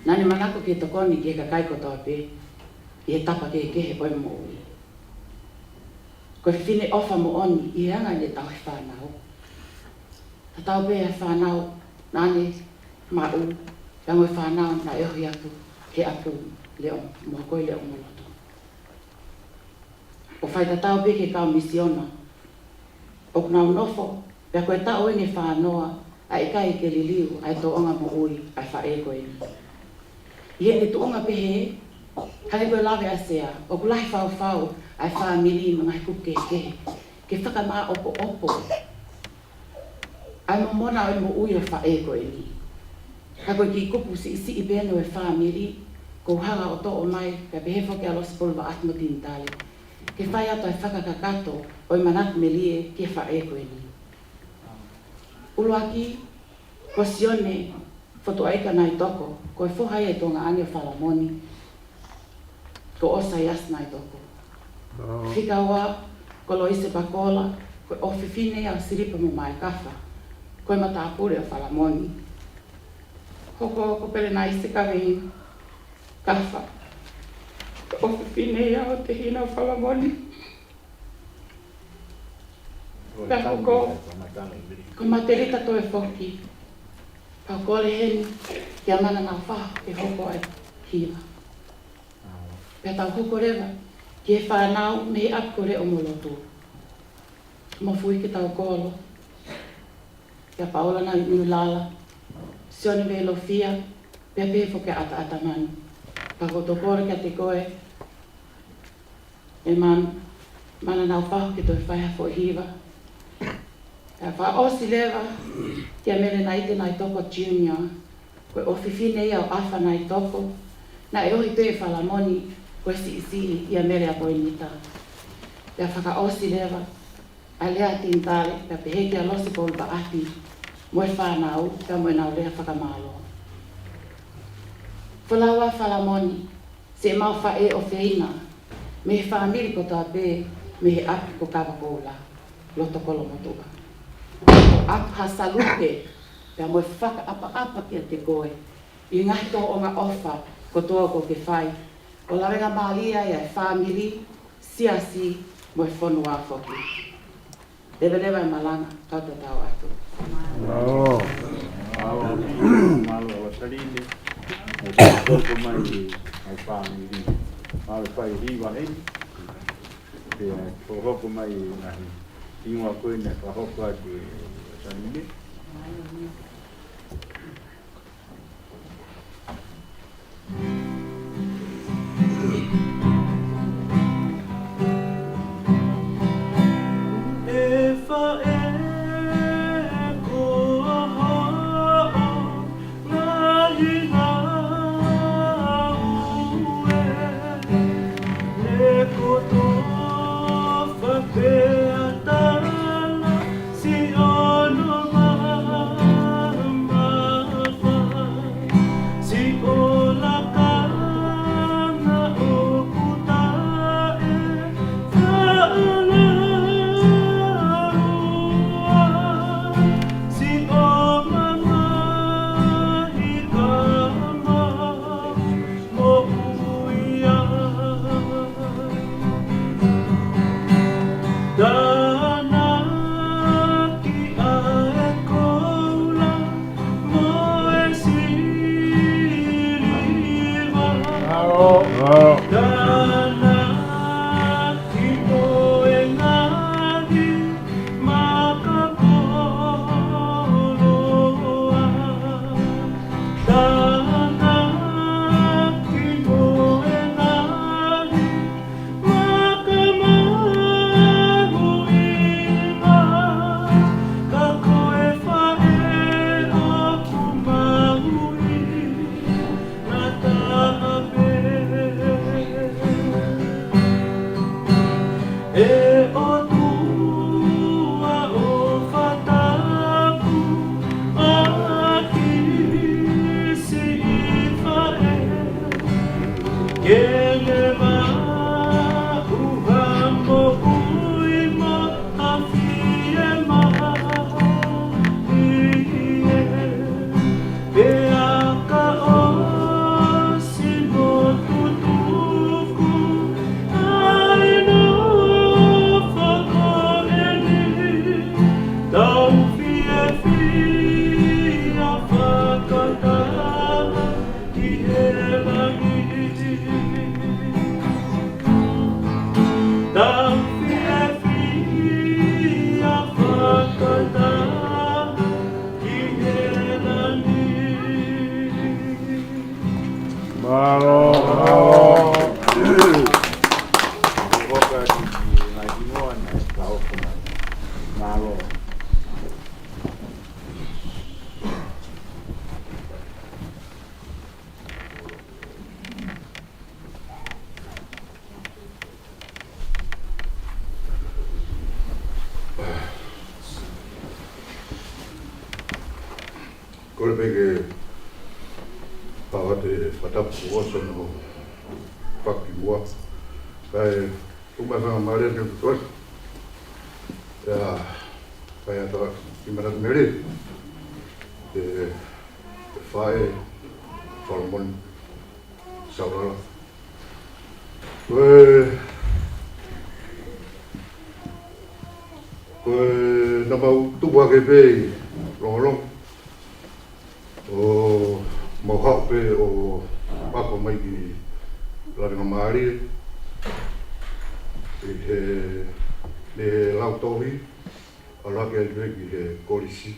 Naʻa ne manako ke tokoni ki he kakai kotoa pē ʻi he tapa kehekehe ʻo e moʻui. Ko e fefine ʻofa moʻoni ʻi he anga ʻene tauhi fānau. Tatau pē ʻa e fānau naʻa ne maʻu, pea mo e fānau naʻe ohi atu he ʻapi leʻo, mo ko e leʻo mo lotu. ʻO fai tatau pē ki he kau misiona ʻoku nau nofo, pea ko e taʻu eni ʻe fāngofulu ʻa e ʻikai ke liliu ʻa e tōʻonga moʻui ʻa e faʻē ko eni. ʻI heʻene tuʻunga pehē, hangē ko e lave ʻa Sea, ʻoku lahi faufau ʻa e fāmili mo e ngaahi kupu kehekehe ke fakamāʻopoʻopo ʻa e momona ʻo e moʻui ʻo e faʻē ko eni. Ka ko e kiʻi kupu siʻisiʻi pē eni ʻo e fāmili, ʻoku ou hanga ʻo toʻo mai, pea pehē foki ʻa Losipolu Vaʻati mo Tinitale, ke fai atu ʻa e fakakakato ʻo e manatu melie ki he faʻē ko eni. ʻUluaki, ko Sione Fotuaika Naitoko, ko e foha ia ʻo e tuongaʻane ʻo Falamoni, ko ʻOsaiasi Naitoko. Fika ua, ko Loise Pakola, ko e ʻofefine ia ʻo Silipa mo Maekafa, ko e matāpule ʻo Falamoni. Hoko, ko Pelenaise Kavei Kafa, ko e ʻofefine ia ʻo Tehina ʻo Falamoni. Pea hoko, ko Matelita Toe Foki. Pea kole heni kia Mana Naufahu ke hoko ʻa e hiva. Pea tau hoko leva ki he fānau mei he ʻapi ko Leʻo mo Lotu. Mo Fuike Taukolo, kia Paula Naʻinulala, Sione Veilofia, pea pehē foki kia ʻAtaʻatamanu. Pea ko e tokolo kiate koe, ʻe Man-, Mana Naufahu, ke toe fai ha foʻi hiva. Pea fakaʻosi leva kia Mele Naite Naitoko Junior, ko e ʻofefine ia ʻo ʻAfa Naitoko, naʻe ohi pē ʻi Falamoni, ko e siʻisiʻi ia Mele ʻa Poinita. Pea fakaʻosi leva ʻa e lea ʻa Tinitale, pea pehē kia Losipolu Vaʻati mo e fānau, pea mo ʻenau lea fakamālō. Folau ā Falamoni, siʻemau faʻē ʻofeina, mei he fāmili kotoa pē, mei he ʻapi ko Kavakoula, loto Kolomotuʻa. ʻOku ʻapahasalupe, pea mo e fakaʻapaʻapa kiate koe ʻi he ngaahi tōʻonga ʻofa kotoa kuo ke fai, ʻo lavengamālie ai ʻa e fāmili, siasi, mo e fonua foki. Leveleva e malanga, kau tatau atu. Mālō. Mālō, mālō, Vasalini. Mo e hoko mai ʻa e fāmili. Mālō fai hiva heni. Pea ko e hoko mai ʻa e hingoa ko ē naʻe fakahoko atu ʻe Vasalini. Mālō. Kole pē ke pau atu e fakatapu kuo ʻosi hono fakakimuʻa. Kae ʻoku ou faingamālie ke u tokoni. ʻIa, kae ʻatā ki Manatu Mele, e, e faʻē Solomone Saulala. Ko e, ko e naʻa mau tupu hake pē ʻi Longolongo, ʻo mau haʻu pē ʻo ako mai ki Lavengamālie, ʻi he, ʻi he lau tohi, ʻalu hake ai pē ki he kolisi.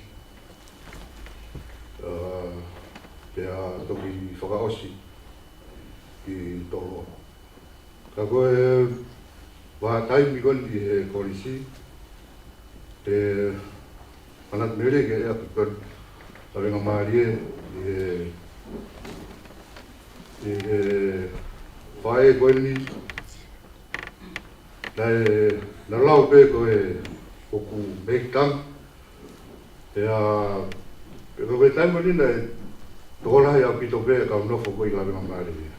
ʻA, pea toki fakaʻosi ki Toloa. Ka ko e vahaʻa taimi ko eni ʻi he kolisi, ʻe Manatu Mele ke ʻalu atu ko eni Lavengamālie ʻi he, ʻi he faʻē ko eni, naʻe, naʻe lau pē ko e ʻoku mei tang, ʻIa, pea ko e taimi ko eni naʻe tokolahi ʻaupito pē kau nofo ko ē ʻi Lavengamālie.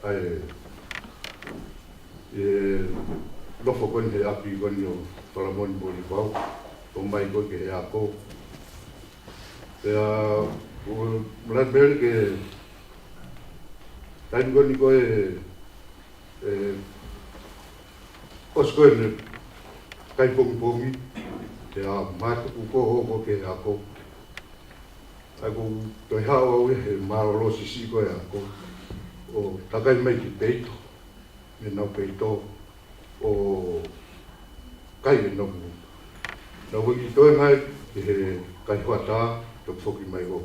ʻA e, e nofo ko eni he ʻapi ko eni ʻo Falamoni mo Lipau, ʻo mai ko ē ki he ako. Pea, ʻo Manatu Mele ke taimi ko eni ko e ʻE, ʻosi ko eni kai pongipongi, pea mātuku ko ē ʻo hoko ki he ako. ʻA ia ʻoku ou toe haʻu au ia he mālōlō siʻisiʻi ko ē ako, ʻo takai mai ki peito, mei heʻenau peito, ʻo kai ʻenau, ʻenau kiʻi toenga ia ki he kai hoʻatā, toki foki mai ʻo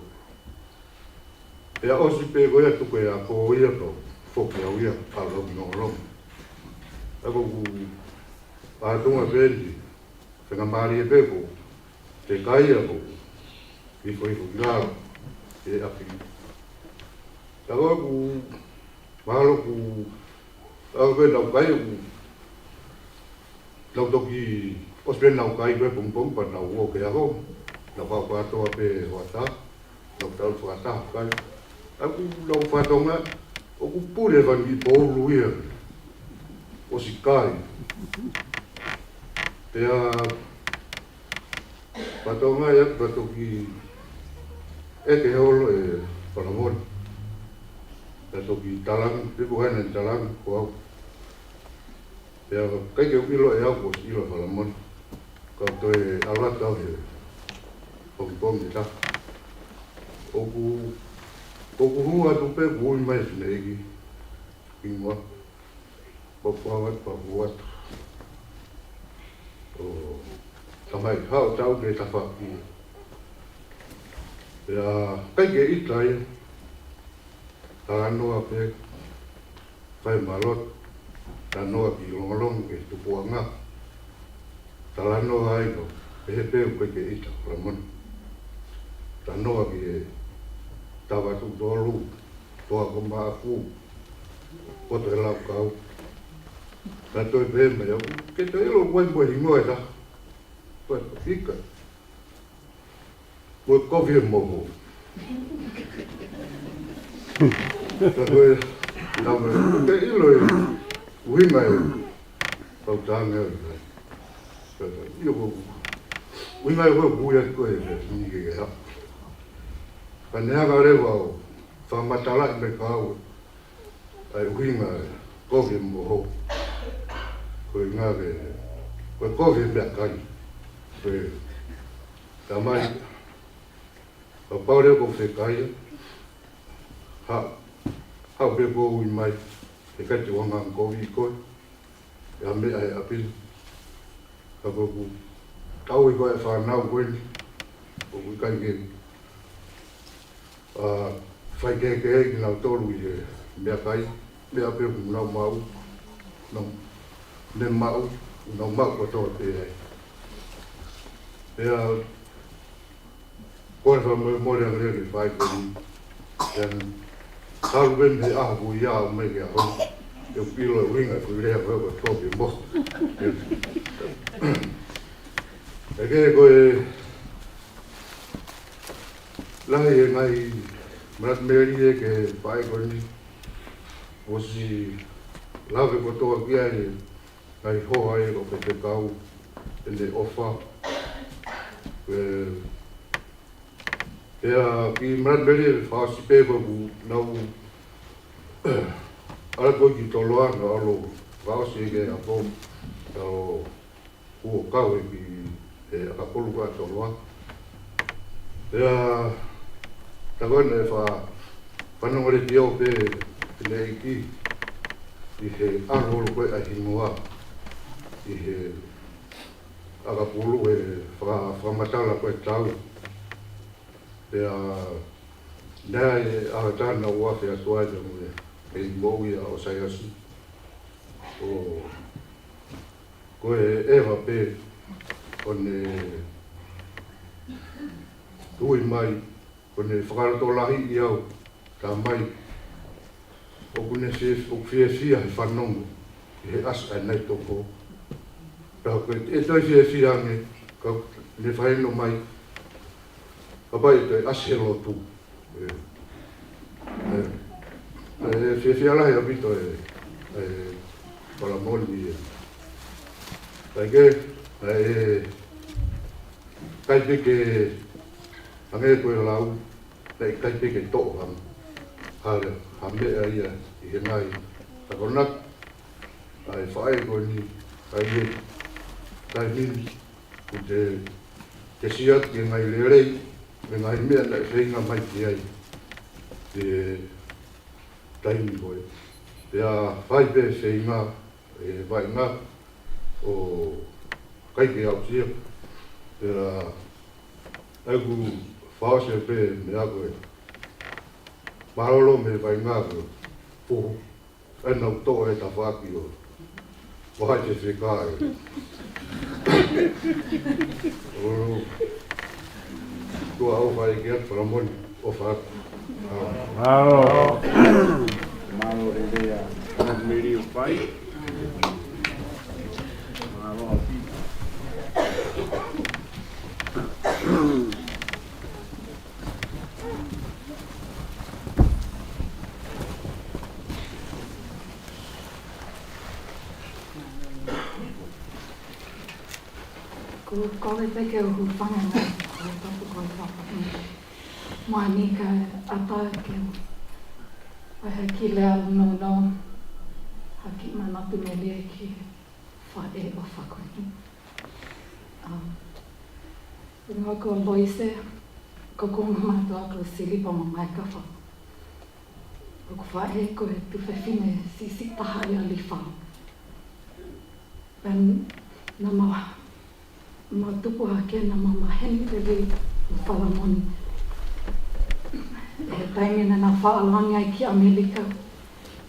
Pea ʻosi pē ko ia tuku e ako ia pea foki au ia ʻalu au ki Longolongo. ʻA ia ʻoku ou ʻatunga pē eni, faingamālie pē ko e kai ia ʻoku ou hifo hifo ki lalo he ʻapi. ʻA ia ʻoku mahalo ʻoku ʻalu pē ʻenau kai ʻoku nau toki ʻosi pē ʻenau kai ko ē pongipongi pea nau ō ki he ako. Nau haʻu kātoa pē hoʻatā, nau tau fakataha kai. ʻA ia ʻoku nau fatongia, ʻoku pule fanga kiʻi poulu ia. ʻOsi kai. Pea fatongia ia pea toki ʻeke holo ʻe Falamoni. Pea toki talangi, pe ko hai naʻe talangi, ko au. Pea ʻikai ke u ʻilo ʻe au kuo ʻosi ʻilo ʻe Falamoni. Ka u toe ʻalu atu au he pongipongi ʻe taha. ʻOku, ʻoku hū atu pē kuo ui mai e fineʻeiki. Hingoa. Pea u pau atu, pea u hū atu. ʻO tamai hao tau ke tafaʻaki. Pea ʻikai ke ʻita ia. Talanoa pē. Fai mālohi, talanoa ki Longolongo ki he tupuʻanga. Talanoa ai ko, pehē pē ʻoku ʻikai ke ʻita, Falamoni. Talanoa ki he Tavatuʻutolu, Toa ko Maʻaku, Poto he Laukau. Ka toe pehē mai au, ke toe ʻilo ʻoku ʻi ai mo e hingoa ʻe taha. Ko e fika. Ko e kovi e moho. Ka ko e, ka ko e, te ʻilo e ʻuhinga e pautanga e. Ka ko e, ʻio ko e, ʻuhinga e ko e ʻuhinga ko e, e, ni ke ke ha. Ka ne hanga leva ʻo fakamatalaʻi mai kia au ʻa e ʻuhinga e kovi e moho. Ko e ʻuhinga ke, ko e kovi e meʻakai. Ko e, tamai, kapau leva ʻoku fekai ia, ha, haʻu pē ʻo ui mai, he ʻikai te u hanga ʻo kovi koe, ʻi ha meʻa he ʻapi ni. Ka ko ʻeku tauhi ko ē e fānau ko eni, ʻoku ʻikai ke, ʻa, fai kehekehe kinautolu ʻi he meʻakai, meʻa pē ʻoku nau maʻu, nau, ne maʻu, nau maʻu kotoa pē ai. Pea, ko e fakamolemole ange leva ki he faʻē ko eni. Pea, talu pē mei he ʻaho ko ia ʻo aʻu mai ki he ʻaho ni, ʻoku ou ʻilo ʻe ʻuhinga e foʻi lea ko ē ko e topi mo. ʻE ke ko e lahi e ngaahi manatu melie ki he faʻē ko eni, ʻosi lave kotoa ki ai e ngaahi hoa ʻo e faifekau, ʻene ʻofa. ʻE, pea kiʻi manatu melie fakaʻosi pē ko ʻeku nau ʻalu ko ē ki Toloa, nau ʻalu fakaʻosi ki he ʻaho, nau ʻalu ʻo kau ʻi he ʻakapulu ko ē ʻa Toloa. Pea, tā ko ē naʻe fa-, fanongo letiō pē ʻene ʻeiki ʻi he ʻalu holo ko ē ʻa e hingoa ʻi he ʻakapulu he faka-, fakamatala ko ē tau. Pea, naʻe ʻi ai e ʻaho ʻe taha naʻa ku afe atu ai pea mo e, e moʻui ʻa ʻOsaiasi. ʻO ko e ʻeva pē, ʻo ne tui mai, ʻo ne fakalotolahiʻi au, tā mai, ʻoku ne fie-, ʻoku fiefia he fanongo, ʻi he ʻasi ʻa e naʻe toko. Pea ko e, ʻe toe fiefia ange, ka ne faino mai, kapau ʻe toe ʻasi he lotu. ʻE, ʻe, ʻe fiefia lahi ʻaupito e, e, Falamoni ē. Kae kehe, ʻe, ʻikai pē ke, hangē ko e lau, naʻe ʻikai pē ke toʻo ha, ha, ha meʻa ia ʻi he ngaahi akonaki ʻa e faʻē ko eni, ʻa e taimi ni, ʻoku te, te sio atu ki he ngaahi lelei, mo e ngaahi meʻa naʻe feinga mai ki ai he taimi ko ē. Pea fai pē feinga e vaʻinga ʻo ʻikai ke aʻusia. Pea ʻoku fakaʻosi pē meʻa ko ē. Mālōlō mei he vaʻinga ko ē. Puhu. ʻE nau toʻo e tafaʻaki ʻo, ʻo hai te feka ē. ʻO, tua ʻofa ʻEiki atu Falamoni, ʻofa atu. Mālō. Mālō e lea, Meli ʻo fai. Mālō. Ko, ko e peke o hūfanga na, ko e tapu ko e tapu. Moʻoni ka ʻata ke u, ʻai ha kiʻi lea nounou, ha kiʻi manatu melie ki he faʻē ʻofa ko eni. Um, ʻuhinga ko Loise, ko e kuonga mātuʻa ko Silipa mo Maekafa. ʻOku faʻē ko e tuofefine siʻisiʻi taha ia ʻa Lifao. Pea naʻa ma, ma tupu hake naʻa ma maheni lelei mo Falamoni. ʻI he taimi naʻa na faʻa ʻalu ange ai ki ʻAmelika,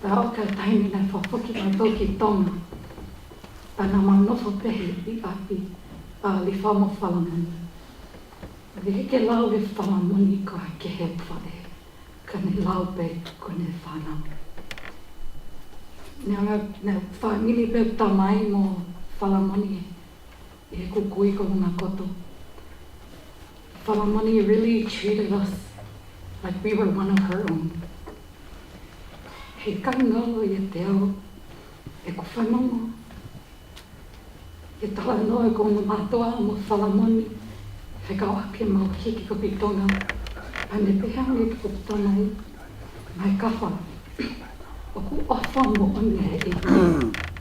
pea aʻu ki he taimi naʻe fakafoki mautolu ki Tonga. Pea naʻa ma nofo pehē ʻi ʻapi ʻa Lifao mo Falamoni. ʻIkai ke lau ʻe Falamoni ko ha kehe faʻē, ka ne lau pē ko ʻene fānau. Neongo, naʻe fāmili pē ʻa e tamai mo Falamoni ʻi heʻeku kui ko Unakoto. Falamoni really treated us like we were one of her own. He ʻikai ngalo ʻiate au ʻeku fanongo ʻi he talanoa ʻa e kuonga mātuʻa mo Falamoni, fekauʻaki mo e hiki ko ē ki Tonga, pea ne pehē ange ki Kuputonai, Maekafa, ʻoku ʻofa moʻoni ʻa e ʻEiki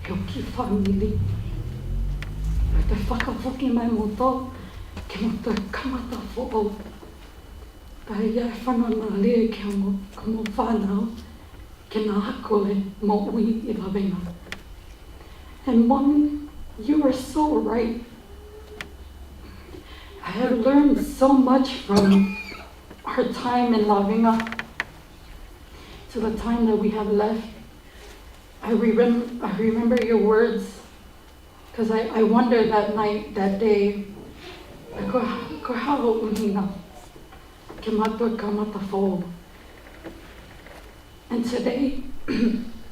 he ʻoku kiʻi fāmili. Pea toe fakafoki mai moutolu ke mou toe kamata foʻou. Pea ʻi ai e faingamālie ke ongo ko hoʻomou fānau ke na ako e moʻui ʻi Lavenga. And Mommy, you are so right. I have learned so much from our time in Lavenga. to the time that we have left. I, rem- I remember your words, because I, I wonder that night, that day, ʻa e ko, ko e hā hoʻo ʻuhinga ke mātuʻaki kamata foʻou. And today,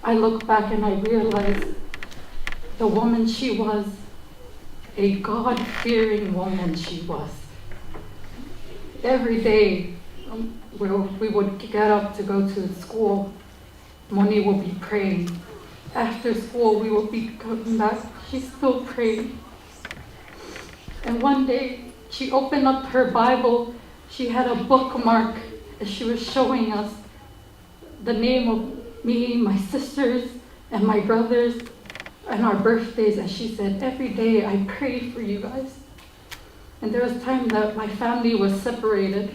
I look back and I realize the woman she was, a God-fearing woman she was. Every day, um, we, we would get up to go to school. Moni would be praying. After school, we would be coming back. She's still praying. And one day, she opened up her Bible. She had a bookmark, and she was showing us the name of me, my sisters, and my brothers, and our birthdays. And she said, "Every day I pray for you guys." And there was time that my family was separated,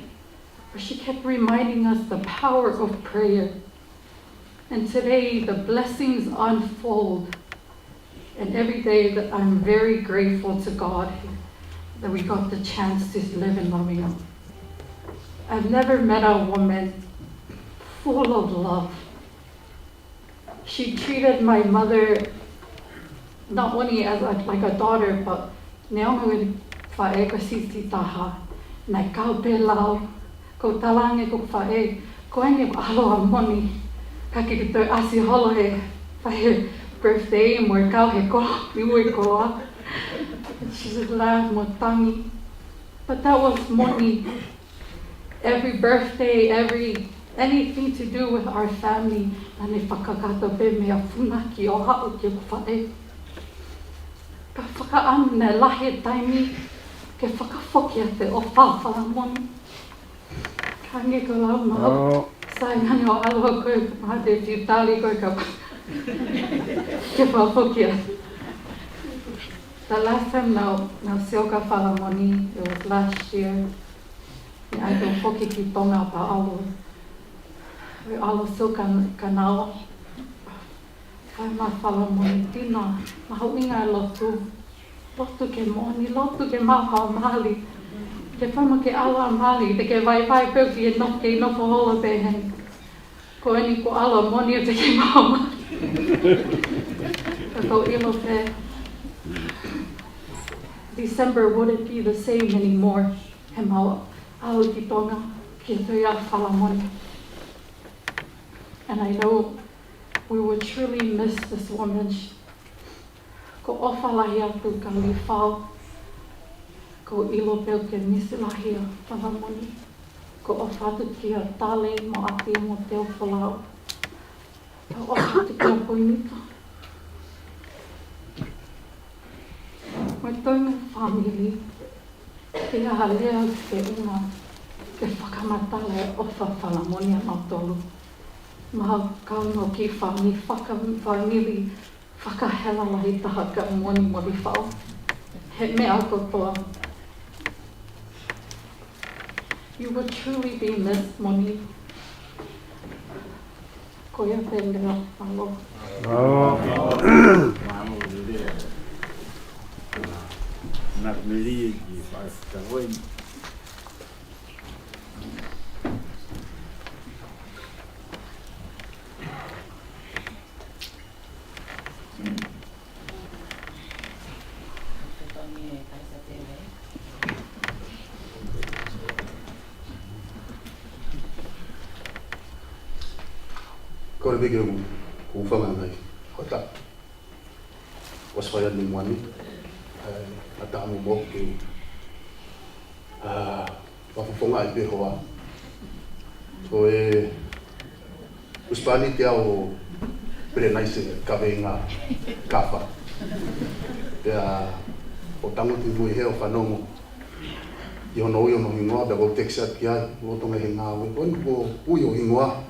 but she kept reminding us the power of prayer. And today, the blessings unfold. And every day that I'm very grateful to God that we got the chance to live in Loving Oak. I've never met a woman full of love. She treated my mother not only as a, like a daughter, but neongo e faʻē ko e siʻisiʻi taha, naʻe kau pē lau, ko e talaange ko e faʻē, ko eni ʻalu ʻa Moni, ka ke ke toe ʻasi holo he, fai he birthday mo e kau he koloa, niu e koloa. She just laughed mo tangi. But that was Moni. Every birthday, every, anything to do with our family, naʻá ne fakakakato pē meʻa funaki ʻo haʻu ki hoku faʻē. Ka fakaʻamu naʻe lahi e taimi ke fakafoki atu e ʻofa ʻa Falamoni. Hangē ko e lau ʻa Maʻo. Oh. Sai ngani ʻo ʻalu ko e mahate fiutali ko e kapa. Ke fakafoki atu. The last time naʻá, naʻá ku sio kia Falamoni, it was last year. Naʻe ʻai ke u foki ki Tonga pea ʻalu. ʻAlu sio kia, kia Nao. Fai mai Falamoni, Tina, mahuʻinga e lotu. Lotu ke moʻoni, lotu ke maʻu haʻo mali. Ke fai mai ke ʻalu ʻa mali, te ke vaivai pē ʻoku ke nofo, ke nofo holo pē heni. Ko eni ko e ʻalu ʻa Moni ʻoku te ke maʻu mali. Ka ʻoku ou ʻilo pē, December wouldn't be the same anymore. He mau ʻalu ki Tonga, ke toe ʻa Falamoni. And I know we will truly miss this woman. ʻOku ou ʻofa lahi atu kia Lifao. ʻOku ou ʻilo pē ʻoku ke misi lahi ʻa Falamoni. ʻOku ou ʻofa atu kia Tale mo ʻAti mo Teofolau. ʻOku ou ʻofa atu kia Poinita. Mo e toenga fāmili, ke ʻi ai ha lea ke ʻuhinga ke fakamatala e ʻofa ʻa Falamoni ʻia mautolu. Mau kau mo e kiʻi fāmi-, faka-, fāmili fakahela lahi taha kia Moni mo Lifao. He meʻa kotoa. You will truly be missed, Moni. Ko ia pē lea, mālō. Oh. Not really, you five, Ko e piki ʻoku, ʻoku fanga ngai. Ko ta. ʻOsi fai atu ni muani. ʻE, ʻatā mo moʻoku. ʻA, fakafofongaʻi pē hoa. Ko e husepāniti au ʻo Pelenise Kaveinga Kafa. Pea ʻo tangutu mui he ʻo fanongo ki hono ui hono hingoa, pea ko e text atu ki ai, lolotonga he ngāue. Ko eni kuo ui ho hingoa.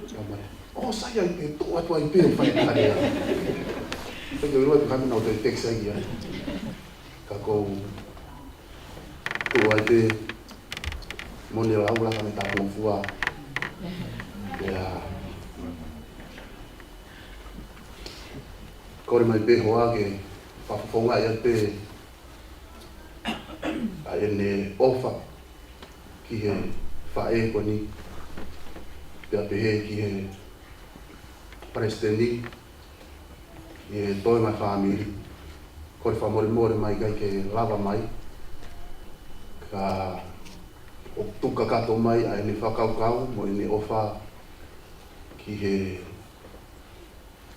Ka mai, ʻo sai ai pē, tuʻu atu ai pē ʻo fai e kalea. Pea ke ʻilo atu ka mena ʻo toe text ai ki ai. Ka ko tuʻu ai pē Moni ʻo ʻalu ʻo laka mei he tāpongofua. Pea kole mai pē hoa ke fakafofongaʻi atu pē ʻa ʻene ʻofa ki he faʻē ko eni. Pea pehē ki he palesiteni, ki he toenga fāmili. Kole fakamolemole mai ʻikai ke lava mai. Ka ʻoku tuku kakato mai ʻa ʻene fakakaukau mo ʻene ʻofa ki he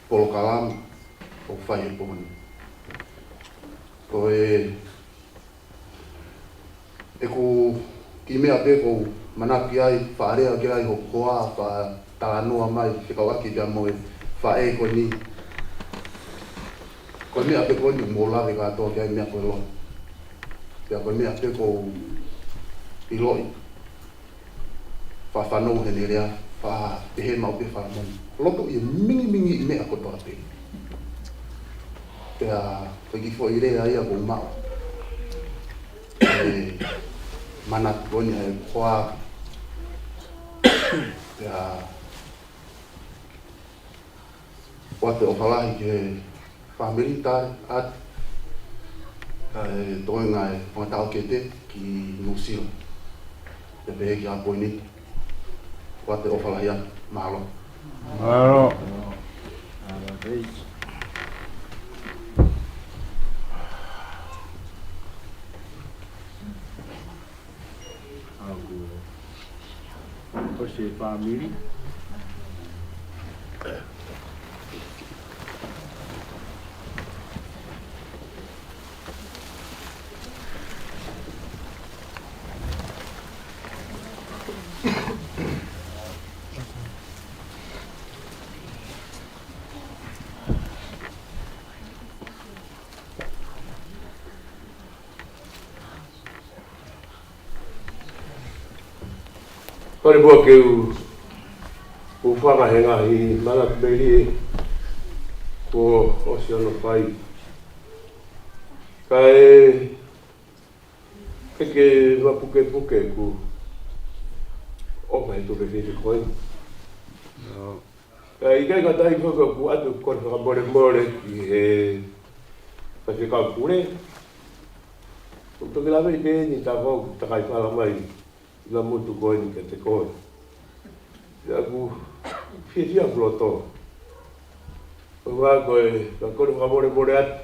polokalama ʻoku fai he pō ni. Ko e ʻeku kiʻi meʻa pē ʻoku ou manatu ki ai, faʻa lea ki ai hoku hoa, faʻa talanoa mai fekauʻaki pea mo e faʻē ko eni. Ko e meʻa pē ko eni ʻoku mou lave kātoa ki ai, meʻa ko e lotu. Pea ko e meʻa pē ʻoku ou ʻiloʻi. Faʻa fanongo heʻene lea, faʻa pehē maʻu pē Falamoni. Lotu ʻi he mingimingiʻi meʻa kotoa pē. Pea ko e kiʻi foʻi lea ia ʻoku ou maʻu. ʻE manatu ko eni ʻa e hoa. Pea ʻoatu e ʻofa lahi ki he fāmili, Tale, ʻAti, kae toenga e fanga taʻokete ki Nuʻusila. Pea pehē ki ʻApoinita. ʻOatu e ʻofa lahi atu. Mālō. Mālō. ʻOku ʻosi e fāmili. Kole muʻa ke u, u hūfanga he ngaahi manatu melie kuo ʻosi hono fai. Kae, ke ke mapukepuke ʻeku ʻofa he tuʻu fefine ko eni. ʻIkai ngata ai, ko ʻeku ʻoatu e kole fakamolemole ki he Faifekau Pule. ʻOku toki lave pē eni, tā ko ʻeku takai fala mai ʻi he motu ko eni kiate koe. Pea ʻoku fiefia ʻeku loto. Ko e ʻuhinga ko e, ka kole fakamolemole atu.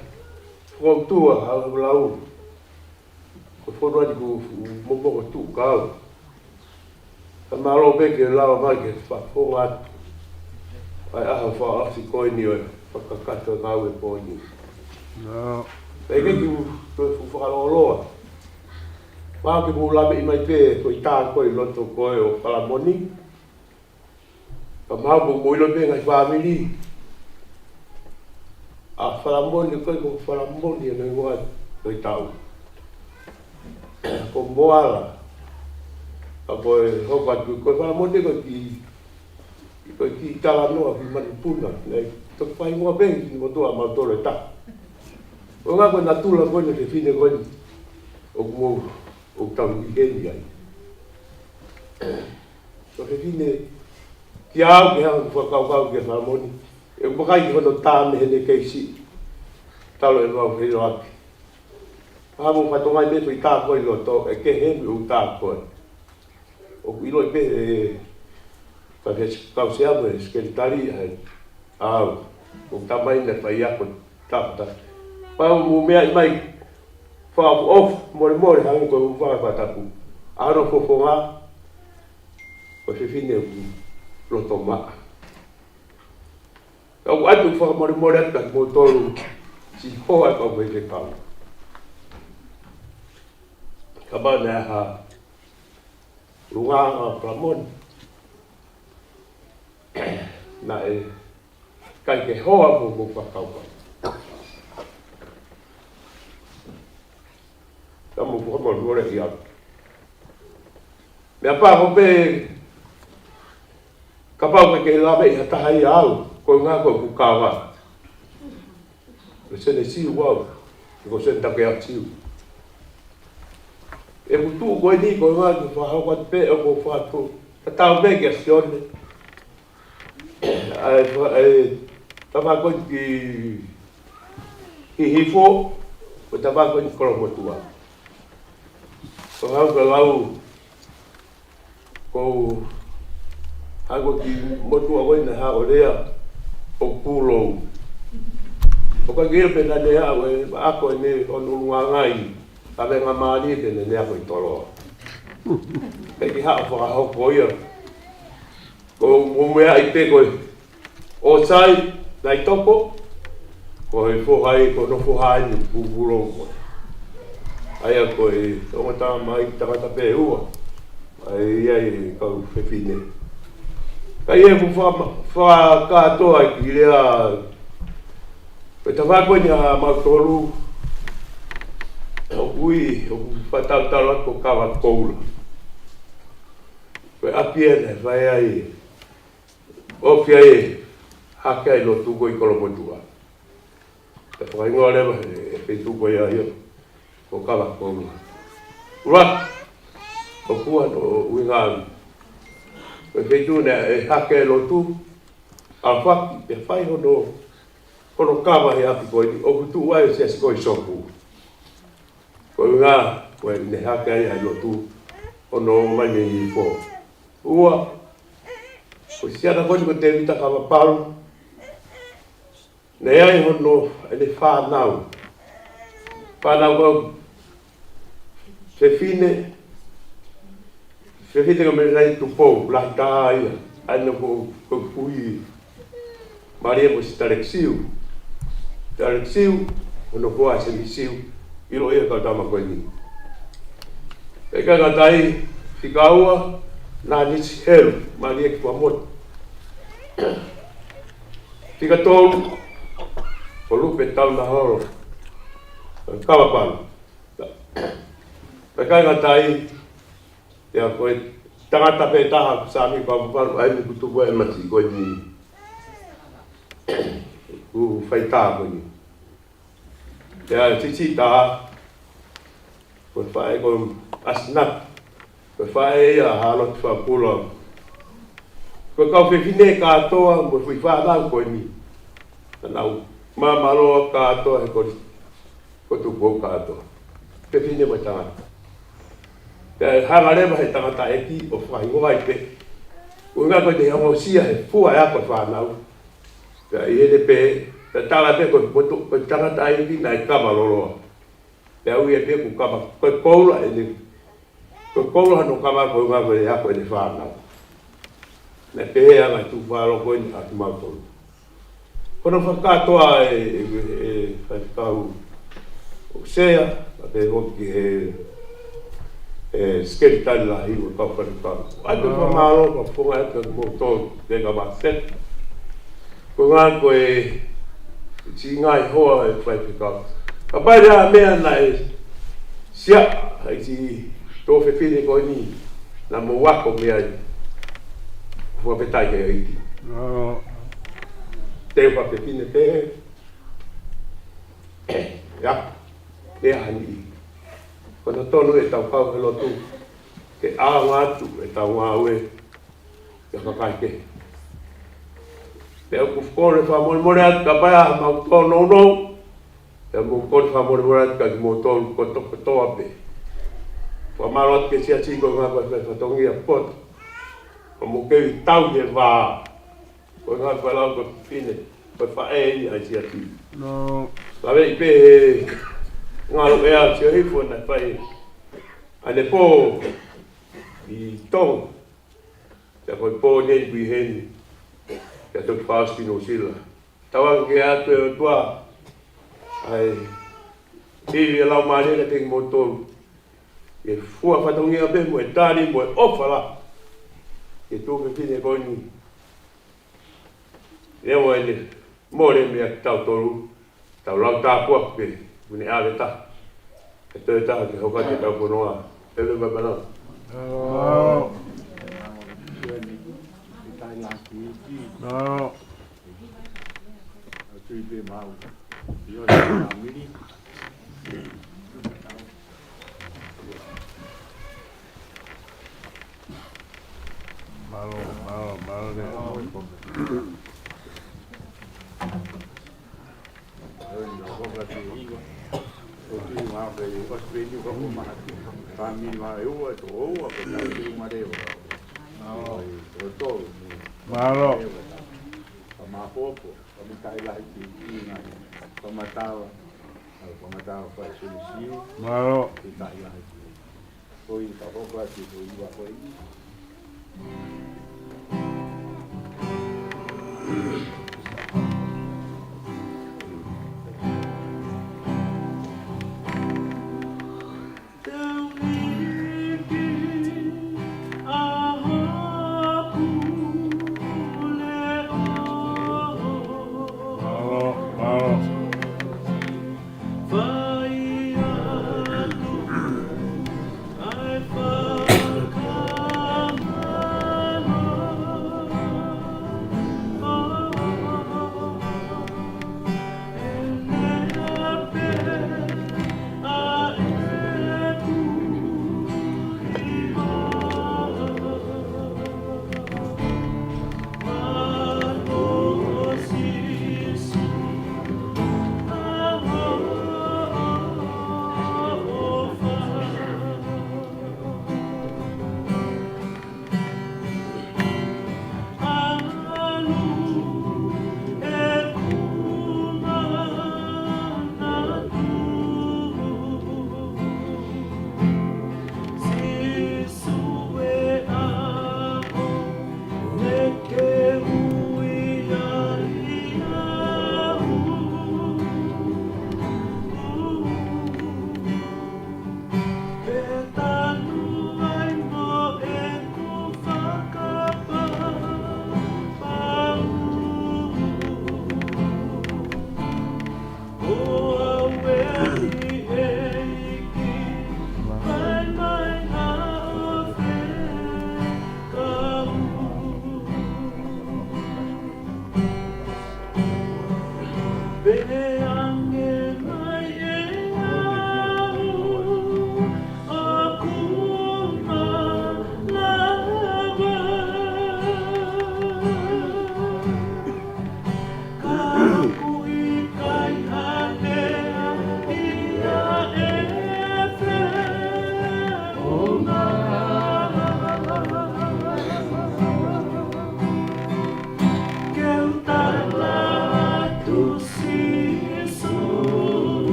Ko e ʻOtua, ʻa e lau. Ko e fonu atu ʻeku momoko tuʻu kau. Ka mālō pē ke lava mai ke fakafofonga atu ʻa e ʻaho fakaʻosi ko eni ʻo e fakakakato ʻa e ngāue ko eni. Pea ʻikai ke u toe fuʻu fakalōloa. Pau ke mou laveʻi mai pē ko e tā ko ē ʻi loto ko ē ʻo Falamoni. Ka mahalo ʻoku mou ʻilo pē ngaahi fāmili. ʻA Falamoni ko ē, ko Falamoni ʻa e hingoa ʻo e tau. Ko Moala. Ka ko e hoko atu ko e Falamoni ko e kiʻi, ko e kiʻi talanoa ki manupuna. Naʻe toki fai hingoa pē ki motuʻa mautolu ʻe taha. Ko e ʻuhinga ko e natula ko eni e fefine ko eni ʻoku mou, ʻoku tau ʻi heni ai. Ko e fefine, kiate au, ke hanga ʻo fakakaukau kia Falamoni, ʻe vakai ki hono tā mei heʻene kei siʻi. Talu ʻemau feʻiloaki. Ka mou fakatokangaʻi pē foʻi tā ko ē ʻi loto, ʻe kehe mei hoʻo tā ko ē. ʻOku ʻiloʻi pē ʻe Faifekau Sea mo e Sekelitali ʻa e ʻAu, ʻoku tamai na fai ako tapa. Pau mou meaʻi mai, fakaʻofoʻofa, molemole, hangē ko e ʻuhinga fakatapu. ʻA hono fofonga, ko e fefine ʻoku loto maʻa. Ka ʻoku ʻoatu e fakamolemole atu kiate kimoutolu, siʻi hoa ʻo e kau faifekau. Kapau naʻe ʻi ai ha ʻulungaanga ʻa Falamoni, naʻe ʻikai ke hoa mo, mo fakakaukau. Ka mou fakamolemole ia. Meʻapango pē, kapau ʻe kei laveʻi ha taha ia ʻaʻau, ko e ʻuhinga ko ʻeku kava. Ko e sene Siu au, ko e sene Takeʻa Siu. ʻEku tuʻu ko eni ko e ʻuhinga ke fakahoko atu pē ʻeku fakatuʻu. Tatau pē kia Sione. ʻA e fa-, ʻa e tafaʻaki ko ē ki Hihifo, ko e tafaʻaki ko ē ki Kolomotuʻa. Ko e ʻuhinga ko e lau, ko ʻA ko e kiʻi motuʻa ko ē naʻe haʻu ʻo lea ʻo Kulou. ʻOku ʻikai ke ʻilo pe naʻa ne ʻave ʻa ko ē ne ʻo nulungangai, ka venga mālie pe naʻa ne ʻave ʻi Toloa. Pea ke haʻu fakahoko ia. Ko mo me ai pe ko e ʻo sai, naʻe toko, ko e foha ē, ko hono foha eni, Kulou ko ē. ʻA ia ko e ongo tama mai, tangata pē ua. ʻA ia ʻa e kau fefine. Ka ʻi heʻeku fa-, fakakātoa ki he lea, ko e tafaʻaki ko eni ʻa mautolu, ʻoku ui, ʻoku fakatautau atu ko Kavakoula. Ko e ʻapi ena ʻe fai ai, ʻoku fai ai e hake ʻa e lotu ko ē ʻi Kolomotuʻa. Pea fakahingoa leva e, e feituʻu ko ia ia ko Kavakoula. ʻUluaki, ʻoku ʻi ai hono ʻuhinga. Ko e feituʻu naʻe hake e lotu, ʻalu ʻo fai, pea fai hono, hono kava he ʻapi ko eni, ʻoku tuʻu ai e siasi ko ē ʻi Sopu. Ko e ʻuhinga, ko ʻene hake ai ʻa e lotu, hono ō mai mei Nifo. Ua, ko e siana ko eni ko Tēvita Kavapalu, naʻe ʻi ai hono, ʻene fānau. Fānau ko e fefine, fefine ko Melinaia Tupou, lahi taha ia, ʻa ia ko, ko Kui Malia mo Sitalekisiu. Sitalekisiu, hono hoa ʻa Semisiu, ʻiloa ia ʻe he kau tama ko eni. Pea ʻikai ngata ai, fika ua, Nanisi Helu, Malia ki Fuaʻamotu. Fika tolu, ko Lupe Taunaholo, Kavapalu. Pea ʻikai ngata ai, ia ko e tangata pē taha, Sami Kavapalu, ʻa ia ʻoku tupu ai e masiʻi ko eni, ʻoku fai tā ko eni. Ia, siʻisiʻi taha, ko e faʻē ko Asinaki, ko e faʻē ia ʻa Hāloti Fakakula. Ko e kau fefine kātoa, mo e foʻi fānau ko eni. Naʻa nau māmālohi kātoa he kolisi ko Tupou kātoa. Fefine mo e tangata. Pea hanga leva he tangataʻeiki ʻo fakahingoa ai pē. ʻUhinga ko ʻene ongosia he fua e ako e fānau. Pea ʻi heʻene pehē, pea tala pē ko e motu, ko e tangataʻeiki naʻe kava loloa. Pea ui ai pē ko Kava, ko e koula ʻene, ko e koula hono kava ko e ʻuhinga ko ʻene ako ʻene fānau. Naʻe pehē ʻa e ngaahi tukufakaholo ko eni ʻa kimautolu. Ko hono fakakātoa e, e, e, e faifekau ʻo Sea, pea pehē foki ki he, e, sekelitali lahi ʻo e kau faifekau. ʻA ia ko e fakamālō, ko e fofonga atu kiate kimoutolu, Tenga Maseta. Ko e ʻuhinga ko e, siʻi ngaahi hoa e faifekau. Kapau leva ʻa e meʻa naʻe sia, ʻa e siʻi tuofefine ko eni, naʻa mou ako mei ai. Fakafetaʻi ki he ʻEiki. ʻIo. Te u fakafefine pē. ʻIa, meʻa hani. Ko hono tonu ʻetau kau he lotu, ke ʻaonga atu ʻetau ngāue ki he kakai kehe. Pea ʻoku ou kole fakamolemole atu kapau ʻoku mau tōnounou, pea ʻoku ou kole fakamolemole atu kiate kimoutolu kotoa kotoa pē. Fakamālō atu ki he siasi ko e ʻuhinga ko e fatongia poto. ʻOku mou kei tau he vā. Ko e ʻuhinga ko e lau ko e fefine, ko e faʻē ia ʻa e siasi. ʻIo. Laveʻi pē he ngalo ʻea sia hifo naʻe fai ʻanepō ʻi Tonga. Pea ko e pō nei ʻoku ʻi heni, pea toki fakaʻosi ki Nuʻu Sila. Tauange ke ʻoatu ʻe he ʻOtua ʻa e ivi ʻa e Laumālie kiate kimoutolu. ʻE fua fatongia pē mo e tali mo e ʻofa lahi ki he tuofefine ko eni. Neongo ʻene mole meiate kitautolu, tau lau tāpuaki pē, ʻoku ne ʻave taha, ʻe toe taha ke hoko atu ʻetau fonua. Pele mai panau. Mālō, mālō, mālō. Mālō. Ka mapopo, ka mitaʻi lahi ki, ki ngai. Ka matava, ka matava fai sumisiu. Mālō. Mitaʻi lahi ki. Ko i ka hoko atu ko i wa ko i.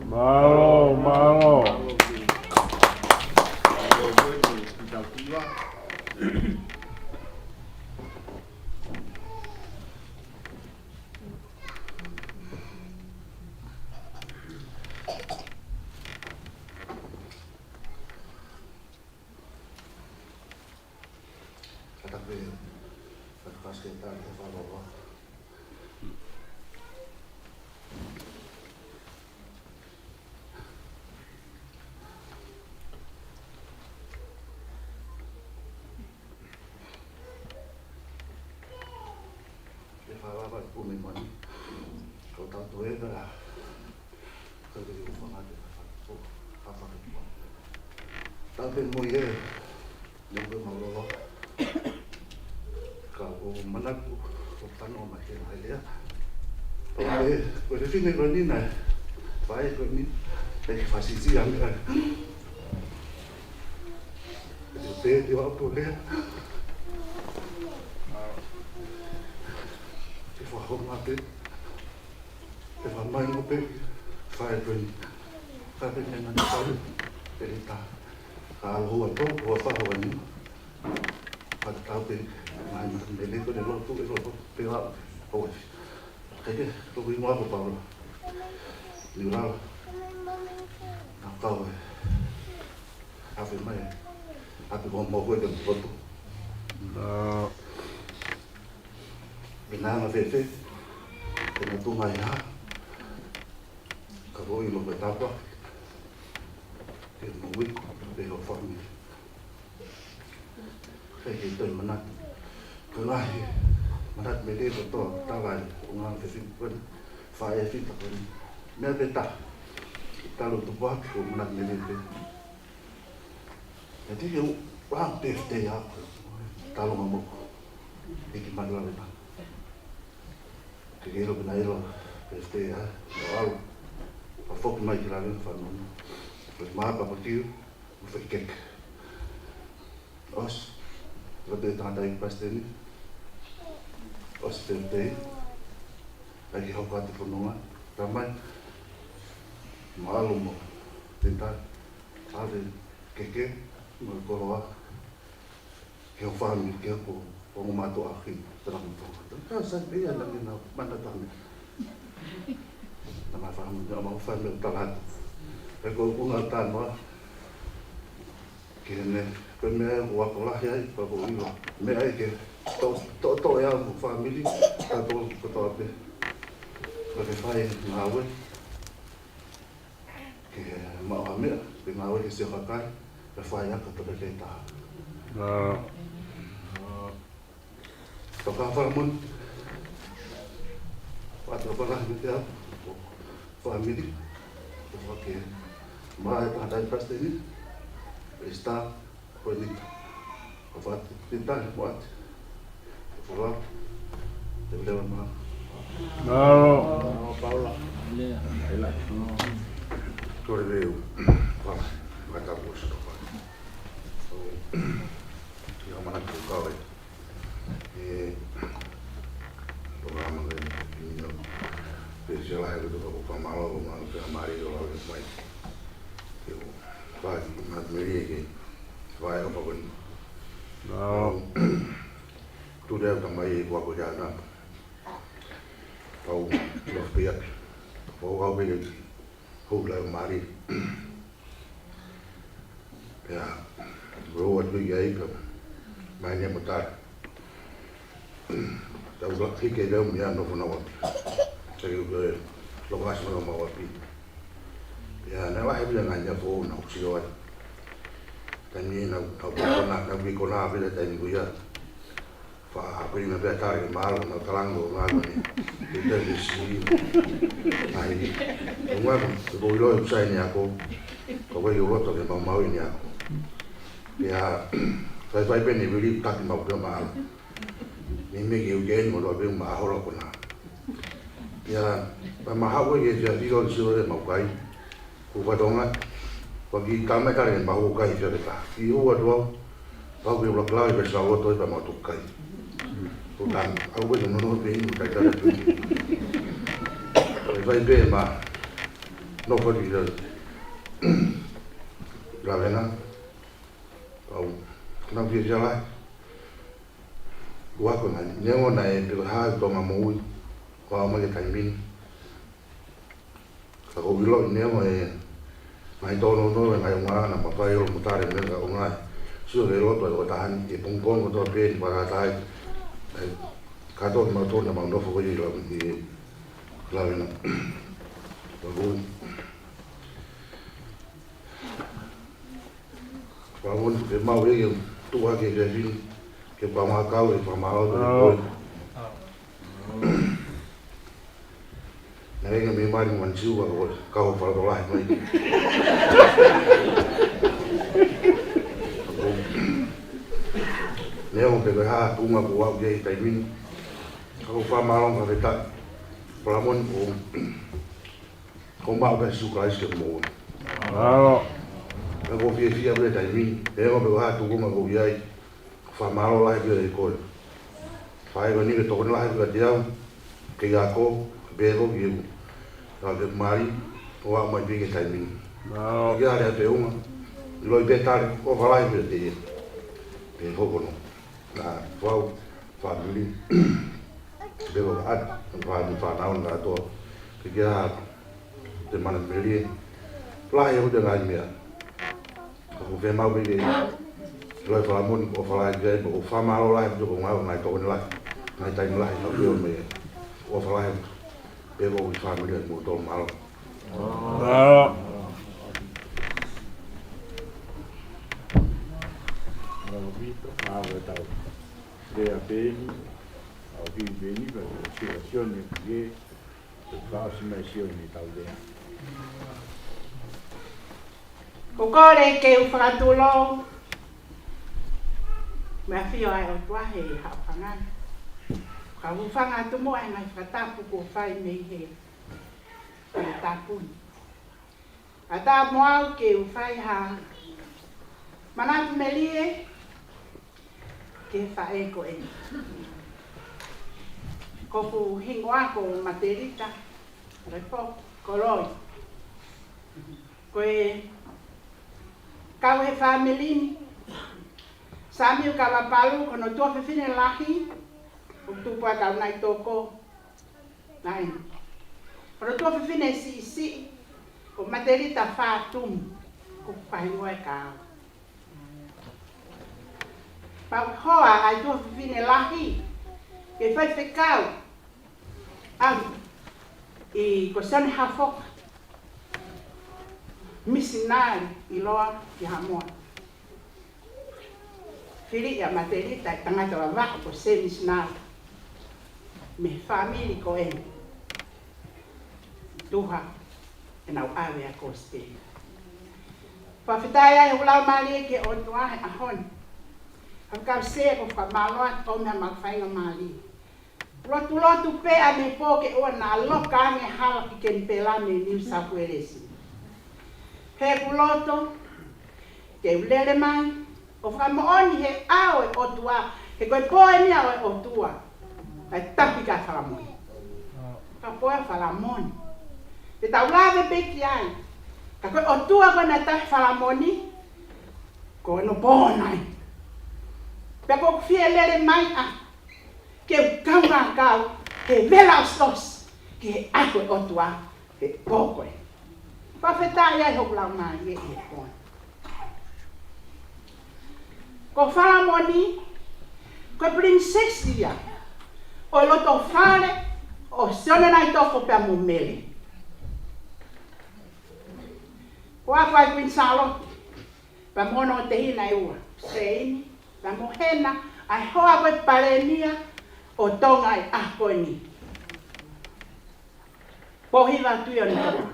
Mālō, mālō. Ka tapu e, ka tapu ke tau te whālava. Te whālava e pumi mani. Ko tau toe ka. Ka te u whangate ka whakapō. Ka whakapō. Tau te mui e. Neongo ʻemau loloa, ka ʻoku ou manatu ʻoku fanongo mai ki he ngaahi lea. Ko e, ko e fefine ko eni naʻe fai ko eni, ʻe ke fāsisi ange ai. Te te te wa pole. Ke fakahoma pē. Ke fakamai mo pē. Fai pē. Fai pē meʻa naʻa ne fai. Pele tā. Ka ʻalu hoa tō, hoa faho ani. Fakatau pē. Mai ma mele ko ne lotu e lotu. Pē wa. Hoa. Keke, ko kui mo ako Paula. Ni lala. Na kau e. Afe mai. Ape ko mo ko e ke mo koto. Ah. Pena nga fefe. Pena tu mai ha. Ka ko i mo ko tapa. Ke mo ui, pe ho fami. Ke ke toi manatu. Ko lahi, manatu me ke ko to, tala e, o nga fefe ko ni, fa e fita ko ni. Mea pe ta. Talo tu pa, ko manatu me ke. E te ke u, wa te te ya, talo nga mo. E ki mali wa le ta. Ke ke ilo pena ilo, peste ia, ʻo ʻalu. ʻA foki mai ki lalo na fanongo. Ko e mā papakiu, mo fai keke. ʻOsi, ko te tangata i pasteni. ʻOsi peste ia. ʻAi ke hoko atu fononga. Ka mai, mo ʻalu mo. Tenta, ʻave, keke, mo koloa. Ke ho fāmili, ke ho ko, ko mo mātou ʻaki, tala mo tō. Ka sai pē ia na mena, mana tame. Na ma fāmili, na ma fāmili tala atu. E ko, ko ngā tānoa. Ke ne, ko e meʻa ʻoku ako lahi ai, ko ko ilo. Meʻa ai ke, to, to, to e au mo fāmili, ka to, ko to ape. Ko ke fai ngāue. Ke maʻu ha meʻa, ke ngāue ke sio kakai, ke fai aka toka ke taha. Nā. Toka fakamolemole. Watu pala ni te au, fāmili, ko ke maʻu e tangata i pasteni, e star, Ko eni, ko fatu, tita, mo ati. Ko fala, te lewa ma. Nā. Nā, Paula. Lea. Ko le leu. Fala, ma ta ko sa ko fala. Ia mana ko kau e. E, ko la ma le, ino. Pe se la he ko ko fa ma lo, ma pe ma ri lo la mai. Ke o, fa, ma me ri ke. Vai o fakoni. Nā. Tu lea ka mai e kua ko ia na. Pau, lo fia. Pau au pele. Hou la mari. Pea, lo atu ia i ka. Mai ne mo tai. Tau la hike leo mia no fona wapi. Sai u ke lo kasi no ma wapi. Pea, na la he pia ngai ia fo na usi o ai. Taimi na, na, na, na, na, pia taimi ko ia. Fa, pili na pia tare, malo, na talango, malo ni. Pia tare si. Ai. Ko ngā, ko ilo e usai ni ako. Ko wai o loto ke mau mau ni ako. Pea, fai fai pē ni wili taki mau pē malo. Ni me ke uke ni mo lo pē ma holo ko na. Pea, pa ma hawe ke tia tiro ni siro e mau kai. Ko fatonga, ko ki tama kare ma ho kai fia ke ta. Ki ua tua, pau ke ula klau i pe sa ua toi pa ma tu kai. Ko tang, au ke no no pe i kai kare pe. Ko i fai pe ma, no fa ki la. La vena. Pau, na fia sia lai. Ua ko na, ne o na e pe ha to ma mo ui. Ko au ma ke kai min. Ka ko ʻilo ʻi neongo e ngaahi tōnounou e ngaahi ʻuhinga na mafai ʻo mutare mei he ʻuhinga. Sio ke loto e ʻo taha ni, e pongipongi kotoa pē ni wakatai. ʻE, kātoa ke mau tō na mau nofo ko ʻi lau ni, lau na. Ka ko, ka ko ni ke mau e ke tuʻa ke ke fini, ke pā mā kau e pā mā o te koi. Na ke mei mari man siu ka ko kau fala to lahi mai. Neongo pe ko e hā tuʻunga kuo aʻu ki ai he taimi ni, ka ʻoku ou fakamālō mo fakafetaʻi. Fakamālō ʻoku ou maʻu pē ʻa Sīsū Kalaisi ke mou. Mālō. Ka ʻoku ou fiefia pē he taimi ni, neongo pe ko e hā tuʻunga kuo aʻu ki ai, fakamālō lahi pē kiate koe. Fai ko eni ke tokoni lahi pē kiate au, ke ako, ke pehē ko e kiu. Ka ke mali, ʻo aʻu mai pē ki he taimi ni. Mālō. Ke hale a teunga, ʻiloʻi pē tali, ʻofa lahi pē kiate ia. Pehē foki hono. Naʻa, fau, fāmili. Pehē ko e ʻata, fāmili fānau na kātoa. Ke kia ha, te mana melie. Lahi ʻoku te ngaahi meʻa. Ka ʻoku ou fiemaʻu pē ke ʻiloʻi Falamoni, ʻofa lahi ki ai, mo ʻoku ou fakamālō lahi ʻaupito ko e ngaahi, ngaahi tokoni lahi, ngaahi taimi lahi, ka ʻoku ou meʻa. ʻOfa lahi ʻaupito. Pehē ko e fāmili ʻa kimoutolu, mālō. Mālō. Mālō ʻaupito, mālō e tau. Lea pē eni, ʻa e kiʻi pē eni, pea ko Sione pē, ʻe fakaʻosi mai Sione ʻetau lea. ʻOku ou kole ke u fakatulou, mo e ʻafio ʻa e ʻOtua he haʻofanga ni. Ka u hūfanga atu muʻa he ngaahi fakatapu kuo fai mei he, he tapu ni. ʻAtā mo au ke u fai ha manatu melie ki he faʻē ko eni. Ko hoku hingoa ko Matelita Lepo Koloi. Ko e kau he fāmili ni, Samiu Kavapalu, ko hono tuofefine lahi, ʻoku tupu ʻa Kaunai Toko. Naʻe. Ko hono tuofefine siʻisiʻi, ko Matelita Fatumu, ko hoku hingoa ʻi he kau. Pea hoa ʻa e tuofefine lahi, ke faifekau, ʻa, ʻi ko Sione Hafoka, misinale ʻiloa ki Haʻamoa. Fili ʻa Matelita ʻi he tangata vavaʻu ko Sēmisi Nau. Mei he fāmili ko eni. Tuha ʻenau ʻave ʻa e kosipeli. Fakafetaʻi ai hoku laumālie ki he ʻOtua he ʻaho ni. Ka u sea ko e fakamālō atu ʻo meʻa mo e faingamālie. Lotu lotu pē ʻanepō ke ʻoua naʻa loka ange hala ki Kenipela mei New South Wales. He ʻoku loto, ke u lele mai, ʻo fakamoʻoni he ʻao ʻo e ʻOtua, he ko e pō eni ʻo e ʻOtua, ʻa e tapi ka Falamoni. Ka pō ʻa Falamoni. Te tau lave pē ki ai, ka ko e ʻOtua ko ena ʻa e tapi Falamoni, ko hono pō nai. Pea ʻoku ou fie lele mai ʻa, ke u kaungā kau, ke vela ʻosiʻosi, ki he ʻao ʻo e ʻOtua, he pō ko ē. Fakafetaʻi ai hoku laumālie ʻi he pō ni. Ko Falamoni, ko e pilinisesi ia, ʻo e loto fale, ʻo Sione Naitofo pea mo Mele. Ko ʻa e Kuini Sālote, pea mo hono tehina ʻe ua, Seini, pea mo Hena, ʻa e hoa ko e palēmia ʻo Tonga ʻi he ʻaho ko eni. Pōhiva Tuʻi ʻo Noa.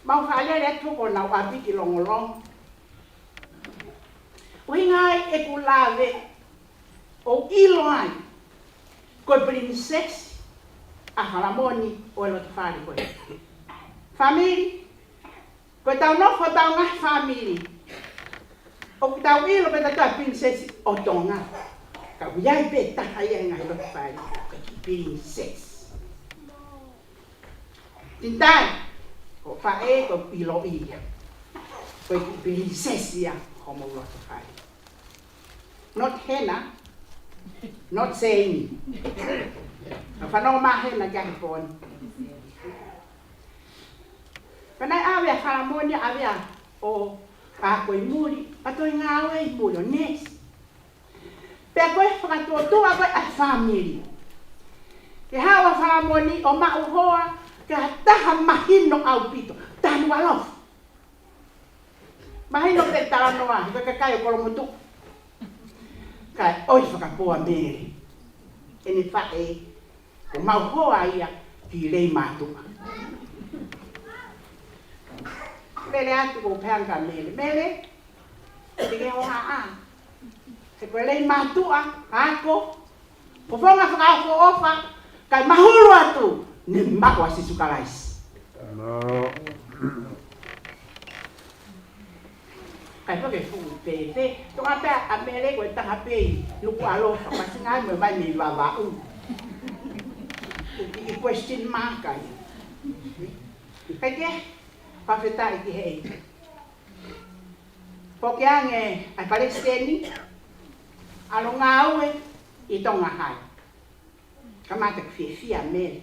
Mau fakalele atu ko honau ʻapi ki Longolongo. ʻUhinga ai ʻeku lave ʻo ʻilo ai, ko e pilinisesi ʻa Falamoni ʻo e loto fale ko ē. Fāmili, ko ʻetau nofo ʻetau ngaahi fāmili. ʻOku tau ʻilo pē ʻe tautolu ʻa e pilinisesi ʻo Tonga. Ka ʻoku ʻi ai pē taha ia he ngaahi loto fale, ko e kiʻi pilinisesi. Tintai, ko e faʻē ko e ʻilo ia. Ko e kiʻi pilinisesi ia homou loto fale. Not Hena, not Seini. Ka fanongo mai Hena ki he pō ni. Pea naʻe ʻave ʻa Falamoni, ʻave ʻo ako ʻi muli, pea toe ngāue ʻi muli ʻo neesi. Pea ko e fakatuʻotuʻa ko ē ʻa e fāmili. Ke haʻu ʻa Falamoni ʻo maʻu hoa, ke ha taha mahino ʻaupito, taha ʻoku ʻalofa. Mahino pē talanoa, he ko e kakai ʻo Kolomotuʻa. Kae ʻoi fakapō ʻa Mele. ʻEne faʻē, ko mau hoa ia ki Leimātuʻa. Lele atu ko e pehē ange kia Mele. Mele, te ke hohaʻa. He Ko e lelei mātuʻa, ako, ko e founga fakaʻofoʻofa, kae mahulu atu, ne maʻu ʻa Sīsū Kalaisi. Kae pau ke fuʻu pēpē, toka pē ʻa Mele ko e taha pē ʻi Nukuʻalofa, masiʻi ngaahi mo e mai mei Vavaʻu. ʻI, ʻi question mark ai. Kae kehe, fakafetaʻi ki he ʻEiki. Foki ange ʻa e palesiteni ʻa e ngāue ʻi Tonga Hai. Kamata ke fiefia Mele.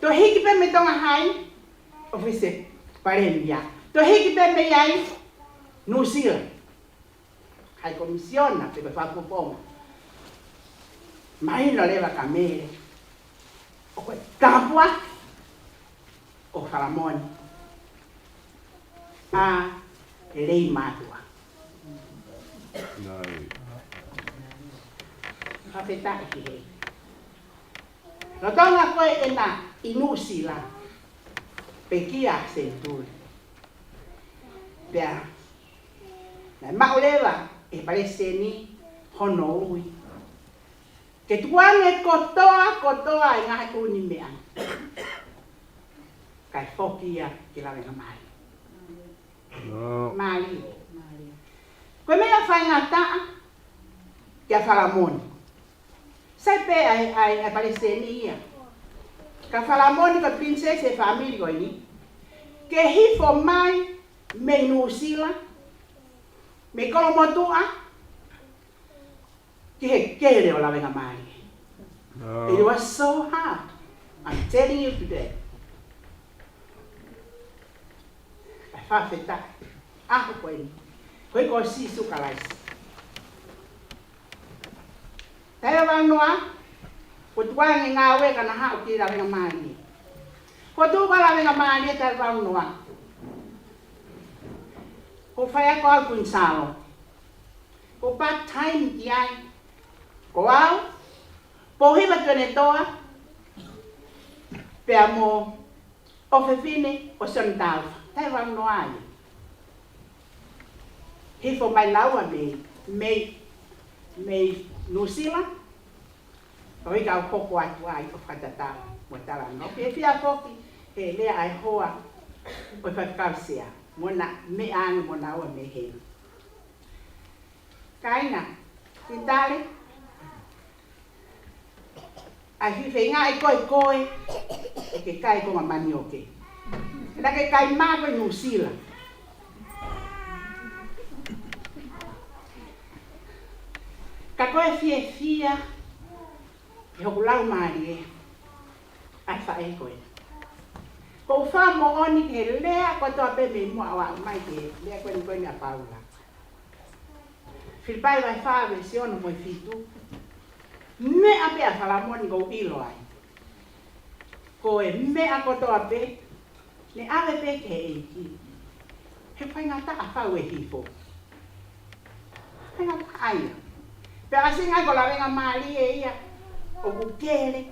Toe hiki pē mei Tonga Hai, ʻofisi palēmia. Toe hiki pē mei ai, Nuʻusila. Hai komisiona, pe ko e fakapopongi. Mahino leva kia Mele. ʻO ko e tāpuaki ʻo Falamoni ʻa e lelei mātuʻa. Fakafetaʻi ki he ʻEiki. Lolotonga ko ē ʻena ʻi Nuʻusila, pekia senituli. Pea naʻe maʻu leva ʻe he palesiteni hono ui ke tukuange kotoa, kotoa e ngaahi ʻū meʻa. Kae foki ia ki Lavengamālie. Mālie. Ko e meʻa faingataʻa kia Falamoni. Sai pē ʻa e, ʻa e, ʻa e palesiteni ia. Ka Falamoni ko e princess e fāmili ko eni. Ke hifo mai mei Nuʻusila, mei Kolomotuʻa, ki he kele ʻo Lavengamālie. It was so hard. I'm telling you today. Fakafetaʻi. ʻAho ko eni. Ko e ko Sīsū Kalaisi. Taimi ʻe valu noa, ko e tukuange ngāue ka na haʻu ki Lavengamālie. Ko e tuʻu ko Lavengamālie taimi ʻe valu noa. Ko e faiako au Kuini Sālote. Ko e part time ʻi ai. Ko au, Pouhiva Tuʻiʻonetoa, pea mo ʻofefine ʻo Sione Taufa, taimi ʻe valu noa ai. Hifo mai lāua mei, mei, mei Nuʻusila, ʻo ʻikai ke u hoko atu ai ʻo fakatatau mo e talanoa. Fiefia foki he lea ʻa e hoa ʻo e faifekau sea, mo na meʻa ange mo naua mei heni. Kāinga, Titale, ʻai fefeinga ʻe koe koe, ʻe ke kai konga manioke. Naʻa ke kai mā ko ē Nuʻusila. Ka ko e fiefia, ʻi hoku laumālie, ʻa e faʻē ko ē. Ko u fakamoʻoni ki he lea kotoa pē mei muʻa ʻo aʻu mai ki he lea ko eni ko eni ʻa Paula. Filipai vahe fā veesi ono mo e fitu. Meʻa pē ʻa Falamoni ʻoku ou ʻilo ai. Ko e meʻa kotoa pē, ne ʻave pē ki he ʻEiki. He faingataʻa fau e hifo. Faingataʻa ia. Pea ʻasi ngai ko Lavengamālie ia, ʻoku kele.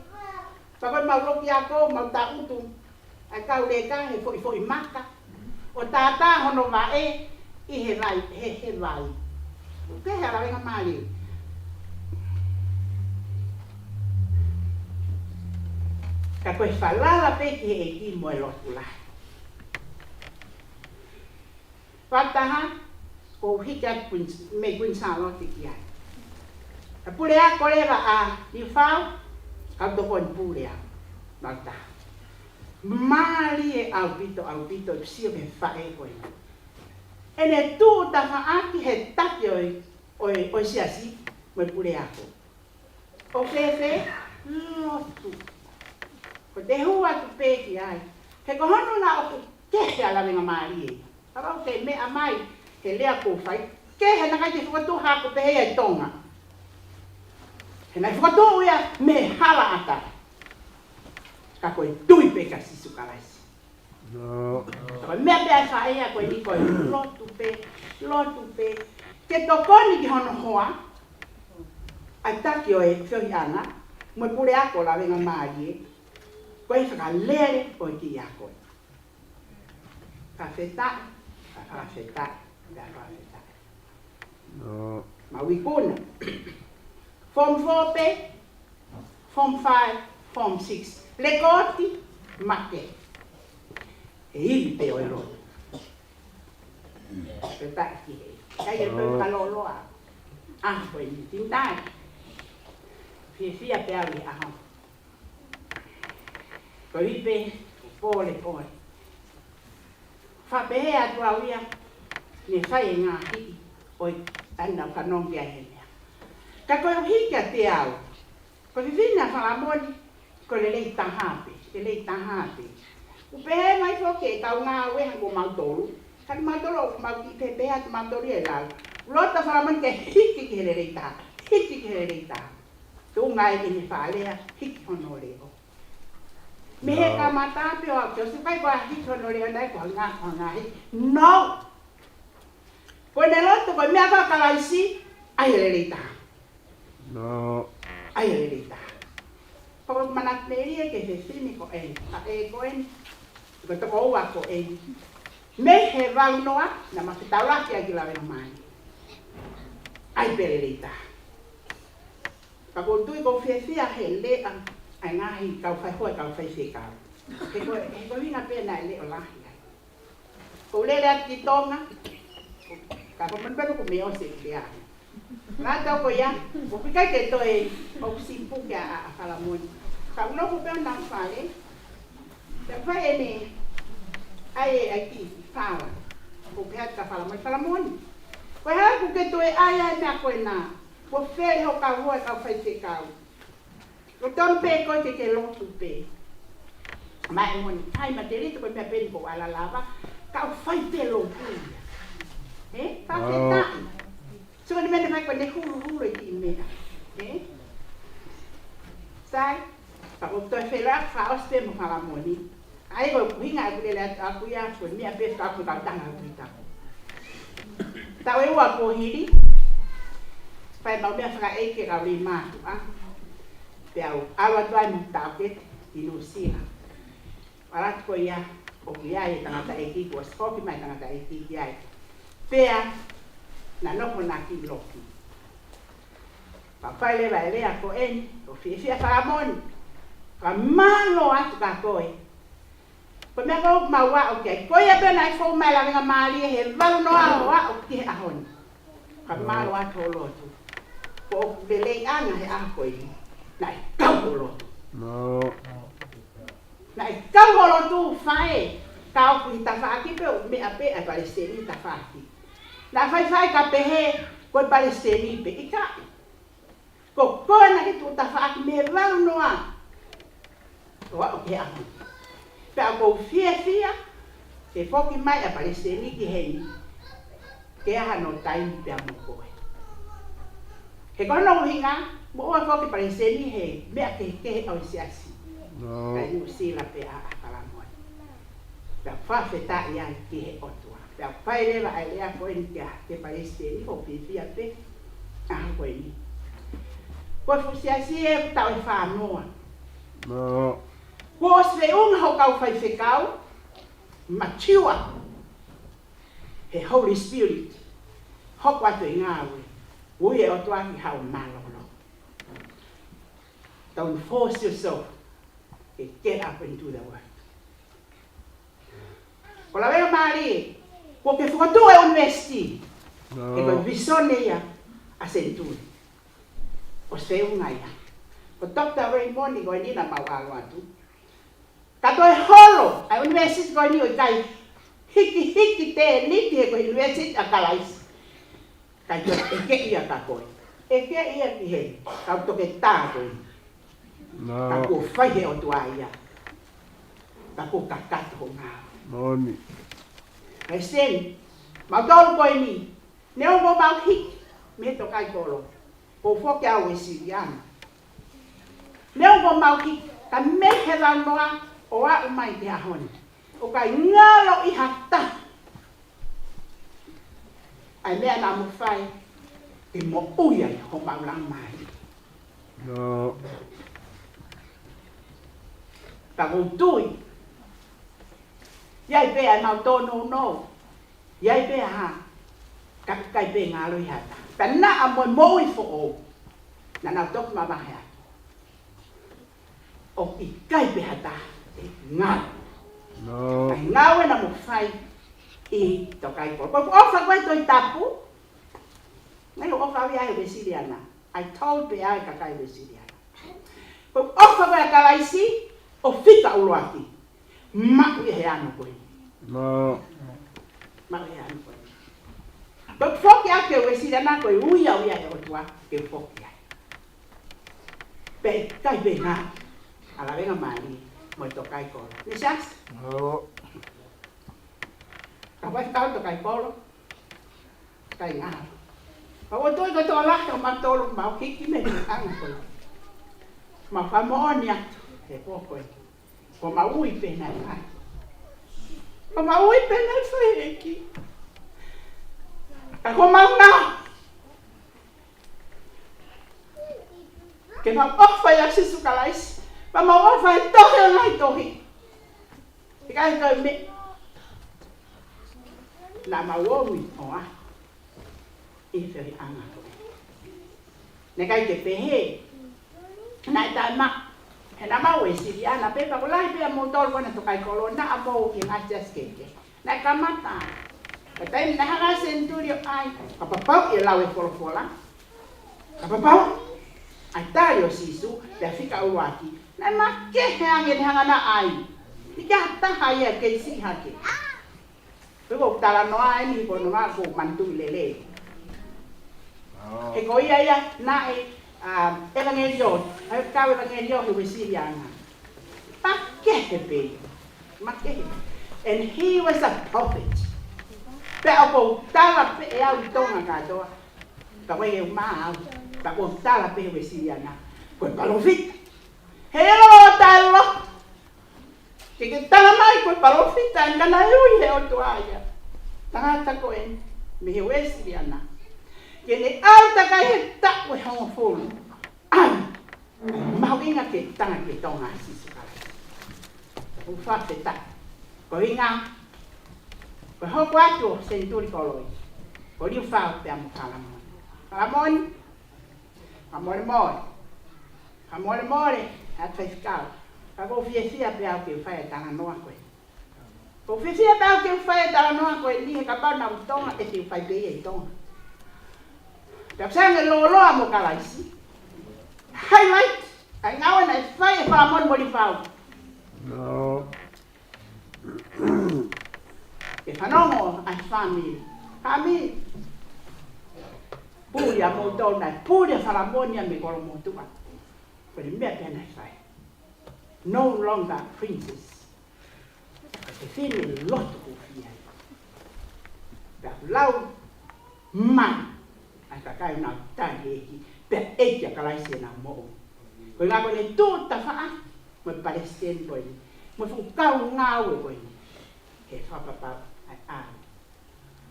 Pea ko e mau loki ako, mau taʻutu. ʻA e kau leka he foʻifoʻi maka. ʻO tātā hono vaʻe ʻi he vai, he, he vai. Ke he Lavengamālie. Ka ko e falala pē ki he ʻEiki mo e lotu lahi. Fakataha, ko u hiki atu Kuini, mei Kuini Sālote ki ai. Ka pule ako leva ʻa Niufau, kau tokoni pule au. Fakataha. Mālie ʻaupito, ʻaupito, sio ki he faʻē ko ē. ʻEne tuʻu tafaʻaki he taki ʻo e, ʻo e, ʻo e siasi, mo e pule ako. ʻO fēfē, lotu. Ko te hū atu pē ki ai. He ko hono na ʻoku kehe ʻa Lavengamālie. Kapau ke meʻa mai, he lea ko fai. Kehe naʻa kai te fakatuʻu hako pē he ia ʻi Tonga. He naʻe fakatuʻu ia mei he hala ʻatā. Ka ko e tui pē kia Sīsū Kalaisi. Ka ko e meʻa pē ʻa e faʻē ko eni ko e lotu pē, lotu pē. Ke tokoni ki hono hoa, ʻa e taki ʻo e feohiʻanga, mo e pule ako Lavengamālie, ko e fakalele ʻo e kiʻi ako. Fakafetaʻi, fakafetaʻi, fakafetaʻi. Mau ʻAu ikuna. Form four pē, form five, form six. Lekooti, make. ʻE ivi pē ʻo e lotu. Pea taʻe ki he. Kai e pē ka loloa. ʻA, ko e ni tintai. Fiefia pē au ʻi he ʻaho. Ko e ivi pē, pole, pole. Faʻa pehē atu au ia, ne fai e ngaahi ʻo e ana fanongo ki ai he meʻa. Ka koeʻuhi kiate au, ko e fefine ʻa Falamoni, ko e lelei taha pē, lelei taha pē. ʻOku pehē mai foki e kau ngāue hangē ko mautolu. Ka ko mautolu ʻoku mau kiʻi pehē atu mautolu ia ʻe lau. Loto ʻa Falamoni ke hiki ki he lelei taha, hiki ki he lelei taha. Tuʻunga ai ʻene faʻa lea, hiki hono leʻo. Mei he kamata pē ʻo aʻu ki he ʻosi, ʻikai ko e hiki hono leʻo naʻe ko e ngaahi, ko e ngaahi. No. Ko ʻene lotu ko e meʻa ko ē ʻa Kalaisi, ʻai e lelei taha. No. ʻAi e lelei taha. Pea ko e manatu melie ki he fefine ko eni, ʻa e ko eni, ko e tokoua ko eni. Mei he valu noa, naʻa ma fetaulaki ai ki lave mai. ʻAi pē lelei taha. Ka ʻoku ou tui ʻoku fiefia he lea ʻa e ngaahi kau faihoa, kau faifekau. He ko e, he ko e ʻuhinga pē naʻe leʻo lahi ai. ʻOku ou lele atu ki Tonga, ka ko e manupanu ko e meʻa ʻosi e lea. Ngata ko ia, ʻoku ʻikai ke toe, ʻoku siʻi puke ʻa, ʻa, ʻa Falamoni. Ka ʻoku nofo pē ʻo nau fale, ka fai ʻene, ʻai e, ʻai ki fala. ʻOku pehē atu kia Falamoni, Falamoni. Ko e hā ʻoku ke toe ʻai ai e meʻa ko ena, kuo fele ho kau hoa, kau faifekau. Ko e tonu pē ko e ke ke lotu pē. Mai moni, hai ma te lito ko e meʻa pē ni ko ala lava, ka ʻoku fai pē lotu ia. Ē? Ka ke taʻi. So ko e meʻa ne fai ko ʻene huluhulu e kiʻi meʻa. Ē? Sai, ka ʻoku toe fela fakaʻosi pē mo Falamoni. ʻAi ko e ʻuhinga ʻeku lele atu ʻaku ia, ko e meʻa pē ka ʻoku kau tanga ʻaku i taku. Taʻu ʻe ua kuo hili, fai mau meʻa fakaʻeiki ke kau lima atu, ʻa? Pea u ʻalu atu ai mo taʻokete ki Nuʻusila. ʻAlu atu ko ia, ʻoku ʻi ai e tangataʻeiki, kuo ʻosi foki mai e tangataʻeiki ki ai. Pea, naʻa nofo na ki loki. Pea fai leva e lea ko eni, ʻo fiefia Falamoni. Ka mālō atu kia koe. Ko e meʻa ko ē ʻoku mau aʻu ki ai. Ko ia pē naʻe fou mai e lavengamālie he valu noa ʻo aʻu ki he ʻaho ni. Ka mālō atu ho lotu. Ko ʻeku lelei ʻana he ʻaho ko eni. Naʻe kau ho lotu. No. Naʻe kau ho lotu fai. Ka ʻoku ʻi tafaʻaki pē ʻoku meʻa pē ʻa e palesiteni tafaʻaki. Naʻa faifai ka pehē ko e palesiteni pē ʻikai. Ko koe naʻa ke tuʻu tafaʻaki mei he valu noa. ʻO aʻu ki he ʻaho ni. Pea ʻoku ou fiefia, ke foki mai ʻa e palesiteni ki heni. Ke ʻaha no taimi pea mo koe. He ko hono ʻuhinga, mo ʻoua foki palesiteni he meʻa kehekehe ʻo e siasi. No. Ka Nuʻusila pē ʻa, ʻa Falamoni. Pea fakafetaʻi ai ki he ʻOtua. Pea fai leva ʻa e lea ko eni kia, ki he palesiteni ʻo fiefia pē. ʻA, ko eni. Ko e fuʻu siasi ʻe taʻu ʻe fā noa. No. Kuo ʻosi feʻunga ho kau faifekau, mature. He Holy Spirit. Hoko atu e ngāue. Ui e ʻOtua ki haʻo mālōlō. Don't force yourself. Ke get up and do the work. Ko e lavengamālie, kuo ke fokotuʻu e university. No. He ko e visone ia ʻa Senituli. ʻOsi feʻunga ia. Ko Doctor Raymond ko eni naʻa mau ʻalu atu. Ka toe holo, ʻa e university ko eni ʻo ʻikai hikihiki tēniti he ko e university ʻa Kalaisi. Ka ʻi ʻeke ia kia koe. ʻEke ia ki he kau toketā ko ē. No. Ka kuo fai he ʻOtua ia. Ka kuo kakato ho ngāue. Moʻoni. Palesiteni, mautolu ko eni. Neongo mau hiki, mei he tokaikolonga. Ko foki au e siliana. Neongo mau hiki, ka mei he valu noa, ʻo aʻu mai ki he ʻaho ni. ʻOku ʻikai ngalo ʻi ha taha. ʻA e meʻa naʻa mo fai, ke moʻui ai homau laumālie. No. Ka ʻoku ou tui. ʻI ai pē ʻa e mau tōnounou. ʻI ai pē ʻa ha. ʻIkai pē ngalo ʻi ha taha. Pea naʻa mo e moʻui foʻou naʻa nau toki mavahe atu, ʻoku ʻikai pē ha taha ʻe ngalo. No. ʻA e ngāue naʻa mo fai ʻi Tokaikolo. Ko e ʻofa ko ē Tohi Tapu. Naʻe ʻofa ia ʻe he Uēsiliana. I told pē ʻa e kakai Uēsiliana. Ko e ʻofa ko ē ʻa Kalaisi ʻo fika ʻuluaki. Maʻu ia he ano ko ē. No. Maʻu ia he ano ko ē. Ko e foki ʻa e Uēsiliana ko e ui au ia ʻe he ʻOtua ke foki ai. Pea ʻikai pē ngalo ʻa Lavengamālie mo e Tokaikolo. Ne siasi? No. Ka fai kau Tokaikolo. ʻIkai ngalo. Ka ʻoku ou tui ko e tokolahi ʻo mautolu ʻoku mau hiki mei he anga ko ē. Mau fakamoʻoni atu he pō ko ē. Ko ʻemau ui pē naʻe fai. Ko ʻemau ui pē naʻe fai ʻEiki. Ka ko ʻemau ngalo ke mau ʻofa ʻia Sīsū Kalaisi. Pea mau ʻofa he tohi ʻo e ngaahi tohi. ʻIkai ko e meʻa naʻa mau ō mai ʻo ʻai ʻi he feohiʻanga ko ē. Naʻe ʻikai ke pehē. Naʻe taʻemaʻa. He naʻa mau Uēsiliana pē, pea ko e lahi pē ʻa moutolu ko ena Tokaikolo naʻa mou ʻi he ngaahi siasi kehekehe. Naʻe kamata. Ka taimi naʻe hanga ʻe he senituli ʻo ʻai, kapau ʻe lau e folofola, kapau ʻe tali ʻa Sīsū, pea fika ʻuluaki, naʻe makehe ange ʻene hanga naʻa ʻai. ʻIkai ke ha taha ia kei siʻi hake. Ko e talanoa eni ko ʻene ʻoku ou manatuʻi lelei. Oh. He ko ia ia naʻe, um, ʻevangeliō, ʻa e kau ʻevangeliō he Uēsiliana. Makehe pē. Makehe. And he was a prophet. Pea ʻoku ou tala pē ʻe au ʻi Tonga kātoa. Pea ko e ʻumaʻā au. Pea ʻoku ou tala pē he Uēsiliana. Ko e palōfita. He ʻilo ʻo taʻeʻilo. Ke ke tala mai ko e palōfita ʻa e kau naʻe ui he ʻOtua ia. Tangata ko ē mei he Uēsiliana. Ke ne ʻalu takai he taʻu ʻe hongofulu. ʻAlu. Mahuʻinga ke tanga ki Tonga ʻa Sīsū Kalaisi. ʻOku fakafetaʻi. Ko e ʻuhinga, ko e hoko atu ʻo e senituli ko eni, ko Liufau pea mo Falamoni. Falamoni, fakamolemole. Fakamolemole, ʻa e faifekau. Ka ʻoku ou fiefia pē au ke fai e talanoa ko ē. ʻOku ou fiefia pē au ke fai e talanoa ko eni he kapau naʻa ku ʻi Tonga ʻe te u fai pē ia ʻi Tonga. Pea ʻoku sai ange lōloa mo Kalaisi. Highlight, ʻa e ngāue naʻe fai ʻe Falamoni mo Liufau. No. Ke fanongo ʻa e fāmili. Fāmili. Puli ʻa moutolu naʻe puli ʻa Falamoni ia mei Kolomotuʻa. Ko e meʻa pē naʻe fai. No longer princess. Ko e fefine lotu hūfia ia. Pea ʻoku lau mai ʻa e kakai naʻa nau tali ʻEiki, pea ʻEiki ʻa Kalaisi ʻenau moʻui. Ko e ʻuhinga ko ʻene tuʻu tafaʻaki mo e palesiteni ko eni, mo e fuʻu kau ngāue ko eni, he fakapapau ʻa e ʻAlo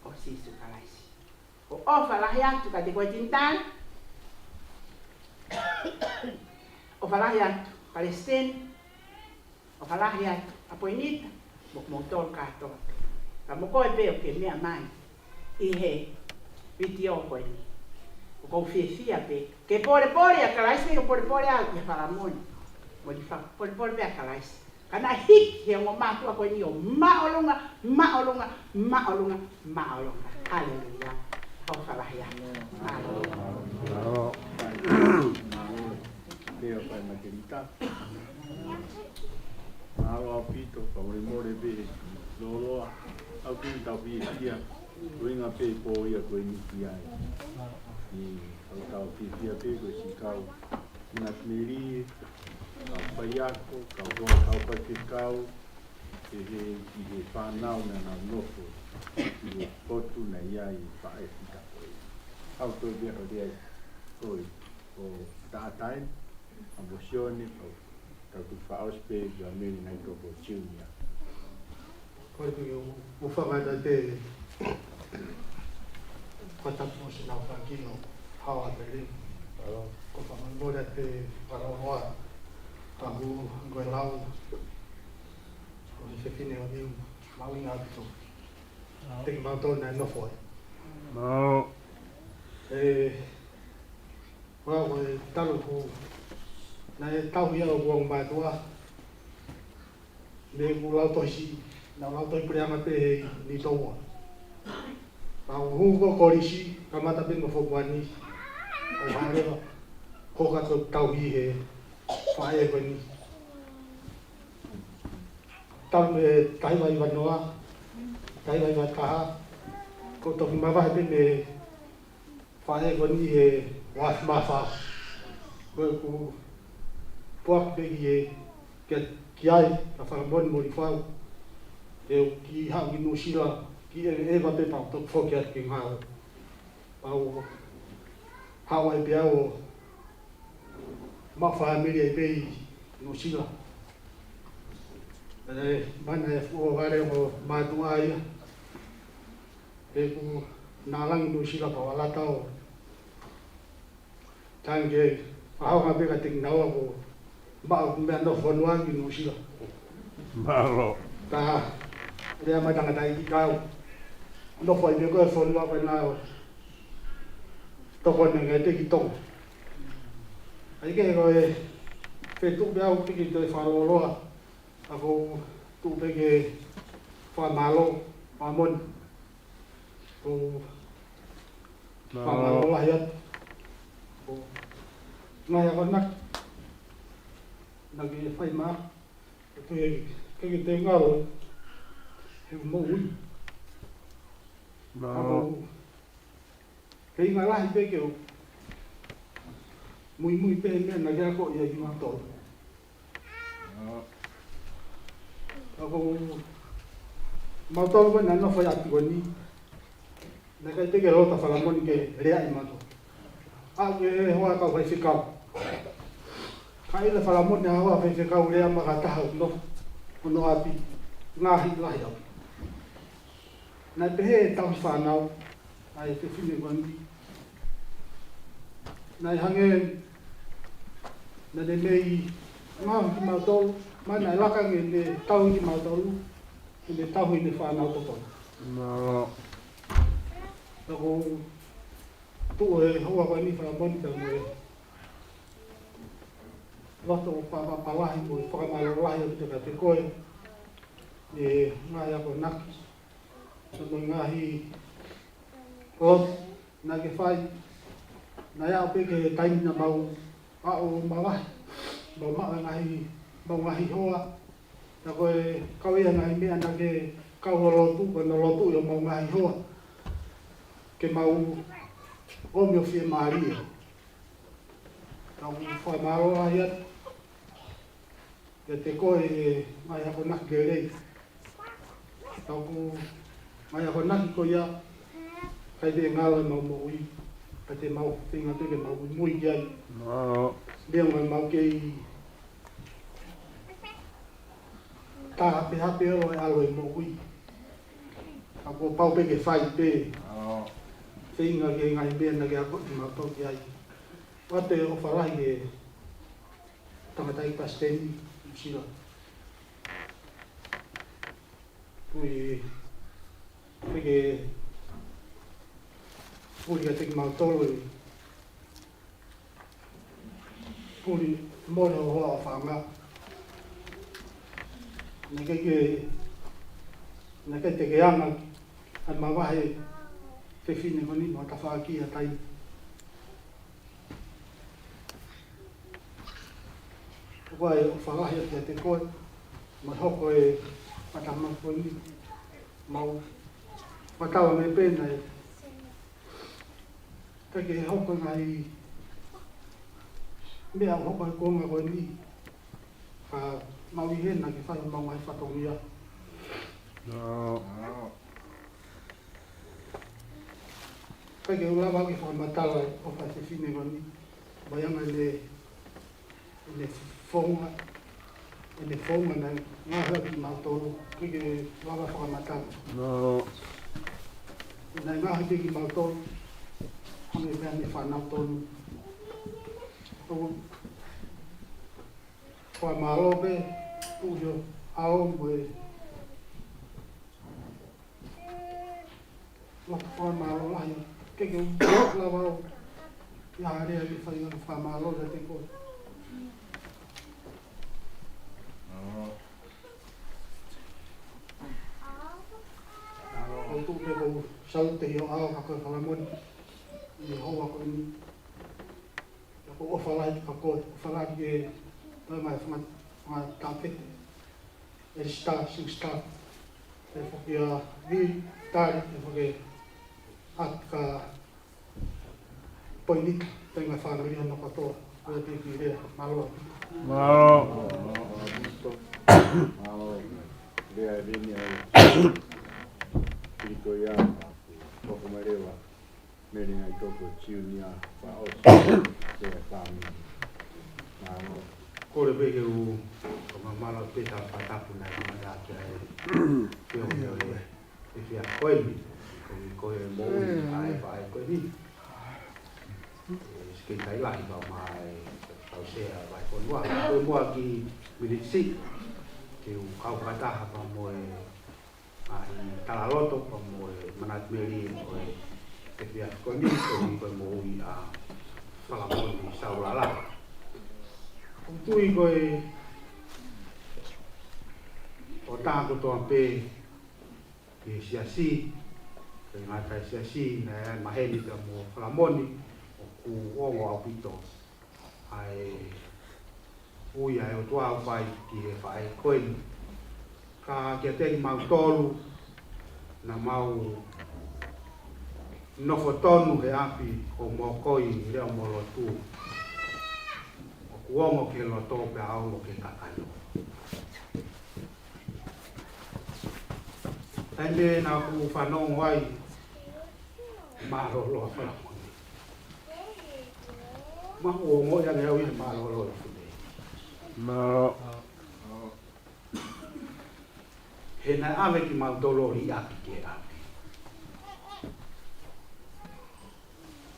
ʻo Sīsū Kalaisi. ʻOku ou ʻofa lahi atu kiate koe Tinitale. ʻOfa lahi atu Palesiteni. ʻOfa lahi atu ʻApoinita, mo kimoutolu kātoa. Ka mo koe pē ʻoku ke meʻa mai ʻi he vitiō ko eni. ʻOku ou fiefia pē ke polepole ʻa Kalaisi, ke polepole ʻa, ʻia Falamoni. Mo Liufau, polepole pē ʻa Kalaisi. Ka naʻe hiki he ongo mātuʻa ko eni ʻo māʻolunga, māʻolunga, māʻolunga, māʻolunga. Haleluia. ʻOfa lahi atu. Mālō. Mālō. Pea ʻofa mai Tinitale. Mālō ʻaupito, fakamolemole pē he lōloa. ʻOku tau fiefia, ko e ʻuhinga pē pō ia ko eni ki ai. ʻI, ʻoku tau fiefia pē ko e siʻi kau ngaahi melie, kau faiako, kau hoa, kau faifekau, ʻi he, ʻi he fānau naʻa nau nofo ʻi he potu naʻe ʻi ai e faʻē fita ko ē. ʻOku ou toe pē ʻo lea ai ko ē ʻo Taʻatae, ʻa mo Sione, ʻo tau tuku fakaʻosi pē kia Mele Naitopo Junior. Ko e tuʻu ʻofa mai ʻa e Toketā Mosi Naufakino, how are you? ʻOku ou fakamolemole ʻa e Faraoa, ka u ko e lau, ko e fefine ʻo Niu, mahuʻinga ʻaupito. Thank you, mautolu naʻe nofo ai. Mālō. ʻE, ʻoku ou tala ʻoku, naʻe tauhi au ʻe he ongo mātuʻa mei heʻeku lautohi, naʻá ku lautohi puleʻanga pē ʻi Nitoua. Pea u hū ko ē kolisi, kamata pē ʻi Fokotuʻu ni, ʻo hāʻele ko e kau tauhi he faʻē ko eni. Talu mei he taha hiva hiva noa, taha hiva hiva taha, ko e toki mavahe pē mei he faʻē ko eni he uaafe mā fā. Ko ʻeku puaki pē ki he, ki, ki ai, ka fakamolemole Molifau. ʻE u kiʻi haʻu ki Nuʻusila, kiʻi ʻeveʻeva pē pea u toki foki atu ki he ngāue. Pea u haʻu ai pē au ʻo maʻu fāmili ai pē ʻi Nuʻusila. ʻE, mana e fuʻu vale ʻo mātuʻa ia. Pea ʻoku ou langi Nuʻusila pea u ʻalu atu ʻo tangi ke fakahā ange pē kiate kinaua ko e maʻu ʻeku meʻa nofo fonua ki Nuʻusila. Mālō. Ka, lea mai tangataʻeiki kau. Nofo ai pē ko e fonua ko ena ʻo tokoni ange pē ki Tonga. ʻAi ke ko e fetuʻu pē au piki toe fakalōloa. ʻA ko e tuʻu pē ke fakamālō, fakamolemole. Ko e Mālō. Fakamālō lahi atu. Ko e ngaahi akonaki naʻá ke fai maʻaku. Ko e ke ke te ngalo he moʻui. Mālō. ʻA ko e feinga lahi pē ke u muimui pē he meʻa naʻá ke akoʻi ʻaki kimautolu. ʻA ko mautolu ko ē naʻe nofo ʻi ʻapi ko eni, naʻe ʻikai pē ke loto ʻa Falamoni ke leaʻi mautolu. ʻA ko e hoa kau faifekau. Ka ʻi he Falamoni ʻa e hoa faifekau lea mai ki ha taha ʻoku nofo hono ʻapi, ngaahi lahi ʻapi. Naʻe pehē ʻe he tauhi fānau ʻa e fefine ko eni. Naʻe hangē naʻá ne mei ngaohi kimautolu, mo naʻe laka ange ʻene tauhi kimautolu, ʻene tauhi ʻene fānau tokoni. Mālō. Ka ʻoku ou tuʻu he houa ko eni Falamoni ka mo e loto fakapapau lahi mo e fakamālō lahi ʻaupito kiate koe. ʻE ngaahi akonaki, mo e ngaahi lotu naʻá ke fai, naʻe aʻu pē ki he taimi naʻa mau aʻu ʻo mavahe, mau maʻu e ngaahi, mau ngaahi hoa, naʻa ko e kau ia ngaahi meʻa naʻá ke kau ʻo lotu, ko hono lotu ia mau ngaahi hoa. Ke mau ʻomi ʻo fiemālie. Ka ʻoku ou fakamālō lahi atu kiate koe he ngaahi akonaki lelei. Ka ʻoku ngaahi akonaki ko ia, ʻikai pē ngalo ʻemau moʻui, ka te mau feinga pē ke mau muimui ki ai. Mālō. Neongo ʻemau kei tā hapehape ʻo e ʻalu ʻi he moʻui. Ka kuo pau pē ke fai pē. Mālō. Feinga ki he ngaahi meʻa naʻá ke akoʻi kimautolu ki ai. ʻOatu e ʻofa lahi ki he tangataʻeiki palesiteni, Nuʻusila. Kui, peke, puli kiate kimautolu ʻi he puli mo e hoa ʻofaʻanga. Naʻe ʻikai ke, naʻe ʻikai te ke anga ʻa e mavahe fefine ko eni mo e tafaʻaki ʻa e taimi. Ko e ʻofa lahi atu kiate koe, mo e hoko e fatamaki ko eni, mau fakatauange pē naʻe ʻikai ke hoko e ngaahi meʻa ʻo hoko he kuonga ko eni, ka mau ʻi hena ke fai homau ngaahi fatongia. ʻIo. ʻIkai ke u lava ke fakamatala e ʻofa ʻa e fefine ko eni. Mai anga ʻene, ʻene founga, ʻene founga naʻe ngaohi ʻaki kimautolu. ʻIkai ke lava fakamatala. ʻIo. Naʻe ngaohi pē kimautolu. Hangē pē ʻene fānau tonu. ʻOku fakamālō pē, ʻuhi ʻo ʻao mo e Laka fakamālō lahi. Ke ke u lava au ia ha lea ke fai ʻo fakamālō kiate koe. ʻOku ou tuʻu pē ʻo salute ʻi ho ʻao ka ko e Falamoni ʻi he houa ko eni. ʻOku ou ʻofa lahi kia koe, ʻofa lahi ki he toe mai fanga, fanga tāpete. ʻE star, sing star. ʻE foki ʻa Vili, Tali, ʻe foki ʻa Tika, Poinita, tenga fāmili hono kotoa. Ko e piki lea, mālō. Mālō. Mālō. Lea ʻe Vili ai. Pili ko ia, toko mai leva. Mele ai toko Junior, pa osi, te fāmili. Mālō. Kole pē ke u, ko ma mālō pē ta patapu na ma da kia e. Ke o ke o e. ʻE fia ko eni, ko e, ko e moʻui ʻa e faʻē ko eni. ʻE, sike tai lahi pa mai, kau sea vai ko nua, ko e mua ki minitisi, ke u kau fakataha pea mo e, ʻa e talaloto pea mo e manatu meli ko e, ʻe fia ko eni, ko e, ko e moʻui ʻa Falamoni Saulala. ʻOku ou tui ko e, ʻo tā kotoa pē, ki he siasi, ko e ngaahi siasi, naʻe maheni pea mo Falamoni, ʻoku ongo ʻaupito ʻa e ui ʻa e ʻOtua ʻoku fai ki he faʻē ko eni. Ka kiate kimautolu, naʻa mau nofo tonu he ʻapi ʻo mokoi leʻo mo lotu. ʻOku ongo ki he loto pea ongo ki he kakano. Taimi naʻa ku fanongo ai, mālōlō ʻa Falamoni. Ma u ongoʻi ange au ia he mālōlō ʻa Fune. Mālō. He naʻe ʻave kimautolu ʻo liʻaki ki he ʻapi.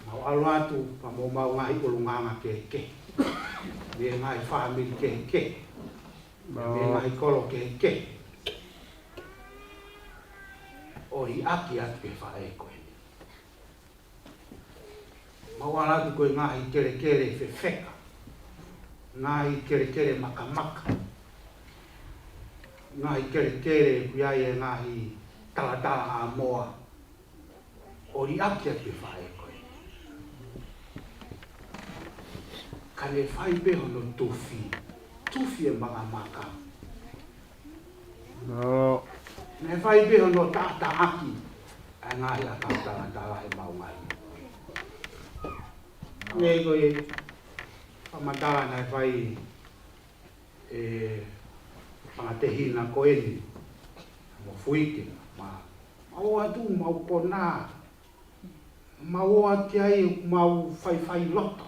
Mau ʻalu atu, pea mo ʻemau ngaahi ʻulungaanga kehekehe. Mei he ngaahi fāmili kehekehe. Mei he ngaahi kolo kehekehe. ʻO liʻaki atu ki he faʻē ko eni. Mau ʻalu atu ko e ngaahi kelekele fefeka. Ngaahi kelekele makamaka. Ngaahi kelekele ʻoku ʻi ai e ngaahi talatala ʻa moa. ʻO liʻaki atu ki he faʻē ko ē. Ka ne fai pē hono tufi, tufi e makamaka. Mālō. Ne fai pē hono taʻataʻaki ʻa e ngaahi ʻakau talatala he maʻu ngai. Nei ko e fakamatala naʻe fai ʻe fanga tehina ko eni mo Fuike, ma, ma ō atu, mau konā, mau ō atu ai, mau faifai loto.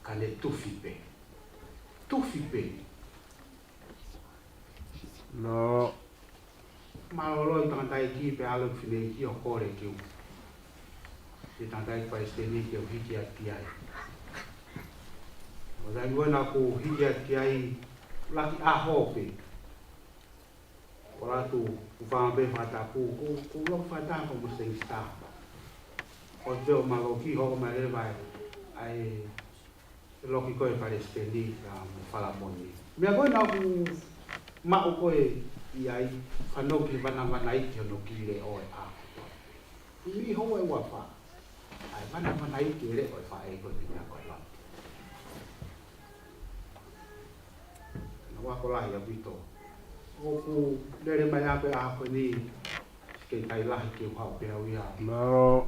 Ka ne tufi pē. Tufi pē. Nō. Mālōlō ʻi tangataʻeiki pea ʻalu e fineʻeiki ʻo kole ke u, ʻi tangataʻeiki palesiteni ke u hiki atu ki ai. ʻO taimi ko ē naʻa ku hiki atu ki ai, laki ʻaho pē. ʻO ʻalu atu, ku fanga pē fakatapu, ku, ku loko fakatapu mo Seng Star. ʻO te o maloki hoko mai leva ai, ʻe loki ko e palesiteni ka mo Falamoni. Meʻa ko ē naʻa ku maʻu ko ē ʻi ai, fanongo ki he vanavanaiki hono kiʻi leʻo ʻo e ʻaho. Mei houa ʻe uofā. ʻA e vanavanaiki e leʻo ʻo e faʻē ko ē ki he meʻa ko ē laki. Naʻa ku ako lahi ʻaupito. ʻOku lele mai ʻa e ʻaho ko eni, kei tai lahi ke u haʻu pē au ia. Mālō.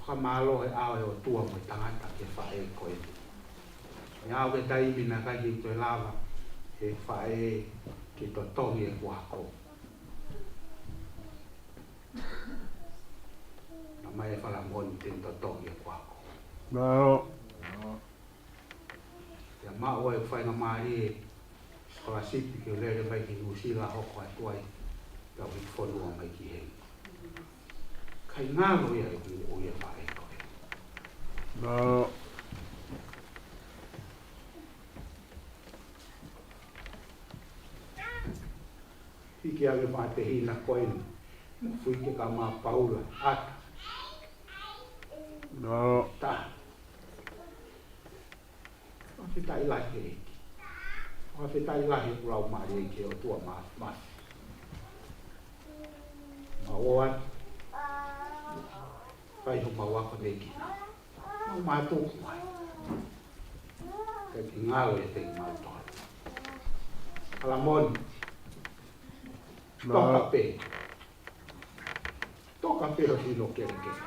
Fakamālō he ʻao ʻo e ʻOtua mo e tangata ki he faʻē ko eni. Naʻe aʻu ki he taimi naʻe ʻikai ke u toe lava he faʻē ke totongi ʻeku ako. Naʻe ʻomai ʻe Falamoni ke totongi ʻeku ako. Mālō. Pea maʻu ai e faingamālie sikolasipi ke u lele mai ki Nuʻusila hoko atu ai, pea u hiki fonua mai ki heni. ʻIkai ngalo ia ʻeku moʻui ʻi he faʻē ko ē. Mālō. Hiki ange fanga tehina ko eni. Mo Fuike kae ʻumaʻā Paula, ʻAta. Mālō. Ta. Fakafetaʻi lahi ki he ʻEiki. Fakafetaʻi lahi ʻoku lau mālie ki he ʻOtua Māfimafi. Mau ō atu. Fai homau akonekina. Mau mātuku mai. Ke ke ngalo ʻiate kimautolu. Falamoni. Mālō. Toka pē. Toka pē ʻo hino kelekele.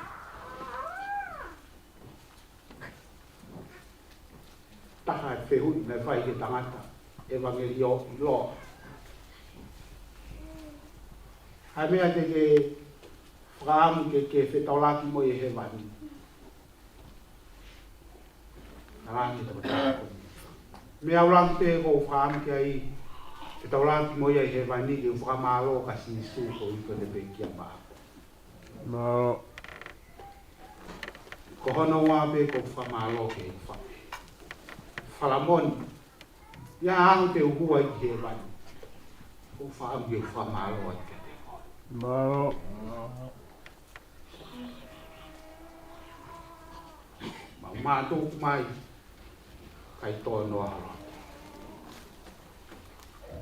Taha e fehuʻi naʻe fai ki he tangata ʻevangeliō ʻiloa. Ko e meʻa te ke fakaʻamu ke ke fetaulaki mo ia ʻi hēvani? Talaange ʻe he tokotaha ko eni, meʻa ʻuluaki pē ʻoku ou fakaʻamu ke u fetaulaki mo ia ʻi hēvani ke u fakamālō kia Sīsū koeʻuhi ko ʻene pekia maʻaku. Mālō. Ko hono ua pē, ko e fakamālō ki he faʻē. Falamoni, ʻi he ʻaho te u hū ai ki hēvani, ʻoku ou fakaʻamu ke u fakamālō ai kiate koe. Mālō. Mau mātuku mai, kae tō noa holo.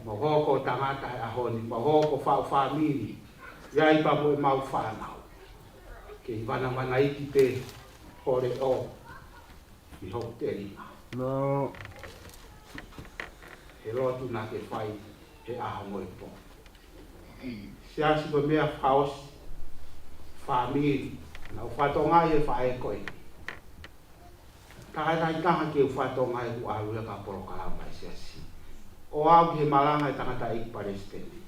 Mau hoko ko e tangata he ʻaho ni, mau hoko ko e faʻu fāmili, ʻi ai pē mo ʻemau fānau. Kei vanavanaiki pē ho leʻo ʻi hoku telinga. Mālō. He lotu naʻa ke fai he ʻaho mo e pō. Siasi, ko e meʻa fakaʻosi, fāmili, naʻa ku fakatokangaʻi e faʻē ko eni. Taha e takitaha ke u fakatokangaʻi ʻoku ʻalu ia ki ha polokalama ʻa e siasi. ʻO aʻu ki he malanga e tangataʻeiki palesiteni.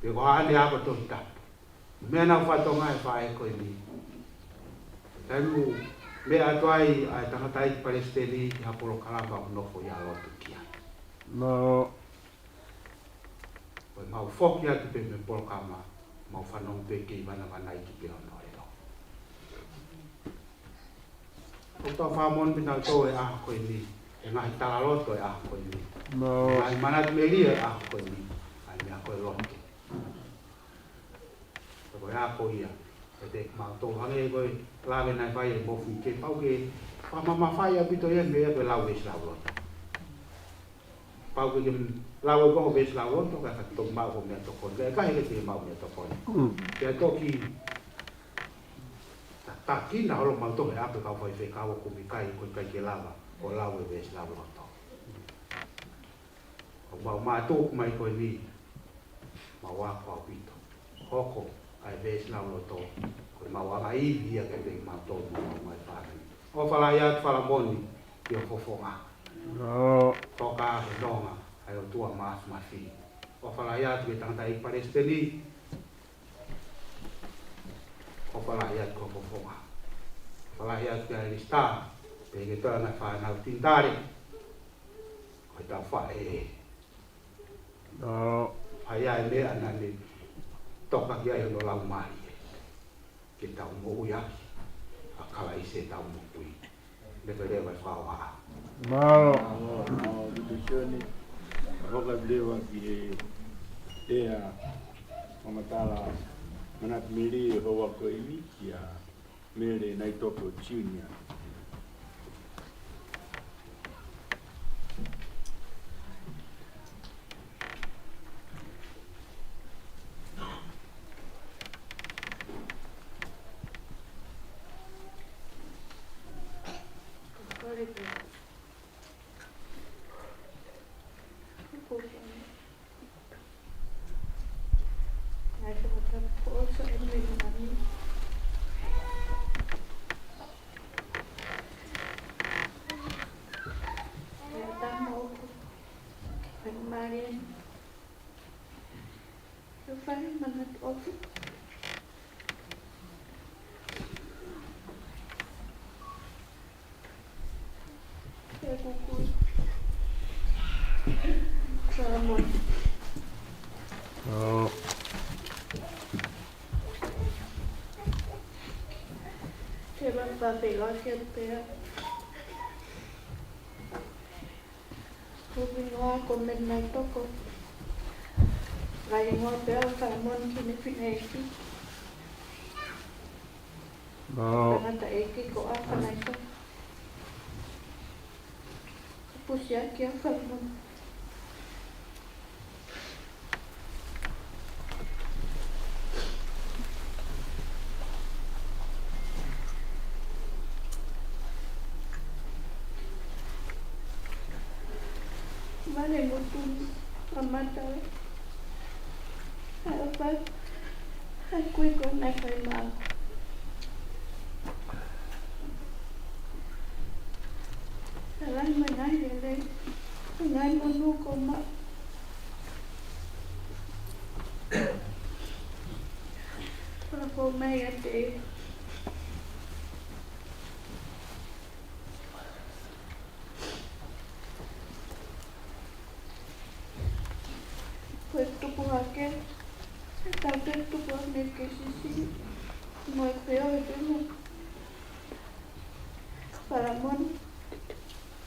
Pe ko haʻane ako Tohi Tapu. Meʻa naʻa ku fakatokangaʻi e faʻē ko eni. Taimi ʻoku meʻa atu ai ʻa e tangataʻeiki palesiteni ki ha polokalama ʻoku nofo ia ʻo lotu ki ai. Mālō. Ko ʻemau foki atu pē mei he polokalama, mau fanongo pē kei vanavanaiki pē hono leʻo. ʻOku tau fakamoʻoni pē naʻa tau ʻi he ʻaho ko eni, e ngaahi talaloto e ʻaho ko eni. Mālō. Ngaahi manatu melie e ʻaho ko eni, ʻa e meʻa ko e lotu. Ko e ako ia, ʻiate kimautolu, hangē ko e lave naʻe fai ʻe Mofi, ke pau ke fakamamafaʻi ʻaupito ia mei he lau veesi lauloto. Pau ke ke lau e ko e veesi lauloto, ka ka toki maʻu hoʻo meʻatokoni, ka ʻikai ke te maʻu meʻatokoni. Mm. Pea toki ta-, takina holo mautolu he ʻapi kau faifekau ʻoku ʻikai, ʻoku ʻikai ke lava ʻo lau e veesi lauloto. ʻOku mau mātuku mai ko eni, mau ako ʻaupito. Hoko ʻa e veesi lauloto, ko ʻemau anga ivi ia kiate kimautolu mo homau ngaahi fāmili. ʻOfa lahi atu Falamoni ki ho fofonga. ʻIo. Toka he nonga ʻa e ʻOtua Māfimafi. ʻOfa lahi atu ki he tangataʻeiki palesiteni. ʻOfa lahi atu ki ho fofonga. ʻOfa lahi atu kia Elisitā, pehē ki he toenga fānau Tinitale. Ko ʻetau faʻē. ʻIo. Fai ʻa e meʻa naʻa ne toka ki ai hono laumālie. Ke tau moʻui ʻaki ʻa Kalaisi ʻetau moʻui. Leveleva e fakahoha. Mālō. Mālō, mālō, ʻEiki Sione. Hoka leveleva ki he ʻea fakamatala manatu melie houa ko eni kia Mele Naitoko Junior. ʻIo. Te u fakafeʻiloaki atu pē. Ko hoku hingoa ko Mele Naitoko. Kae hingoa pē ʻa Falamoni ki heʻene fineʻeiki. Tangataʻeiki ko ʻAfanaisa. Ka pusi ʻaki ʻa Falamoni. Vale motu a mata. ʻAi ʻo fai. ʻAi kui ko nai fai mau. Talahi mai ngai lelei. Ngai monū ko ma. Kona ko mai a te. Ko e tupu hake, e tau te tupu hake ne ke sisi, mo e peo e pemo. Falamoni,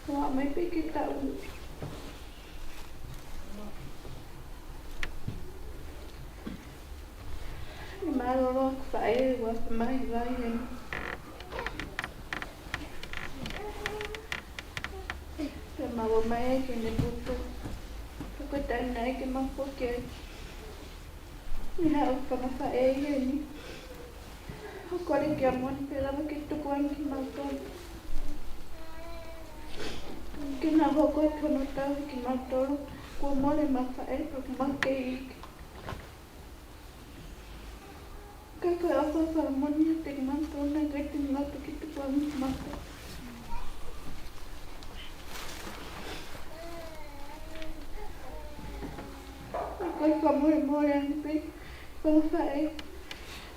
ko a mai pe ke tau. Ni mālōlō aku faʻē ua mai vai heni. Pea mau ō mai ai ki heʻene putu. Pea ko e taimi naʻe ʻikai ke mau foki ai. Ni haʻu fanga faʻē ʻi heni. ʻO kole kia Moni pe lava ke tukuange kimautolu. Ke nau hoko atu hono tauhi kimautolu. Kuo mole ʻema faʻē pea kuo mau kei iiki. Ka ko e ʻofa ʻa Falamoni ʻiate kimautolu naʻe ʻikai te mau toki tukuange kimautolu. Ka ko e fakamolemole ange pē, fanga faʻē,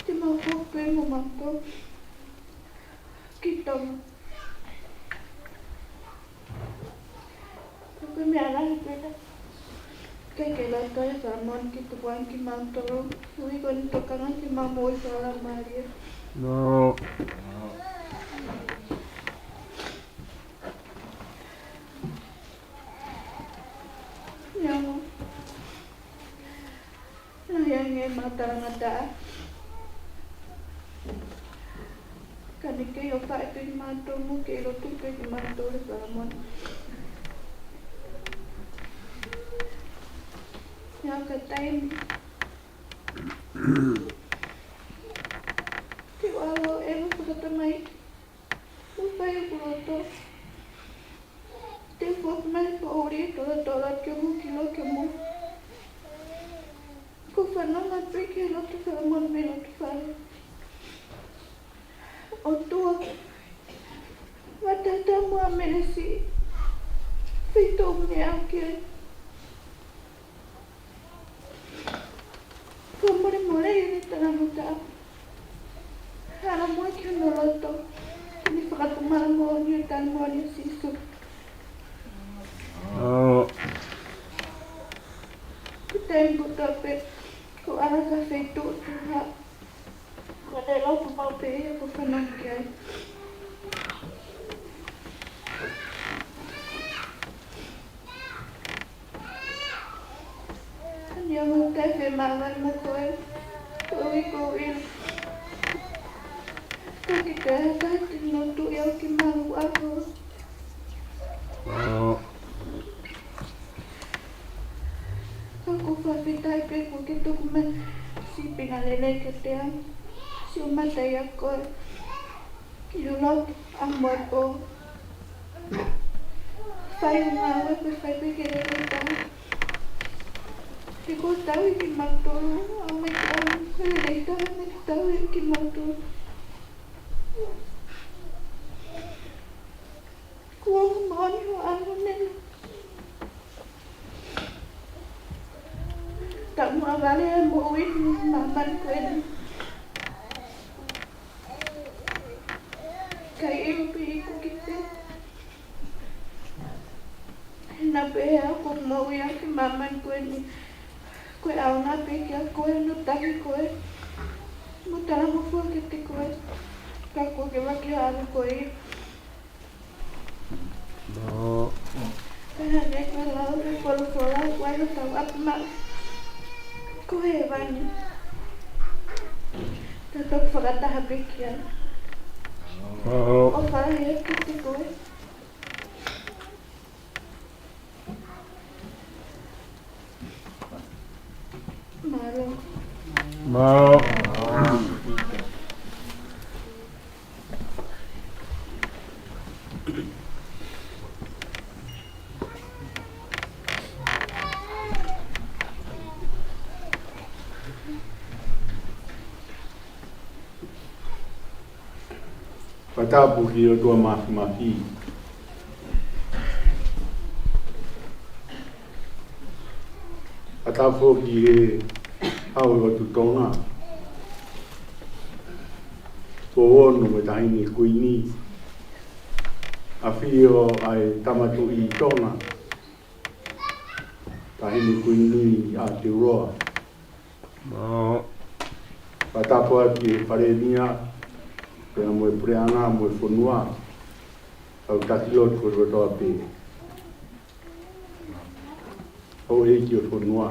te mau hoko pē mo mautolu ki Tonga. Ko e meʻa lahi pē ena. ʻIkai ke loto ʻa Falamoni ke tukuange kimautolu. Ui ko ʻene tokanga ki heʻemau moʻui fakalaumālie. No. Ia mo. Lahi ange ʻemau talangataʻa. Ka ne kei ʻofa pē kimautolu mo kei lotu pē kimautolu ʻe Falamoni. Ia ka taimi. Te u ʻalu ʻo ʻeva fakatamai. Mo fai hoku loto. Te u foki mai poʻuli tolotolo ke u hū ki loki mo. Ko e fanongo pē ki he lotu Falamoni mei loto fale. ʻOtua. Vata ta mo a melesi. Feituʻu ne au ki ai. Fakamolemole ʻi heʻene talangataʻa. Hala mo ki hono loto. Ke ne fakatomala moʻoni ʻi he tali moʻoni ʻo Sīsū. ʻO. Ko e taimi kotoa pē, ko e ʻalu ki ha feituʻu tuha. Ko e lotu pau pē ia ʻoku ou fanongo ki ai. Ni ʻoku ou tefē māvae mo koe, ko e ui ko e ui. Ka ke te ata te notu ia ki malu ako. ʻO. Ka ʻoku ou fakafetaʻi pē kuo ke tuku mai sīpinga lelei kiate au. Siʻi ʻomai ʻa koe. Ki ho lotu ʻaho mo e pō. Fai ʻo ngāue pē fai pē ke lelei taha. He kuo tauhi kimautolu, ʻa mai ke ʻalu, ke lelei taha, ne tauhi kimautolu. Kuo moʻoni hoʻo ʻaho ni. Taumuʻa vale ʻa e moʻui ʻi māmani ko eni. Kae ʻilo pē ʻe koe ki te. He naʻa pehē au ko e moʻui ʻa e māmani ko eni. Ko e ʻaonga pē kia koe ʻo tauhi koe. Mo talangofua kiate koe. Ka kuo ke vaki ʻalu koe. No. Pea ne ko e lau ʻe he folofola ʻoku ʻi hotau ʻapi maʻu. Ko e hēvani. Ka toki fakataha pē ki ai. ʻO fai e kite ko ē. Mālō. Mālō. Fakatapu ki he ʻOtua Māfimafi. Fakatapu ki he Hau ʻo e ʻOtu Tonga. Ko Ono mo e Taʻahine Kuini. ʻAfio ʻa e Tama Tuʻi Tonga, Taʻahine Kuini ʻAotearoa. Fakatapu atu ki he Palēmia, pea mo e Puleʻanga mo e fonua, kau taki lotu kotoa pē. Houʻeiki ʻo e fonua.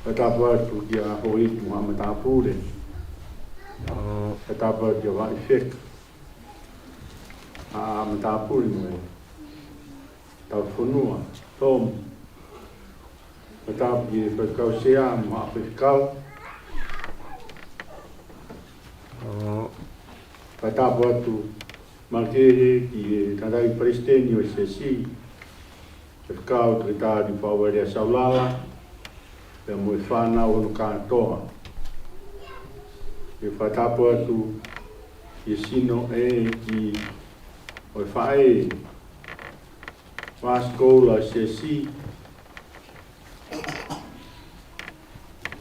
Fakatapu atu kia Houʻeiki mo haʻa matāpule. Fakatapu atu kia Vaifeka, haʻa matāpule mo e tau fonua, Tom. Fakatapu ki he Faifekau Sea mo haʻa faifekau. Fakatapu atu makehe ki he tangataʻeiki palesiteni ʻo e Siasi, Faifekau Toketā Liufauelea Saulala, pea mo e fānau hono kātoa. ʻE fakatapu atu ki he sino ʻeiki ʻo e faʻē, Pastor Koula Siasi,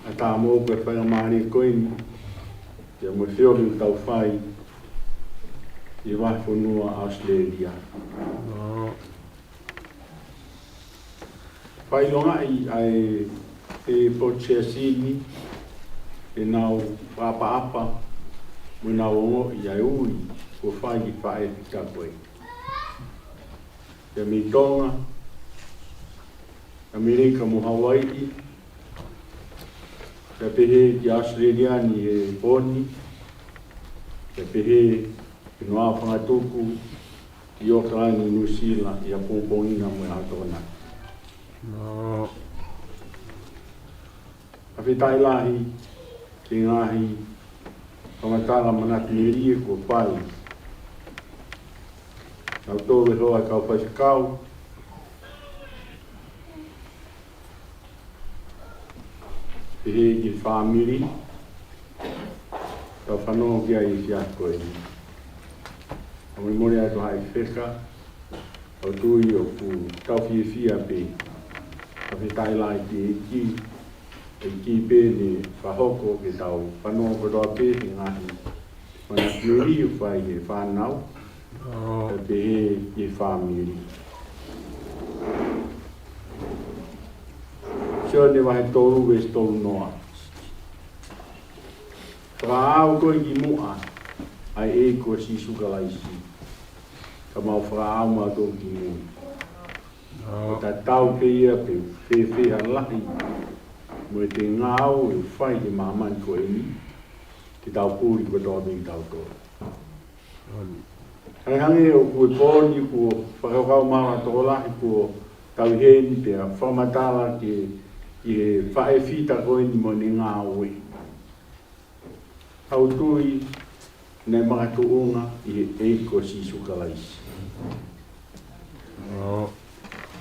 ʻatā mo e faingamālie ko eni, pea mo e feohi ʻoku tau fai ʻi he vahefonua ʻAositelēlia. Fakaʻilongaʻi ʻa e, e potu siasi ni, ʻenau fakaʻapaʻapa, mo ʻenau ongoʻi ʻa e ui kuo fai ki he faʻē fita ko ē. Pea mei Tonga, ʻAmelika mo Hawaiʻi, pea pehē ki ʻAositelēlia ni he pō ni, pea pehē ki Noa Fangatuku, ʻi ʻAokalani, Nuʻusila, ʻi he pongipongi na mo e ʻaho Tokonaki. Fakafetaʻi lahi ki he ngaahi fakamatala manatu melie kuo fai. Kau tolu e hoa ʻa e kau faifekau, pehē ki he fāmili, tau fanongo ki ai he efiafi ko eni. Kae molemole atu haʻa faifekau, ʻoku ou tui ʻoku tau fiefia pē. Fakafetaʻi lahi ki he ʻEiki, ʻEiki pē ne fakahoko ke tau fanongo kotoa pē he ngaahi manatu melie ʻoku fai ʻe he fānau, pea pehē ki he fāmili. Sione vahe tolu veesi tolu noa. Fakaʻau koe ki muʻa ʻa e ʻEiki ko Sīsū Kalaisi, ka mau fakaʻau mautolu ki mui. ʻO tatau pē ia pe fēfē ha lahi mo ʻete ngāue ʻoku fai he māmani ko eni, ke tau puli kotoa pē kitautolu. Hangehangē ʻoku ʻi he pō ni kuo fakakaukau mai ha tokolahi kuo tau ʻi heni pea fakamatala ki he, ki he faʻē fita ko eni mo ʻene ngāue. Tau tui naʻe makatuʻunga ʻi he ʻEiki ko Sīsū Kalaisi.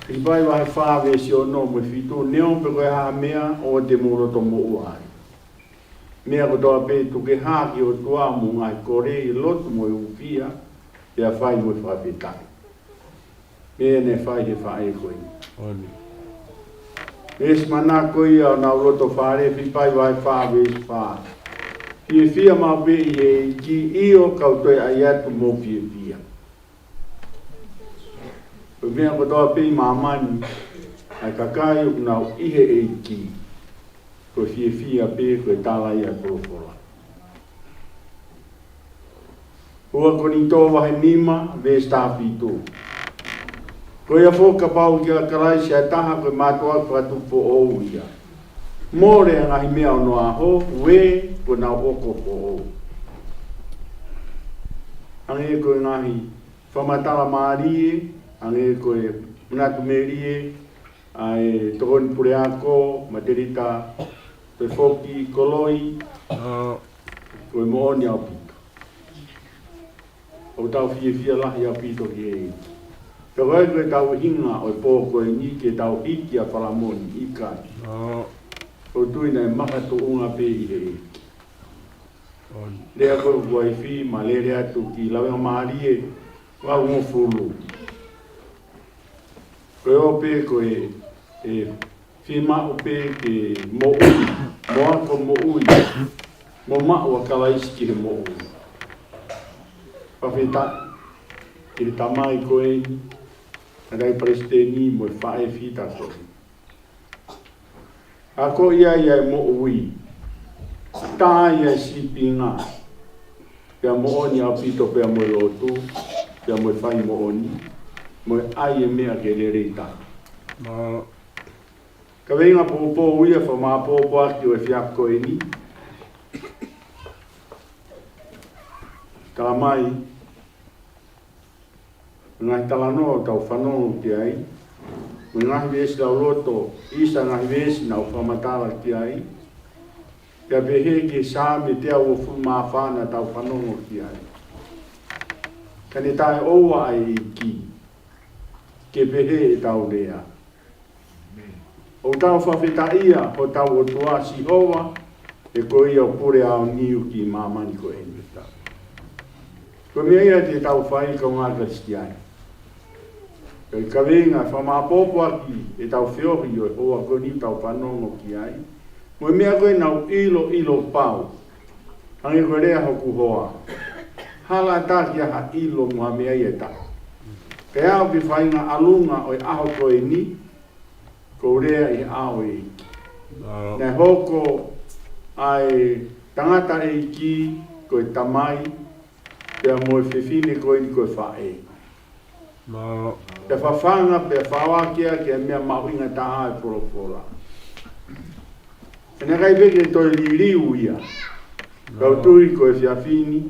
Filipai vahe fā veesi ono mo e fitu, neongo pe ko e hā ha meʻa ʻoua te mou loto moʻua ai. Meʻa kotoa pē tuku ke hā ki he ʻOtua mo e ngaahi kole ʻi he lotu mo e hūfia, pea fai mo e fakafetaʻi. Meʻa naʻe fai he faʻē ko eni. Veesi manako ia ʻo ʻenau loto fale, Filipai vahe fā veesi fā. Fiefia maʻu pē ʻi he ʻEiki, ʻio kau toe ʻai atu mo fiefia. Ko e meʻa kotoa pē ʻi māmani, ʻa e kakai ʻoku nau ʻi he ʻEiki, ko e fiefia pē, ko e tala ia ʻa e folofola. ua Kolinitō vahe nima, veesi taha fitu. Ko ia foki kapau ʻoku ʻia Kalaisi ha taha, ko e mātuʻaki fakatupu foʻou ia. Mole ʻa e ngaahi meʻa ʻo onoʻaho, ue, kuo nau hoko foʻou. Hangē ko e ngaahi fakamatala mālie, hangē ko e manatu melie ʻa e Tokoni Puleako, Matelita Pefoki Koloi, ko e moʻoni ʻaupito. ʻOku tau fiefia lahi ʻaupito ki he ʻEiki. Pea ko e, ko ʻetau ʻuhinga ʻo e pō ko eni ke tau hiki ʻa Falamoni, ʻikai. ʻOku ou tui naʻe makatuʻunga pē ʻi he ʻEiki. Lea ko ē ʻa e uaifi, ma lele atu ki Lavengamālie valungofulu. Ko e ō pē ko e, ʻe fiemaʻu pē ke moʻui, mo ako moʻui, mo maʻu ʻa Kalaisi ki he moʻui. Fakafetaʻi ki he tamai ko eni, ʻa e palesiteni mo e faʻē fita ko ē. Akoʻi ai ʻa e moʻui, tā ai ʻa e sīpinga, pea moʻoni ʻaupito pea mo e lotu, pea mo e fai moʻoni, mo e ʻai e meʻa ke lelei taha. Kaveinga poupou ia fakamāʻopoʻopo ʻaki ʻo e efiafi ko eni. Tala mai, ngaahi talanoa ʻoku tau fanongo ki ai, mo e ngaahi veesi lauloto, ʻisa ngaahi veesi naʻa ku fakamatala ki ai, pea pehē ki he Saame teau uofulu mā fā naʻa tau fanongo ki ai. Ka ne taʻeʻoua ʻa e ʻEiki ke pehē ʻetau lea. ʻOku tau fakafetaʻia hotau ʻOtua Sihova, he ko ia ʻoku pule aoniu ki māmani ko eni. Ko e meʻa ia te tau fai, kaungā Kalisitiane. Ko e kaveinga fakamāʻopoʻopo ʻaki ʻetau feohi ʻo e houa ko eni ʻoku tau fanongo ki ai, mo e meʻa ko ē naʻa ku ʻiloʻilo pau. Hangē ko e lea hoku hoa, hala ʻatā ki ha ʻilo mo ha meʻa ia ʻe taha. Kae aʻu ki he faʻahinga ʻalunga ʻo e ʻaho ko eni, ʻoku ou lea ʻi he ʻao ʻo e ʻEiki. Naʻe hoko ʻa e tangataʻeiki ko e tamai, pea mo e fefine ko eni ko e faʻē. Pea fafanga, pea fakaʻaongaʻi ʻa e meʻa mahuʻinga taha ʻa e folofola. He naʻe ʻikai pē ke toe liliu ia. Ka ʻoku ou tui ko e efiafi ni,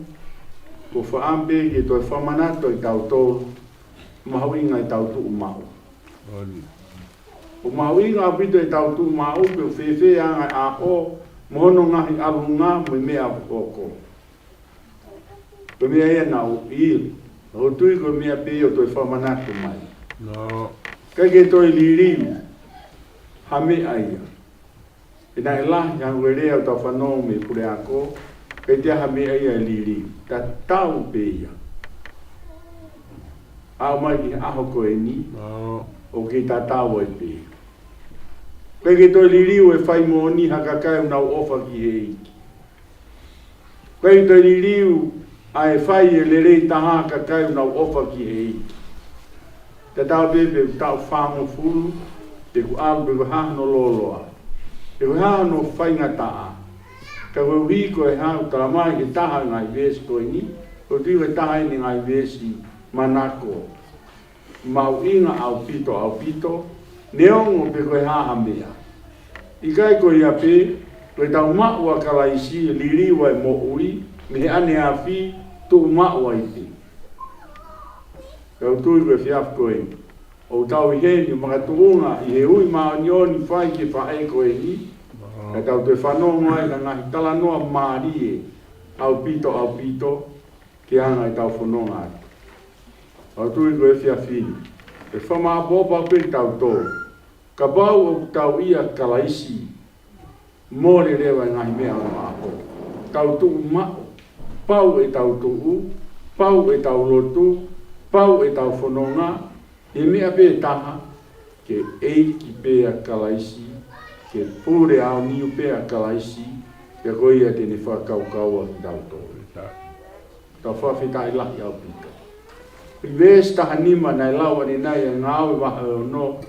ko e fakaʻamu pē ke toe fakamanatu ʻa kitautolu, mahuʻinga ʻetau tuʻu maʻu. ʻOku mahuʻinga ʻaupito ʻetau tuʻu maʻu, pe ʻoku fēfē ʻa e anga ʻo e ʻaho, mo hono ngaahi ʻalunga, mo e meʻa ʻoku hoko. Ko e meʻa ia naʻa ku ʻilo. Naʻa ku tui ko e meʻa pē ia ʻoku toe fakamanatu mai. ʻIkai ke toe liliu ha meʻa ia. He naʻe lahi hangē ko e lea ʻoku tau fanongo mei he puleako, ʻikai toe ʻi ai ha meʻa ia ʻe liliu. Tatau pē ia. Aʻu mai ki he ʻaho ko eni, ʻoku kei tatau ai pē. ʻIkai ke toe liliu e fai moʻoni ha kakai ʻoku nau ʻofa ki he ʻEiki. ʻIkai toe liliu ʻa e fai e lelei taha ʻa e kakai ʻoku nau ʻofa ki he ʻEiki. Tatau pē pe ʻoku taʻu fāngofulu, pe ʻoku ʻalu pe ko e hā hono lōloa, pe ko e hā hono faingataʻa. Ka koeʻuhi ko e hā ʻoku tala mai he taha e ngaahi veesi ko eni, ʻoku tui ko e taha eni e ngaahi veesi manako mahuʻinga ʻaupito, ʻaupito, neongo pe ko e hā ha meʻa. ʻIkai ko ia pē, ko ʻetau maʻu ʻa Kalaisi, liliu ʻa e moʻui, mei he ʻaneafi, tuʻu maʻu ai pē. Ka ʻoku ou tui ko e efiafi ko eni, ʻoku tau ʻi heni ʻo makatuʻunga ʻi he ui māʻoniʻoni fai ki he faʻē ko eni, ka tau toe fanongo ai ki he ngaahi talanoa mālie, ʻaupito, ʻaupito, ke anga ʻetau fononga atu. ʻOku ou tui ko e efiafi ni, ʻe fakamāʻopoʻopo ʻaki kitautolu. Kapau ʻoku tau ʻia Kalaisi, mole leva e ngaahi meʻa ʻo onoʻaho. Tau tuʻu maʻu, pau ʻetau tuʻu, pau ʻetau lotu, pau ʻetau fononga, ʻi he meʻa pē taha, ke ʻEiki pē ʻa Kalaisi, ke pule aoniu pē ʻa Kalaisi, pea ko ia te ne fakakaukauʻi kitautolu. Tau fakafetaʻi lahi ʻaupito. Ko e veesi taha nima naʻe lau ʻanenai ʻa e Ngāue vahe ono,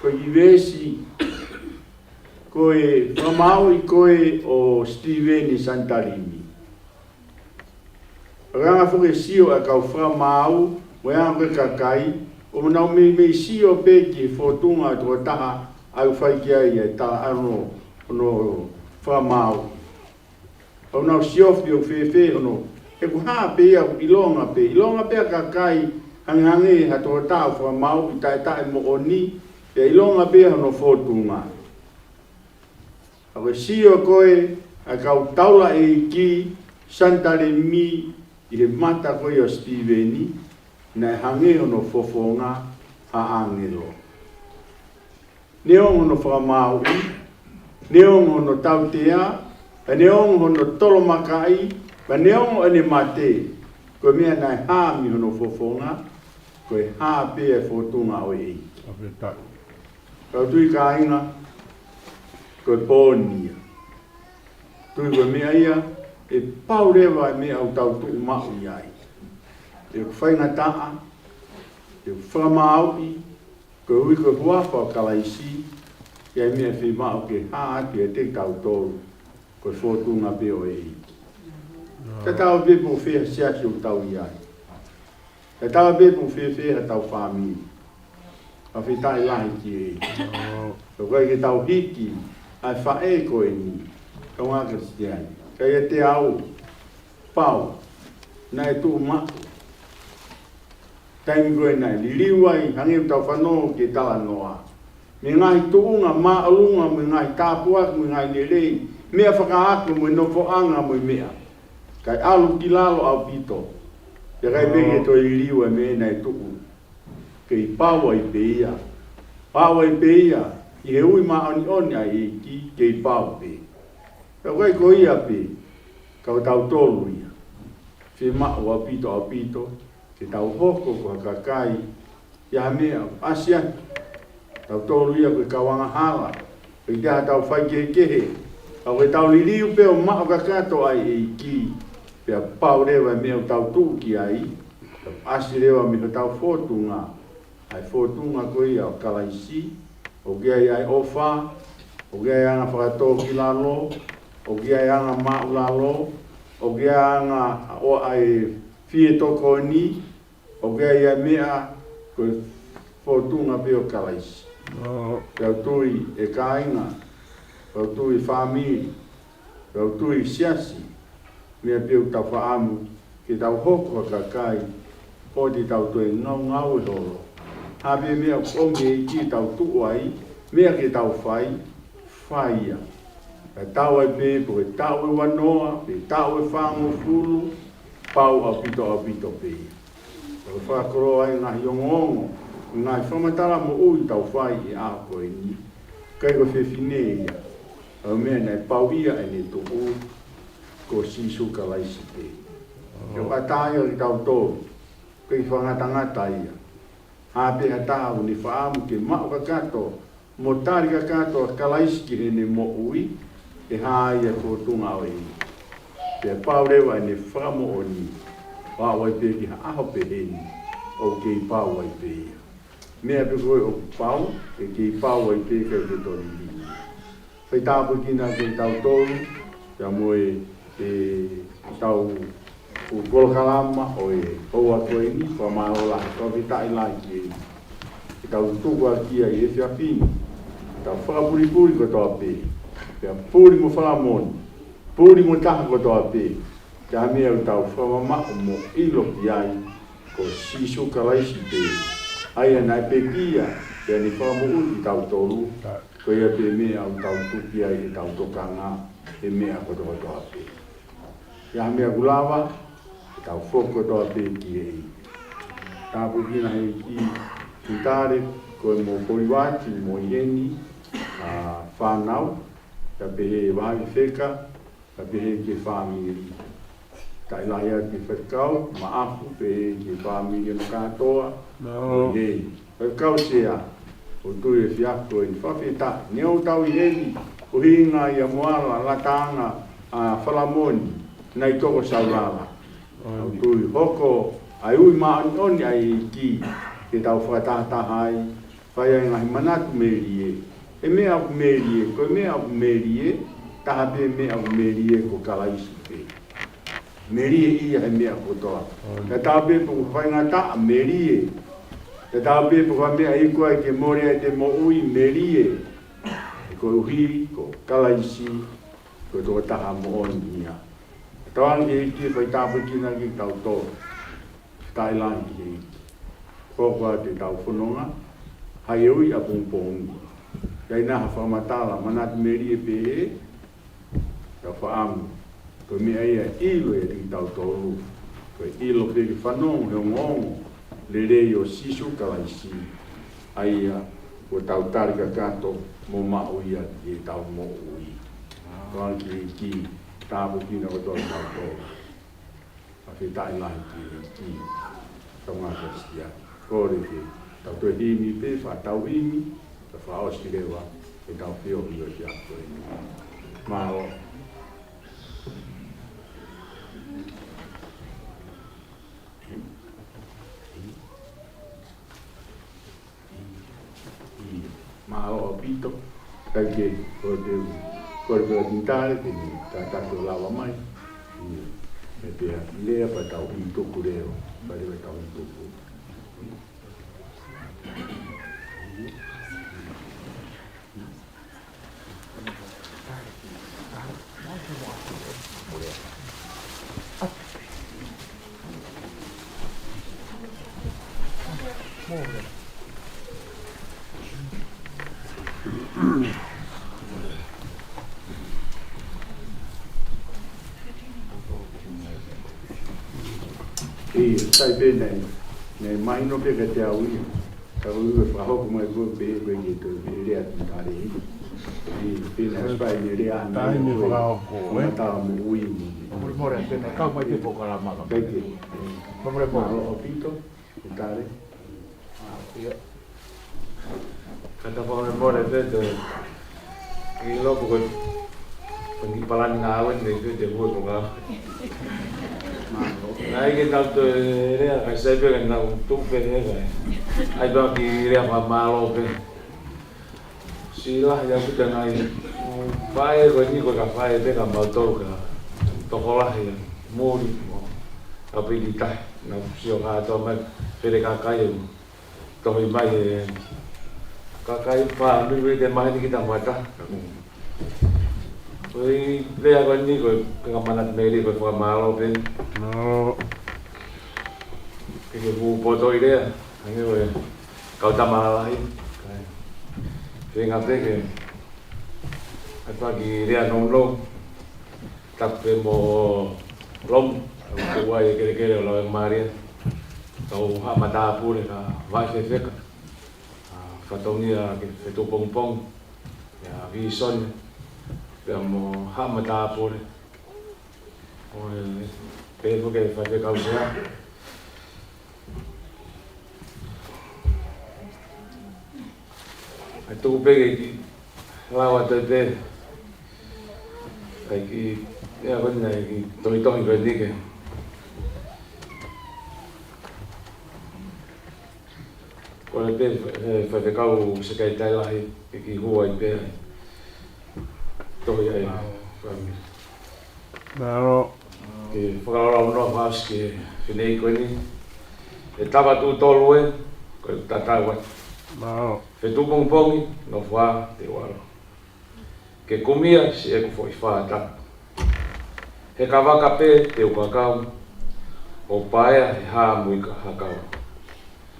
ko e kiʻi veesi ko e fakamāuʻi ko ē ʻo Sitīveni Sanitalimi. Ka ko e anga foki e sio ʻa e kau fakamaau, mo e anga ko ē e kakai, ʻoku nau meimei sio pē ki he fōtunga ʻo e tokotaha ʻoku fai ki ai e tala ʻa hono, hono fakamaau. ʻOku nau sio pe ʻoku fēfē hono, he ʻoku hā pē ia ʻoku ʻilonga pē, ʻilonga pē ʻa e kakai, hangehangē ha tokotaha ʻoku fakamaauʻi taʻetaʻemoʻoni, pea ʻilonga pē hono fōtunga. Ka ko e sio ko ē ʻa e kau taulaʻeiki Sanitalemi ʻi he mata ko ia ʻo Sitīveni, naʻe hangē hono fofonga ha ʻāngelo. Neongo hono fakamaauʻi, neongo hono tautea, pea neongo hono tolomakaʻi, pea neongo ʻene mate, ko e meʻa naʻe hā mei hono fofonga, ko e hā pē ʻa e fōtunga ʻo e ʻEiki. ʻOku ou tui, kāinga, ko e pō ni ia. Tui ko e meʻa ia, ʻe pau leva e meʻa ʻoku tau tuʻu maʻu ai. ʻOku faingataʻa, ʻoku fakamaauʻi, koeʻuhi ko e huafa ʻo Kalaisi, ʻa e meʻa ʻe fiemaʻu ke hā atu kiate kitautolu, ko e fōtunga pē ʻo e ʻEiki. Tatau ai pē pe ko fē ha siasi ʻoku tau ʻi ai. Tatau ai pē pe ko fēfē haʻatau fāmili. Fakafetaʻi lahi ki he ʻEiki. ʻOku ʻikai ke tau hiki ʻa e faʻē ko eni, kaungā Kalisitiane. Ka ʻiate au, pau, naʻe tuʻu maʻu. Taimi ko ē naʻe liliu ai, hangē ʻoku tau fanongo ki he talanoa. Mei he ngaahi tuʻunga māʻolunga, mei he ngaahi tāpuaki, mei he ngaahi lelei, meʻa fakaako, mo e nofoʻanga, mo e meʻa. Kae ʻalu ki lalo ʻaupito. Pea ʻikai pē ke toe liliu ʻa e meʻa naʻe tuʻu. Kei pau ai pē ia. Pau ai pē ia. ʻI he ui māʻoniʻoni ʻa e ʻEiki, kei pau pē. Pea ʻoku ʻikai ko ia pē, ka ko tautolu ia. Fiemaʻu ʻaupito, ʻaupito, ke tau hoko ko ha kakai, ʻi ha meʻa ʻoku ʻasi ai. Tautolu ia ko e kau angahala, ʻikai ke ʻi ai haʻatau faikehekehe. Ka ko ʻetau liliu pē ʻo maʻu kakato ʻa e ʻEiki, pea pau leva e meʻa ʻoku tau tuʻu ki ai, pea ʻasi leva mei hotau fōtunga, ʻa e fōtunga ko ia ʻo Kalaisi, ʻoku ʻi ai ʻa e ʻofa, ʻoku ʻi ai e anga fakatōkilalo, ʻoku ʻi ai e anga māʻulalo, ʻoku ʻi ai e anga ʻo ʻai e fie tokoni, ʻoku ʻi ai e meʻa ko e fōtunga pē ʻo Kalaisi. Pea u tui ʻe kāinga, pea u tui fāmili, pea u tui siasi, meʻa pē ʻoku tau fakaʻamu ke tau hoko ko ha kakai, ʻoua te tau toe ngaungaue holo. Hā pē meʻa ʻoku ʻomi ʻe he ʻEiki ke tau tuʻu ai, meʻa ke tau fai, fai ia. Ka tau ai pē pe ko e taʻu ʻe uanoa, pe taʻu ʻe fāngofulu, pau ʻaupito, ʻaupito pē ia. ʻOku fakakoloa ai e ngaahi ongoongo, ngaahi fakamatala moʻui ʻoku tau fai he ʻaho ko eni. ʻIkai ko e fefine ia, ʻa e meʻa naʻe pau ia ʻene tuʻu, ko Sīsū Kalaisi pē. ʻOku ʻatā ia kiate kitautolu, ʻikai fakangatangata ia. Hā pē ha taha ʻoku ne fakaʻamu ke maʻu kakato, mo tali kakato ʻa Kalaisi ki heʻene moʻui, ʻe hā ia e fōtunga ʻo e ʻEiki. Pea pau leva ʻene fakamoʻoni, ʻo aʻu ai pē ki ha ʻaho pehē ni, ʻoku kei pau ai pē ia. Meʻa pē ko ē ʻoku pau, ʻe kei pau ai pē, ʻikai ke toe liliu. Fai tāpuekina kitautolu, pea mo e, ʻetau polokalama ʻo e houa ko eni, fakamālō lahi, fakafetaʻi lahi ki he, ʻetau tuku ʻaki ia ʻi he efiafi ni, ʻetau fakapulipuli kotoa pē, pea puli mo falamoni, puli mo taha kotoa pē, ki ha meʻa ʻoku tau fakamamaʻo mo ʻilo ki ai, ko Sīsū Kalaisi pē, ʻa ia naʻe pekia, pea ne fakamoʻui kitautolu, ko ia pē meʻa ʻoku tau tuku ai ʻetau tokanga, he meʻa kotokotoa pē. ʻI ha meʻa ʻoku lava, ʻetau foki kotoa pē ki he ʻEiki. Tāpuekina he ʻEiki, Sitale, ko e mo Polivati, mo ʻi heni, ʻa fānau, pea pehē Vahaʻi Feka, pea pehē ki he fāmili. Talitali atu ki he faifekau, Maʻafu, pehē ki he fāmili ʻo kātoa. Mo ʻi heni. Faifekau Sea, ʻoku ou tui ʻe fiefia eni, fakafetaʻi. Neongo ʻetau ʻi heni, ko e ʻuhinga ia mo ala, lataʻanga, ʻa falamoni, naʻe toko saulala. ʻOku ou tui hoko, ʻa e ui māʻoniʻoni ʻa e ʻEiki, ke tau fakatahataha ai, fai ai e ngaahi manatu melie. ʻE meʻa ʻoku melie, ko e meʻa ʻoku melie, taha pē meʻa ʻoku melie ko Kalaisi pē. Melie ia he meʻa kotoa. Tatau pē pe ko e faingataʻa, melie. Tatau pē pe ko e meʻa iku ai ke mole ai ʻete moʻui, melie. Koeʻuhi ko Kalaisi, ko e tokotaha moʻoni ia. Tauange ki he ʻEiki, fai tāpuekina kitautolu. Taʻeʻiloa ki he ʻEiki. Ko e hā ʻetau fononga, ʻa ia ʻoku ʻi he pongipongi. Ka ʻi ai ha fakamatala, manatu melie pē, ka fakaʻamu. Ko e meʻa ia ʻe ʻilo ʻiate kitautolu. Ko e ʻilo pē ke fanongo he ongoongo lelei ʻo Sīsū Kalaisi. ʻA ia, ʻoku tau tali kakato mo maʻu ia ʻi heʻetau moʻui. Tauange ki he ʻEiki, tāpuekina kotoa kitautolu. Fakafetaʻi lahi ki he ʻEiki. Tau ngāue ʻa e sia. Kole ke tau toe himi pē, fakatau himi, ka fakaʻosi leva ʻetau feohi ʻo e ʻaho ko eni. Mālō. Mālō ʻaupito. Kae kehe, ko e te u, ko e te u tale, ke ne tataki ʻo lava mai. ʻIo, me pea lea pea tau himi tuku leva, pea leva tau himi tuku. ʻIo, sai pē naʻe, naʻe mahino pē kiate au ia. Ka ko e fakahoko mai ko ē pē ko e ke toe pē lea atu tale. ʻIo, pē naʻe sai pē ne lea ana. Taimi ia ko e fakahoko, ē? Mata moʻui mo. Mole, mole, pē naʻe kau mai pē polokalama ka. Pē ke. Mole, mole. Mālō ʻaupito. Tale. ʻIo. Ka ta fakamolemole pē te ʻilo pe ko e, ko e kiʻi palani ngāue naʻe pē te hue ko ka. Naʻe ʻikai ke tau toe lea, ka sai pē ka nau tuʻu pē he ka. ʻAi pē ha kiʻi lea fakamālō pē. Siʻi lahi ʻaupito ngaahi faʻē ko eni ko e kau faʻē pē ka mautolu ka tokolahi ʻa muli mo ʻapi ki tahi. Naʻa ku sio kātoa mai fele kakai ʻo tohi mai e kakai fāmili ʻi he maheni ki Tamuata. Ko e lea ko eni ko e ka manatu melie ko e fakamālō pē. Mālō. Ke ke fuʻu poto ʻi lea. Ange ʻo e kau tama lalahi. Feinga pē ke ʻai ha kiʻi lea nounou. Tapu pē mo Lomu, ʻa e ʻuhinga e kelekele ʻo Laumālie. Kau haʻa matāpule ka vaʻe fefeka. ʻA, fatongia ke fetuʻu pongipongi. ʻIa Vīsone. Pea mo haʻa matāpule. ʻO e, pea mo e faifekau sea. ʻE tuku pē ke kiʻi lava atu pē. ʻAi kiʻi, ʻe, ko ena e kiʻi tohitohi ko eni ke. Ko e pē, ʻe, faifekau sekelitali lahi, ke kiʻi hū ai pē. Tohi ai, fāmili. Mālō. Ke fakalaulaunoa fakaʻosi ki he fineʻeiki ko eni. ʻE tava tuʻu tolu ē, ko e tatau atu. Mālō. Fetuʻu pongipongi, nofo ā, te u ʻalu. Ke kumia siʻeku foʻi fā tapu. He ka vaka pē te u kakau, ʻo paea he hā mui ka hakau.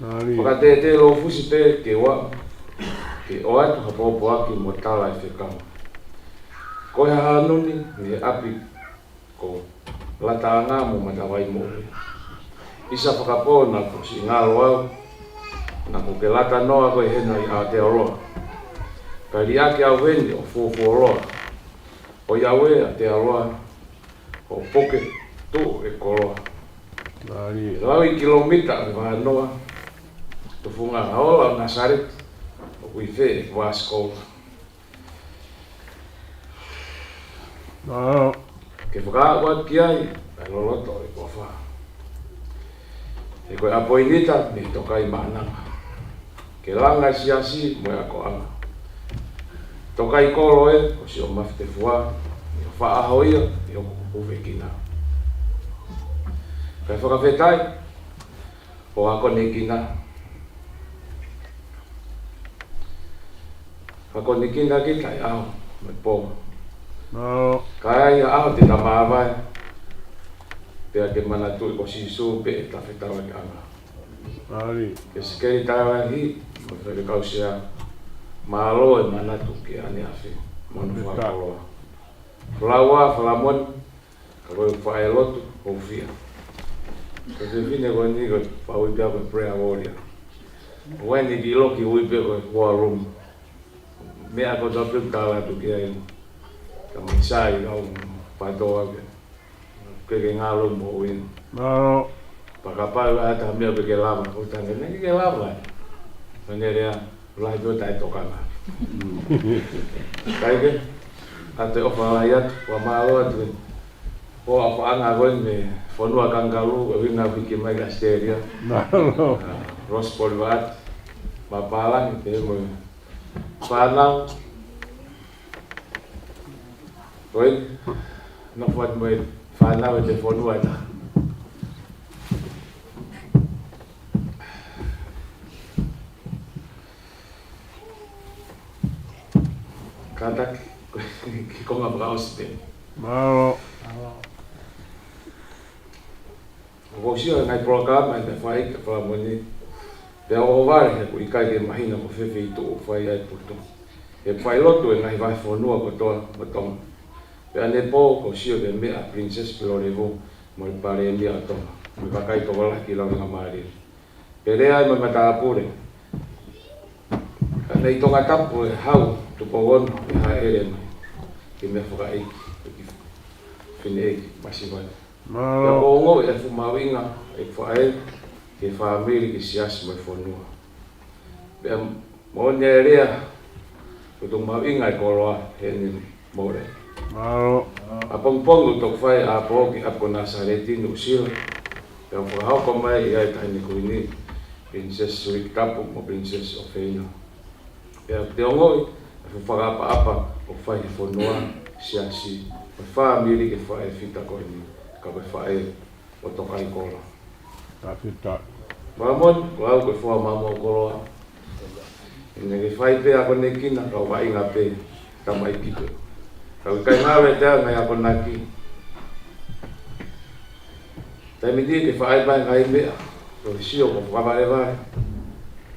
Mālie. Fakatētē lofusi pē ke u aʻu, ke ʻoatu ha pōpoaki mo tala e fekau. Ko e hahanu ni, mei he ʻapi ko Lataʻanga mo Matavai mo ʻUi. ʻIsa fakapō naʻa ku siʻi ngalo au, naʻa ku ke lata noa koe hena ʻi Aotearoa. Kae liʻaki au heni ʻo fuofuoloa, ʻo ʻi au ē Aotearoa, ʻo puke tuʻu e koloa. Mālie. Lau ʻi kilomita ʻe vanoa, tufunga ʻo Nasareti, ʻoku ʻi fē ʻeku vāsikola. Mālō. Ke fakaaʻu atu ki ai, ʻa e loloto ʻo e kofa. He ko e ʻapoinita mei Tokaimaʻa nanga. Ke langa e siasi mo e akoʻanga. Tokaikolo ē, ko siʻo Mafitefua, ʻi hoʻo faʻa ʻaho ia, ʻi hoku ʻuvekina. Kae fakafetaʻi, ʻo akonekina. Akonekina kita ʻi he ʻaho mo e pō. Mālō. Ka ʻi ai ha ʻaho te ta māvae, pea ke manatuʻi ko Sīsū pē ʻeta fetaulaki ʻanga. Mālō. Ke sikeli tauhi, mo e fai kausia. Mālō e manatu ki he ʻaneafi mo hono fakakoloa. Falaua, Falamoni, ka ko e faʻē lotu, ʻoku fiha. Ko e fefine ko eni ko e pau ʻi pea ko e prayer warrior. ʻOku ʻi ai e kiʻi loki ʻoku ui pē ko e war room. Meʻa ko e tau pē tala atu ki ai. Ka mai sai, kau pātoa ke. Ke ke ngalo mo win. Mālō. Pea kapau ʻe ʻi ai ha meʻa ʻoku ke lava, ko e tangata ke ke lava. Mene lea, lahi pē ʻo taʻetokanga. Kae kehe, ʻoatu e ʻofa lahi atu, fakamālō atu. Ko e ʻofaʻanga ko eni mei he fonua Kangaroo, ʻo hanga ʻo hiki mai ki Australia. Mālō. Ah, Ross Boulevard, Mapalani, pea mo e fānau. Ko e, nofo atu mo e fānau ʻi he fonua ʻe taha. Kātaki, ko e konga fakaʻosi pē. Mālō. ʻOku ou sio he ngaahi polokalama ʻe fai ʻe Falamoni. Pea ʻohovale he ʻoku ʻikai ke mahino ko fē feituʻu ʻoku fai ai e putu. He fai lotu ʻi he ngaahi vahefonua kotoa ʻo Tonga. Pea ʻanepō ʻoku ou sio ki he meʻa ʻa Princess Pilolevu mo e Palēmia ʻo Tonga. Mo e kakai tokolahi ki Laungamālie. Pea lea ai mo e matāpule. Ka ne ʻi Tongatapu e hau, Tupou Ono, ʻe hāʻele mai. Ki he meʻa fakaʻeiki, ki he fineʻeiki, masiva. Mālō. Pea ʻoku ongoʻi e fuʻu mahuʻinga e faʻē ki he fāmili, ki he siasi mo e fonua. Pea moʻoni e lea, ko e tuʻu mahuʻinga e koloa heʻene mole. Mālō. ʻApongipongi ʻoku toki fai e ʻapō ki ʻapi ko Nāsaleti, Nuʻusila. Pea ʻoku fakahoko mai ʻi ai e Taʻahine Kuini, Princess Sirikitapu mo Princess ʻOfeina. Pea ʻoku te ongoʻi e fuʻu fakaʻapaʻapa ʻoku fai he fonua, siasi, mo e fāmili ki he faʻē fita ko eni, ka ko e faʻē ʻo Tokaikolo. Fakafetaʻi. Falamoni, ko au ko e foha maumau koloa. ʻI heʻene fai pē akonekina, kau vaʻinga pē tamaiki pē. Kau ʻikai ngalo ʻiate au e ngaahi akonaki. Taimi ni ke fai pē e ngaahi meʻa, ko e sio ko e fakavalevale,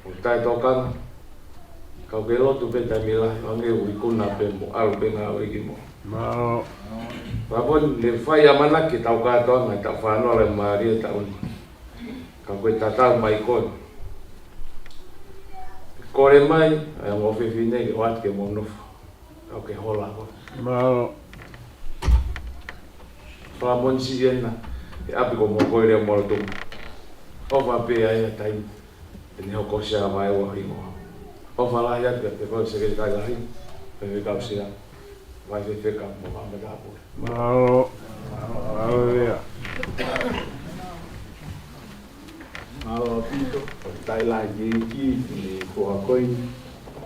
ko e taʻetokanga. Kau ke lotu pē taimi lahi, hangē ʻoku ikuna pē mo ʻalu pē ngāue ki muʻa. Mālō. Falamoni, ne fai ʻamanaki ke tau kātoanga, tau fānau Laumālie taʻu ni. Ka ko e tatau mai ko ē. Kole mai ʻa e ongo fefine ke ʻoatu ke mou nofo. Kau ke hola ko. Mālō. Falamoni, siʻi ena, he ʻapi ko Mokoele ʻo Molotuma. ʻOfa pē ʻa e taimi. Te ne hoko ʻo sia vai ua hingoa. ʻOfa lahi atu kiate koe Sekelitali Lahi, Faifekau Sea, Vaifefeka mo e Matāpule. Mālō. Mālō. Mālō ʻaupito, ʻoku talitali ki he ʻEiki, ki he foha ko eni,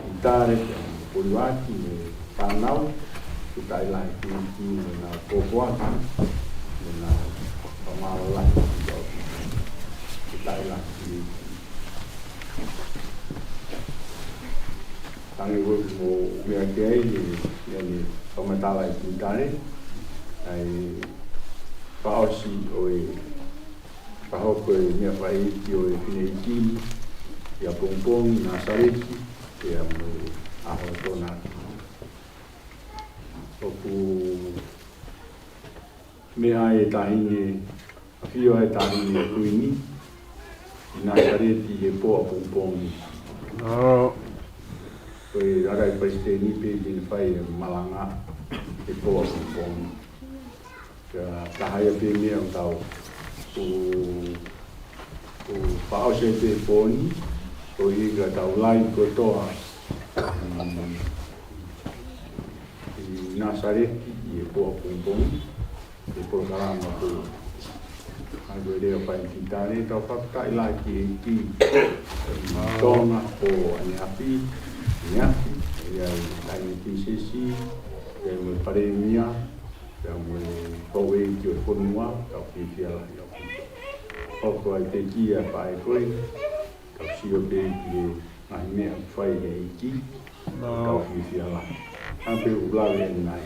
ʻi Tale, ki he Pulivaki, mo e fānau, ʻoku talitali ki he ʻEiki, mo ʻena pōpoaki, mo ʻena fakamālō lahi, ʻoku talitali ki he ʻEiki. Tangi ʻoku mou meʻa ki ai, ʻi heʻene fakamatala ʻi Tale, ʻa e fakaʻosi ʻo e fakahoko e meʻa fakaʻeiki ʻo e fineʻeiki ni, ʻi ʻapongipongi, Nāsaleti, pea mo e ʻaho ʻo e Tokonaki. ʻOku meʻa ai e Taʻahine, ʻafio ai e Taʻahine Kuini ʻi Nāsaleti he pō ʻapongipongi. ʻO. Ko e ʻalai palesiteni pē te ne fai e malanga he pō ʻapongipongi. Ka, ka ʻi ai pē meʻa ʻoku tau, ʻoku, ʻoku fakaʻosi ai pē he pō ni, koeʻuhi ka tau live kotoa, mm, ʻi Nāsaleti ʻi he pō ʻapongipongi, he polokalama ko ē. ʻA ia ko e lea ʻoku fai ʻi Tale, tau fakafetaʻi lahi ki he ʻEiki, ʻi Tonga, ko ʻaneafi, ʻaneafi, ʻi ai e Taʻahine Pilinisesi, ʻi ai mo e Palēmia, ʻi ai mo e houʻeiki ʻo e fonua, tau fiefia lahi ʻaupito. Hoko ai pē ki he faʻē ko ē, kau sio pē ki he ngaahi meʻa ʻoku fai ʻe he ʻEiki, kau fiefia lahi. Hangē pē ʻoku lave ʻanenai,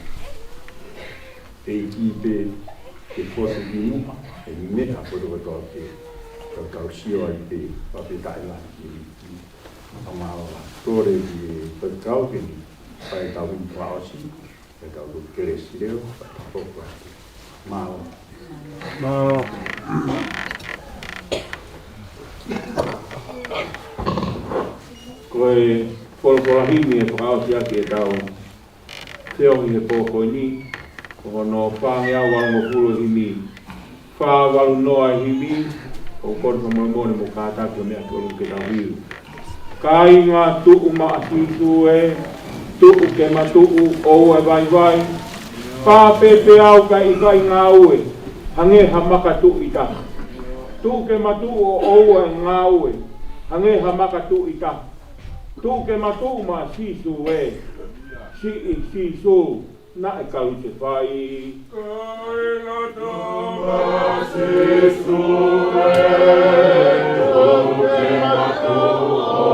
ʻEiki pē ke fotu ki muʻa, ʻi he meʻa kotoa kotoa pē, kau, kau sio ai pē, fakafetaʻi lahi ki he ʻEiki. Fakamālō lahi. Kole ki he faifekau ke ne fai ʻetau himi fakaʻosi. Pea tau toki kelesi leva, pea tau hoko atu. Mālō. Mālō. Ko e folofola himi ʻe fakaʻosi ʻaki ʻetau feohi he pō ko eni, ko hono fāngeau valungofulu e himi. Fā valu noa e himi, ʻoku ou kole fakamolemole mo kātaki ʻo meʻa ki ʻolunga ke tau hiu. Kāinga, tuʻu maʻa Sīsū ē, tuʻu ke ma tuʻu, ʻoua ʻe vaivai. Pāpē pē au kae ʻikai ngāue, hangē ha maka tuʻu ʻi tahi. Tuʻu ke ma tuʻu ʻo ʻoua ʻe ngāue, hangē ha maka tuʻu ʻi tahi. Tuʻu ke ma tuʻu maʻa Sīsū ē, siʻi Sīsū naʻe kalusefai. Kāinga, tuʻu maʻa Sīsū ē, tuʻu ke ma tuʻu ʻo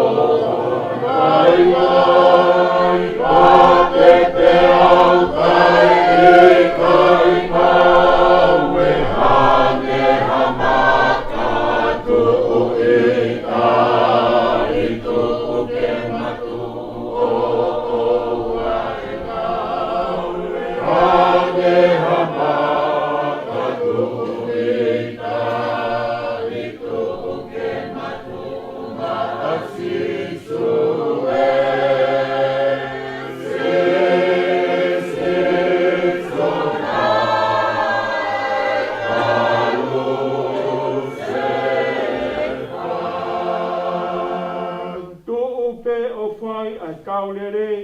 vaivai, pāpē pē au kae ʻikai ngāue, hangē ha maka tuʻu ʻi tahi. Tuʻu ke ma tuʻu ʻo ʻoua ʻe ngāue, hangē ha maka tuʻu ʻi tahi. Tuʻu ke ma tuʻu maʻa Sīsū ē, siʻi Sīsū naʻe kalusefai. Tuʻu pē ʻo fai ʻa e kau lelei,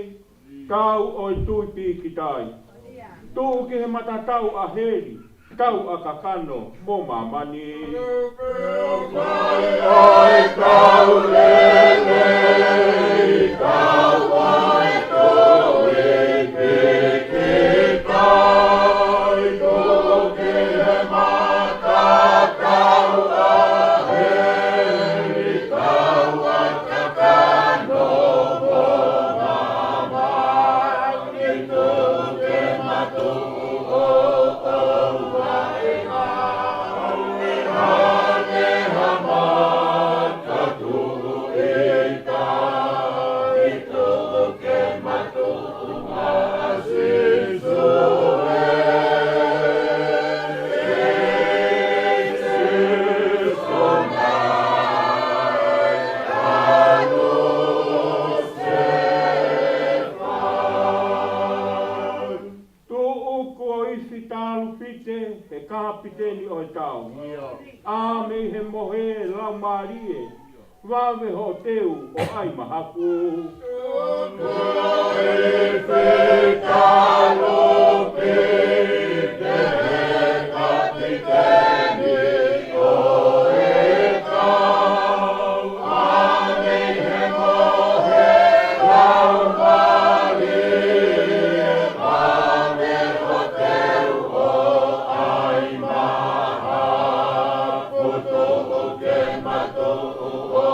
kau ʻo e tui pīkitai. Tuʻu ki he matatau ʻa heli, tau ʻa kakano mo māmani. Tuʻu pē ʻo fai ʻa e kau lelei, kau ʻo e tui pīkitai. Tuʻu ki he matatau ʻa heli, tau ʻa kakano mo māmani. Tuʻu kuo ifi talupite he kapiteni ʻo e tau. ʻA mei he mohe laumālie, vave hoʻo teu ʻo ʻai mahafu. Tuʻu kuo ifi talupite he kapiteni ʻo e tau. ʻA mei he mohe laumālie, vave hoʻo teu ʻo ʻai mahafu. Tuʻu ke ma tuʻu ʻo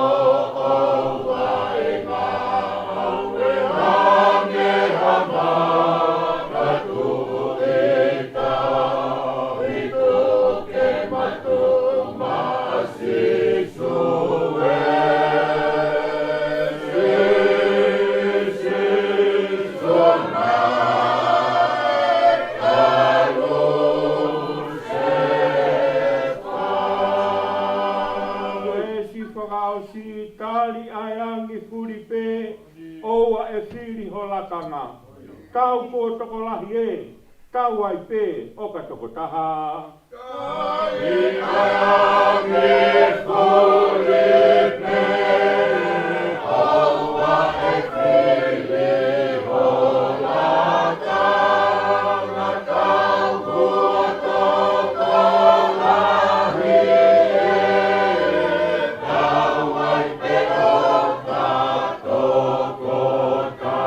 ʻoua ʻe ngāue, hangē ha maka tuʻu ʻi tahi. Tuʻu ke ma tuʻu maʻa Sīsū ē, siʻi Sīsū naʻe kalusefai. Kelesi fakaʻosi, tali ʻa e angi fuli pē, ʻoua ʻe fili ho lakanga. Kau kuo tokolahi ē, kau ai pē ʻo ka tokotaha. Tali ʻa e angi fuli pē, ʻoua ʻe fili ho lakanga. Kau kuo tokolahi ē, kau ai pē ʻo ka tokotaha.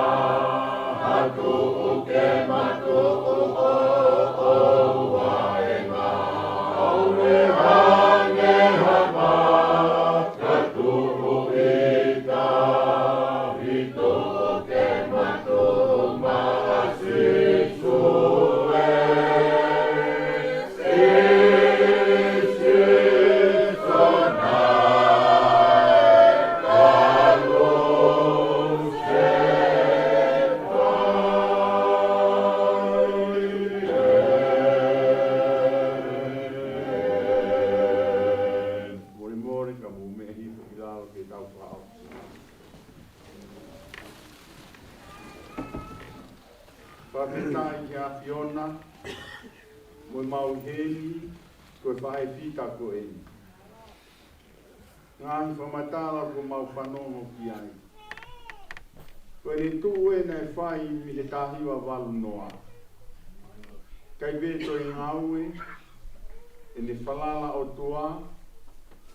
Tuʻu ke ma tuʻu ʻo ʻoua ʻe ngāue, hangē ha Fakafetaʻi ki he ʻAfiona, mo ʻemau heni, ko e faʻē fita ko eni. Ngaahi fakamatala kuo mau fanongo ki ai. Ko ʻene tuʻu ē naʻe fai mei he taha hiva valu noa. ʻIkai pē toe ngāue, ʻene falala ʻOtua,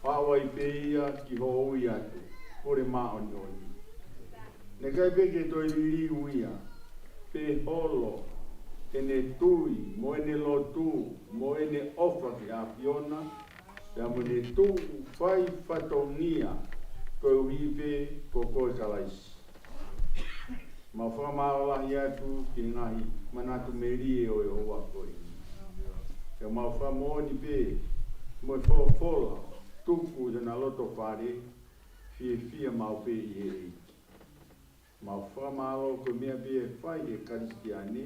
ʻo aʻu ai pē ia ki hoʻo ui atu, Pule Māʻoniʻoni. Naʻe ʻikai pē ke toe liliu ia, pea holo ʻene tui, mo ʻene lotu, mo ʻene ʻofa ki he ʻAfiona, pea mo ʻene tuʻu fai fatongia, koeʻuhi pē ko koe Kalaisi. Mau fakamālō lahi atu ki he ngaahi manatu melie ʻo e ʻaho ko eni. Pea mau fakamoʻoni pē, mo e folofola, tuku ʻi hona loto fale, fiefia maʻu pē ʻi he ʻEiki. Mau fakamālō ko e meʻa pē ʻe fai ʻe he Kalisitiane,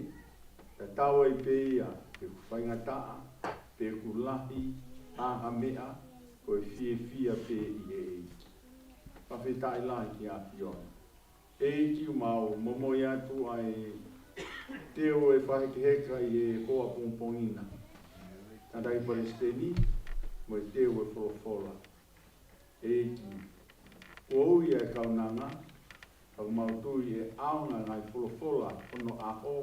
tatau ai pē ia pe ʻoku faingataʻa, pe ʻoku lahi, ʻa ha meʻa, ko e fiefia pē ʻi he ʻEiki. Fakafetaʻi lahi ki he ʻAfiona. ʻEiki, mau momoi atu ʻa e teu ʻe fakahekeheka ʻi he pō ʻapongipongi na. Tangataʻeiki Palesiteni, mo e teu ʻe folofola. ʻEiki, kuo ui ʻa e kaunanga, ka ʻoku mau tui ʻe ʻaonga ngaahi folofola hono ʻaho,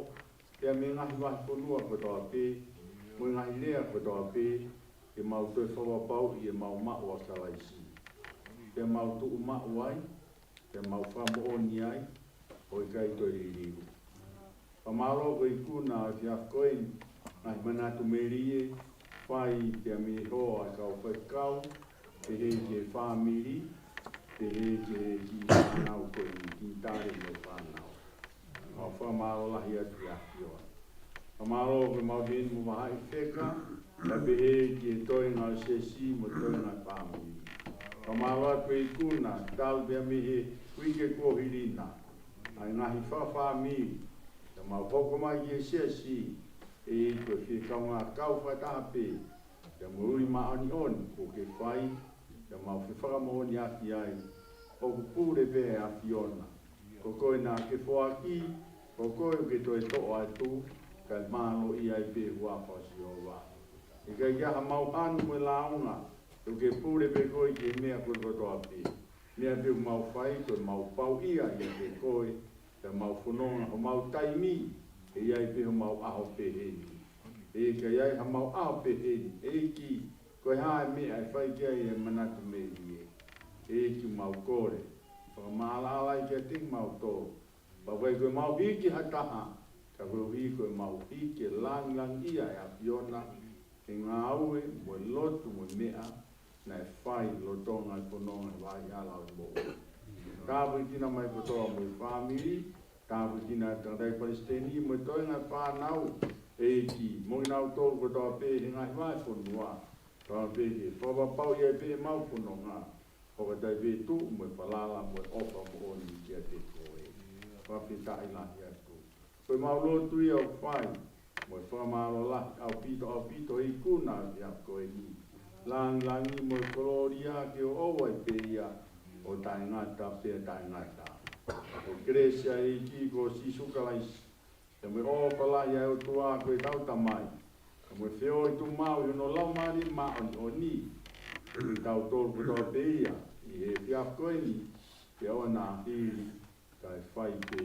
pea mei he ngaahi vahefonua kotoa pē, mo e ngaahi lea kotoa pē, ke mau toe fakapapauʻi ʻemau maʻu ʻa Kalaisi. Pea mau tuʻu maʻu ai, pea mau fakamoʻoni ai, ʻoku ʻikai toe liliu. Fakamālō ko e ikuna ʻo e efiafi ko eni, ngaahi manatu melie, fai pea mei he hoa ʻa e kau faifekau, pehē ki he fāmili, pehē ki he kiʻi fānau ko eni, kiʻi tali mo e fānau. Mau fakamālō lahi atu ki he ʻAfiona. Fakamālō ko e mau heni mo vahaʻi feka, pea pehē ki he toenga ʻo e siasi mo e toenga ʻo e fāmili. Fakamālō atu e ikuna, talu pea mei he uike kuo hili na. ʻA e ngaahi fakafāmili, pea mau hoko mai ki he siasi, ʻEiki, ko e fie kaungā kau fakataha pē, pea mo e ui māʻoniʻoni kuo ke fai, pea mau fefakamoʻoniʻaki ai, ʻoku pule pē ʻa e ʻAfiona. Ko koe naʻa ke foaki, ko koe ʻoku ke toe toʻo atu, kae mālōʻia ai pē e huafa ʻo Sihova. ʻIkai ke ʻi ai hamau hanu mo e lāunga, ʻoku ke pule pē koe ki he meʻa ko ē kotoa pē. Meʻa pē ʻoku mau fai, ko ʻemau pauʻia ʻiate koe, pea mau fononga homau taimi, ʻe ʻi ai pē homau ʻaho pehē ni. ʻE ʻikai ʻi ai hamau ʻaho pehē ni, ʻEiki, ko e hā e meʻa ʻe fai ki ai e manatu melie. ʻEiki, mau kole, fakamaʻalaʻala ai kiate kimautolu. Pea ʻikai ko ʻemau hiki ha taha, ka koeʻuhi ko ʻemau hiki ke langilangiʻia e ʻAfiona, he ngāue mo e lotu mo e meʻa naʻe fai lolotonga e fononga he vaʻa hala ʻo e moʻui. Tāpuekina mai kotoa mo e fāmili, tāpuekina e tangataʻeiki palesiteni mo e toenga e fānau, ʻEiki, mo kinautolu kotoa pē he ngaahi vahefonua, kotoa pē ke fakapapauʻi ai pē ʻemau fononga, ʻo ka tau pē tuʻu mo e falala mo e ʻofa moʻoni kiate koe. Fakafetaʻi lahi atu. Ko ʻemau lotu ia ʻoku fai, mo e fakamālō lahi ʻaupito, ʻaupito he ikuna ʻo e efiafi ko eni. Langilangi mo e kolōlia ke ʻoʻou ai pē ia ʻo taʻengata pea taʻengata. Ko e kelesi ʻa e ʻEiki ko Sīsū Kalaisi, pea mo e ʻofa lahi ʻa e ʻOtua ko ʻetau Tamai, pea mo e feohi tuʻumaʻu ʻi hono Laumālie Māʻoniʻoni, ʻiate kitautolu kotoa pē ia, ʻi he efiafi ko eni, pea ʻo na hili, kae fai pē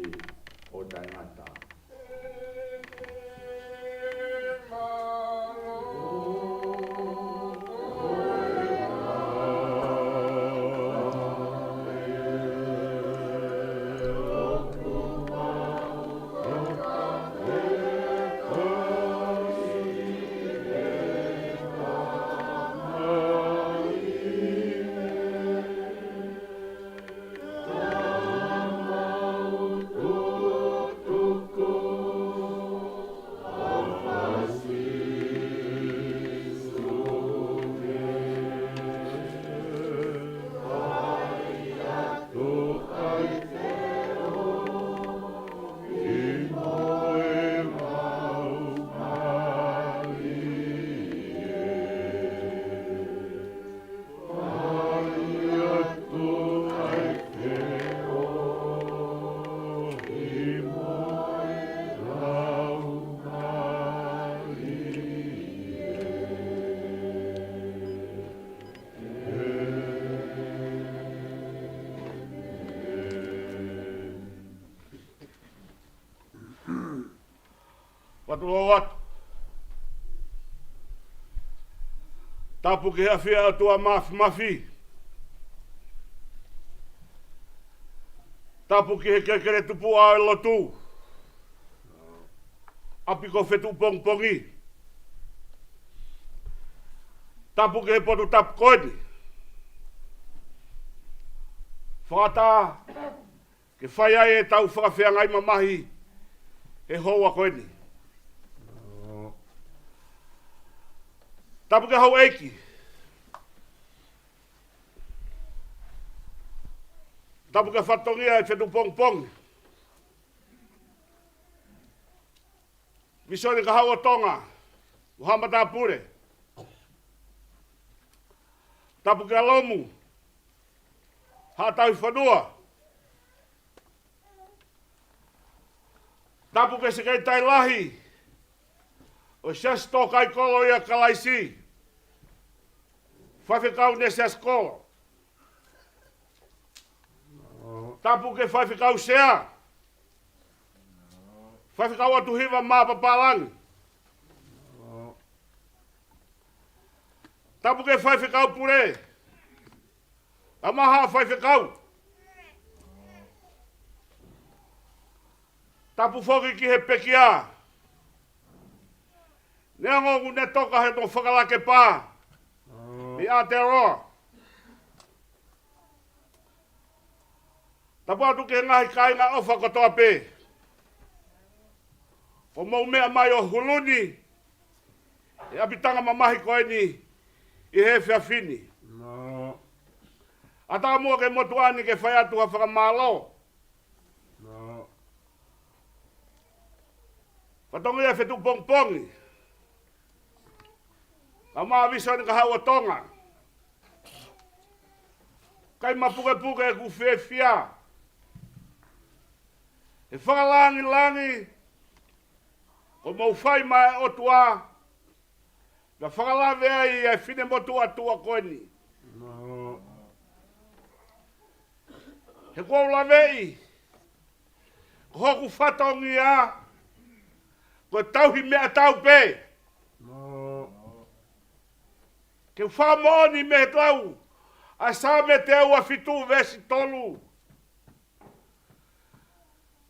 ʻo taʻengata. Patulou atu. Tapu ki he ʻafio ʻa e ʻOtua Māfimafi. Tapu ki he kelekele tupuʻa ʻo e lotu, ʻapi ko Fetuʻupongipongi. Tapu ki he potu tapu ko eni. Fakataha ke fai ai ʻetau fakafeangai mamahi he houa ko eni. Tapu ki he houʻeiki. Tapu ki he fatongia ʻi Fetuʻupongipongi. Visone Kahaʻu ʻo Tonga, mo haʻa matāpule. Tapu ki he Lomu, Haʻa Tauhi Fonua. Tapu ki he Sekelitali Lahi ʻo e Siasi Tō Kai Kolo ʻia Kalaisi, Faifekau Nesiasi Kolo. Tapu ki he Faifekau Sea, Faifekau ʻOtuhiva Mā Papālangi. Tapu ki he Faifekau Pule, ʻa e haʻa faifekau. Tapu foki ki he pekia, neongo ʻoku ne toka he ʻenau fakalakepa ʻi Aotearoa. Tapu atu ki he ngaahi kāinga ʻofa kotoa pē ʻoku mou meʻa mai ʻo huluni he ʻapitanga mamahi ko eni ʻi he efiafi ni. ʻAtā muʻa ki he motuʻa ni ke fai atu ha fakamālō. Fatongia Fetuʻupongipongi, kae ʻumaʻā Visone Kahaʻu ʻo Tonga. ʻIkai mapukepuke ʻeku fiefia he fakalāngilangi ʻoku mou fai maʻa e ʻOtua, naʻa fakalave ai ʻa e finemotuʻa tuʻa ko eni. He ʻoku ou laveʻi ko hoku fatongia ko e tauhi meʻatau pē. Ke u fakamoʻoni mei he lau ʻa e Saame teau ua fitu veesi tolu: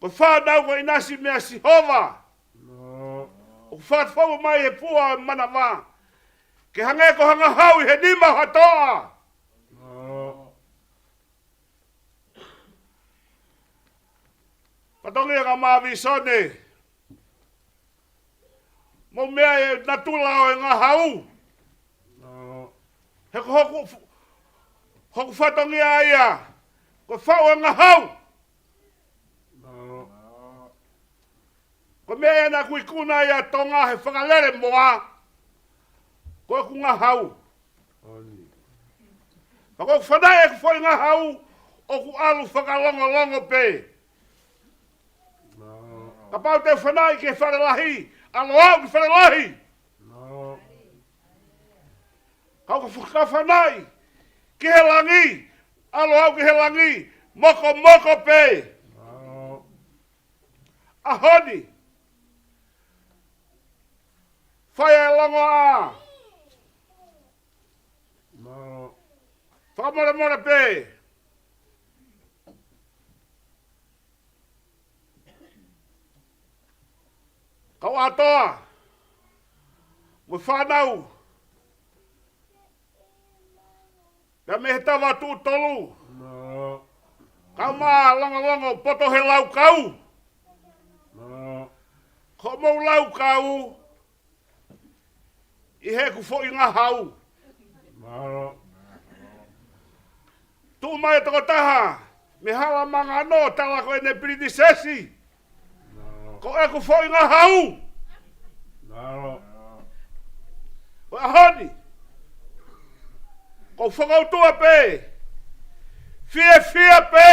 Ko e fānau ko e ʻinasi meia Sihova, ʻoku fakafou mai he pua ʻo e manava, ke hangē ko ha ngahau ʻi he nima ʻo ha toʻa. Fatongia kae ʻumaʻā Visone, mou meaʻi e natula ʻo e ngahau. He ko hoku, hoku fatongia ia ko e faʻu e ngahau. Ko e meʻa ia naʻa ku ikuna ai ʻa Tonga he fakalele moa, ko ʻeku ngahau. Ka ko ʻeku fanaʻi ʻeku foʻi ngahau, ʻoku ʻalu fakalongolongo pē. Kapau te u fanaʻi ki he fale lahi, ʻalu au ki fale lahi. Ka ʻoku ou fakafanaʻi ki he langi, ʻalu au ki he langi, mokomoko pē. ʻAho ni, fai e longoaʻa. Fakamolemole pē. Kau ʻAtoa mo e fānau, pea mei he Tava Tuʻu Tolu, kae ʻumaʻā Longolongo poto he laukau. Ko hoʻomou laukau ʻi heʻeku foʻi ngahau. Tuʻu mai e tokotaha mei Hala Mangano, tala ko ʻene pilinisesi, ko ʻeku foʻi ngahau. Ko e ʻaho ni, ʻoku ou fakautua pē, fiefia pē,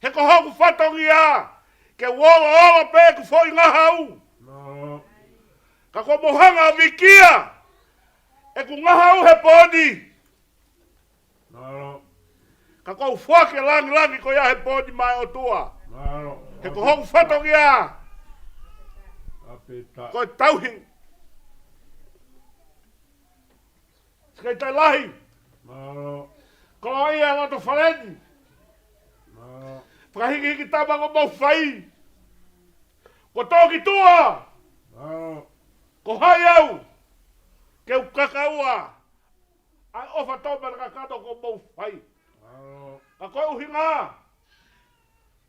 he ko hoku fatongia ke u oloolo pē ʻeku foʻi ngahau. Ka kuo mou hanga ʻo vikia ʻeku ngahau he pō ni. Ka ʻoku ou foaki e langilangi ko ia he pō ni maʻa e ʻOtua, he ko hoku fatongia. Peta. Ko e tauhi. Sekelitali Lahi. Mālō. Ko ia e loto fale ni. Mālō. Fakahikihiki tama kuo mou fai. Ko Tokituʻa. Mālō. Ko hai au ke u kakaua ʻa e ʻofa tō mata kakano kuo mou fai. Mālō. Ka ko e ʻuhinga,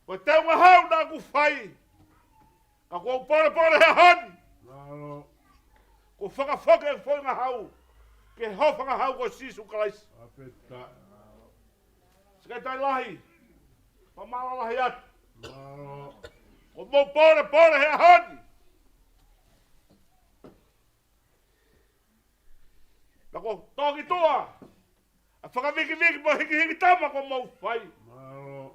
ko e teunga hau naʻa ku fai, ka kuo u polepole he ʻaho ni. Mālō. Kuo fakafoki e foʻi ngahau ki he hūfanga hau ko Sīsū Kalaisi. Peta. Sekelitali Lahi, fakamālō lahi atu. Mālō. Kuo mou polepole he ʻaho ni. Pea ko Tokituʻa, ʻa e fakavikiviki mo e hikihiki tama kuo mou fai. Mālō.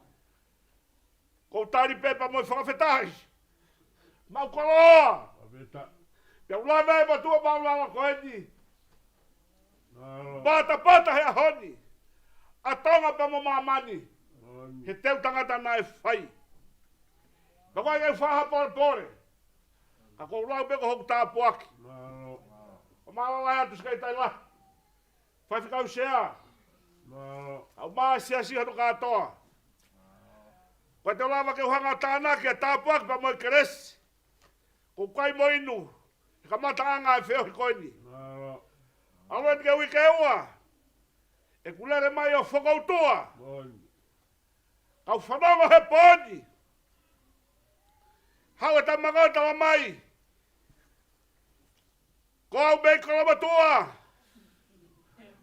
Ko u tali pē pea mo e fakafetaʻi. Mau koloa. Peta. Pea u lave ai mo e tuʻa maʻulalo ko eni. Mālō. Patapata he ʻaho ni ʻa Tonga pea mo māmani. Mālō. He teu tangata naʻe fai. Pea ko e ke faha polepole. Ka ko u lau pē ko hoku tāpuaki. Mālō. Fakamālō lahi atu Sekelitali Lahi. Faifekau Sea. Mālō. ʻA e kau siasi hono kātoa. Ko e te lava ke u hanga ʻo tānaki ʻa e tāpuaki pea mo e kelesi. Ko u kai mo inu he kamataʻanga e feohi ko eni. Mālō. ʻAlu eni ki he uike ua, ʻeku lele mai ʻo fokoutua. Mālō. Kau fanongo he pō ni. Haʻu e tama ko ē ʻo tala mai, ko au mei Kolomotuʻa.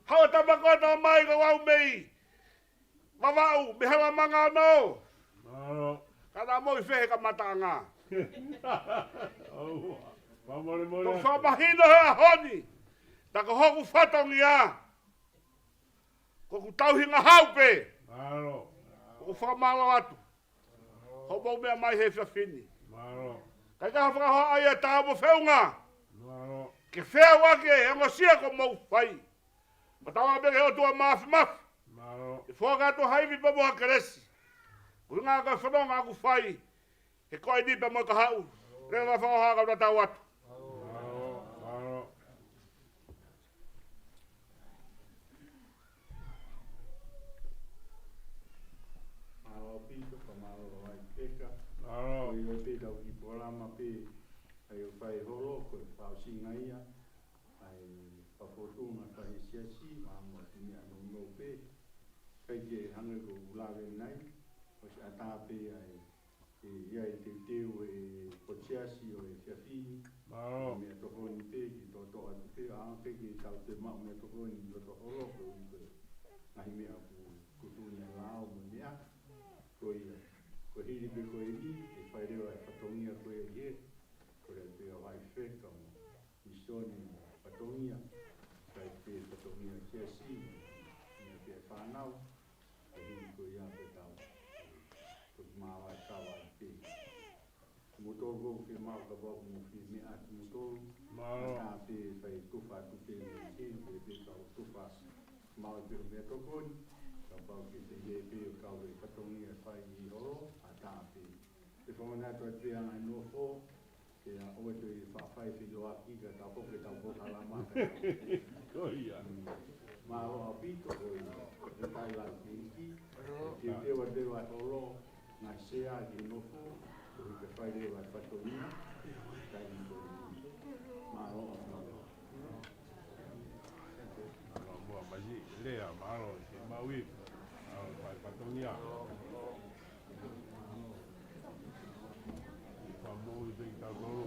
Haʻu e tama ko ē ʻo tala mai, ko au mei Vavaʻu, mei Halamanga ono. Mālō. Ka naʻa mou ʻi fē he kamataʻanga? ʻOua. Fakamolemole. Ko u fakamahino he ʻaho ni, tā ko hoku fatongia ko ʻeku tauhi ngahau pē. Mālō. Ko u fakamālō atu hoʻomou meʻa mai he efiafi ni. Mālō. Kae ʻikai ha fakahohaʻa ia, tā mo feʻunga. Mālō. Ke feʻauaki e ongosia kuo mou fai. Pea tauange pē ki he ʻOtua Māfimafi. Mālō. Ke foaki atu ha ivi pea mo ha kelesi. Ko e ʻuhinga ko e fononga ʻoku fai he ko eni pea mo e kahaʻu. Leva fakahohaʻa ka u tatau atu. Mālō, mālō. Mālō ʻaupito, fakamālō ai Peka. Mālō. Ko ia pē tau kiʻi polokalama pē ʻa e ʻo fai holo, ko e fakaʻosinga ia ʻa e fakafōtunga fai siasi, mālō ʻaupito, meʻa nounou pē. ʻIkai ke hangē ko ʻeku lave nai, ʻosi ʻatā pē ʻa e ʻe ʻi ai e teuteu ʻa e siasi ʻo e efiafi ni. Mālō. Meʻatokoni pē ke toʻotoʻo atu pē, ʻa ʻikai ke tau toe maʻu meʻatokoni ʻi loto holo, ko e ʻuhi ko e ngaahi meʻa ʻoku tuʻutuʻuni ʻa e lao mo e meʻa. Ko ia, ko e hili pē ko eni, ʻe fai leva e fatongia ko ē ʻi he, ko e pē ʻo hai feka mo Misoni mo fatongia, ʻikai pē fatongia siasi, mo e pē fānau, ko e hili ko ia pē tau. Ko e mālō e kava ai pē. Mou tō ko ke mau ka pau mo fi meʻa ki mou tō. Mālō. Ka pē fai tufa atu pē mo ke, pē pē kau tufa. Mau pē meʻatokoni, ka pau ke te ie pē ʻo kau e fatongia fai ʻi holo, ʻatā pē. Te whamanatu atu pē ʻa e ngaahi nofo, ke ʻa ʻoe toe faʻa fai feʻiloaki ka tau ko ke tau polokalama ka tau. Ko ia. Mm. Mālō ʻaupito, ko ia. Ko e tai lau ki hiki. Ke te wa te wa holo, ngaahi sea ki nofo, ko ia ke fai leva e fatongia. Kai ni ko ia. Mālō ʻaupito. Mālō muʻa Masi, lea, mālō, ke maui. Mālō, fai fatongia. Fakamoʻui pē kitautolu.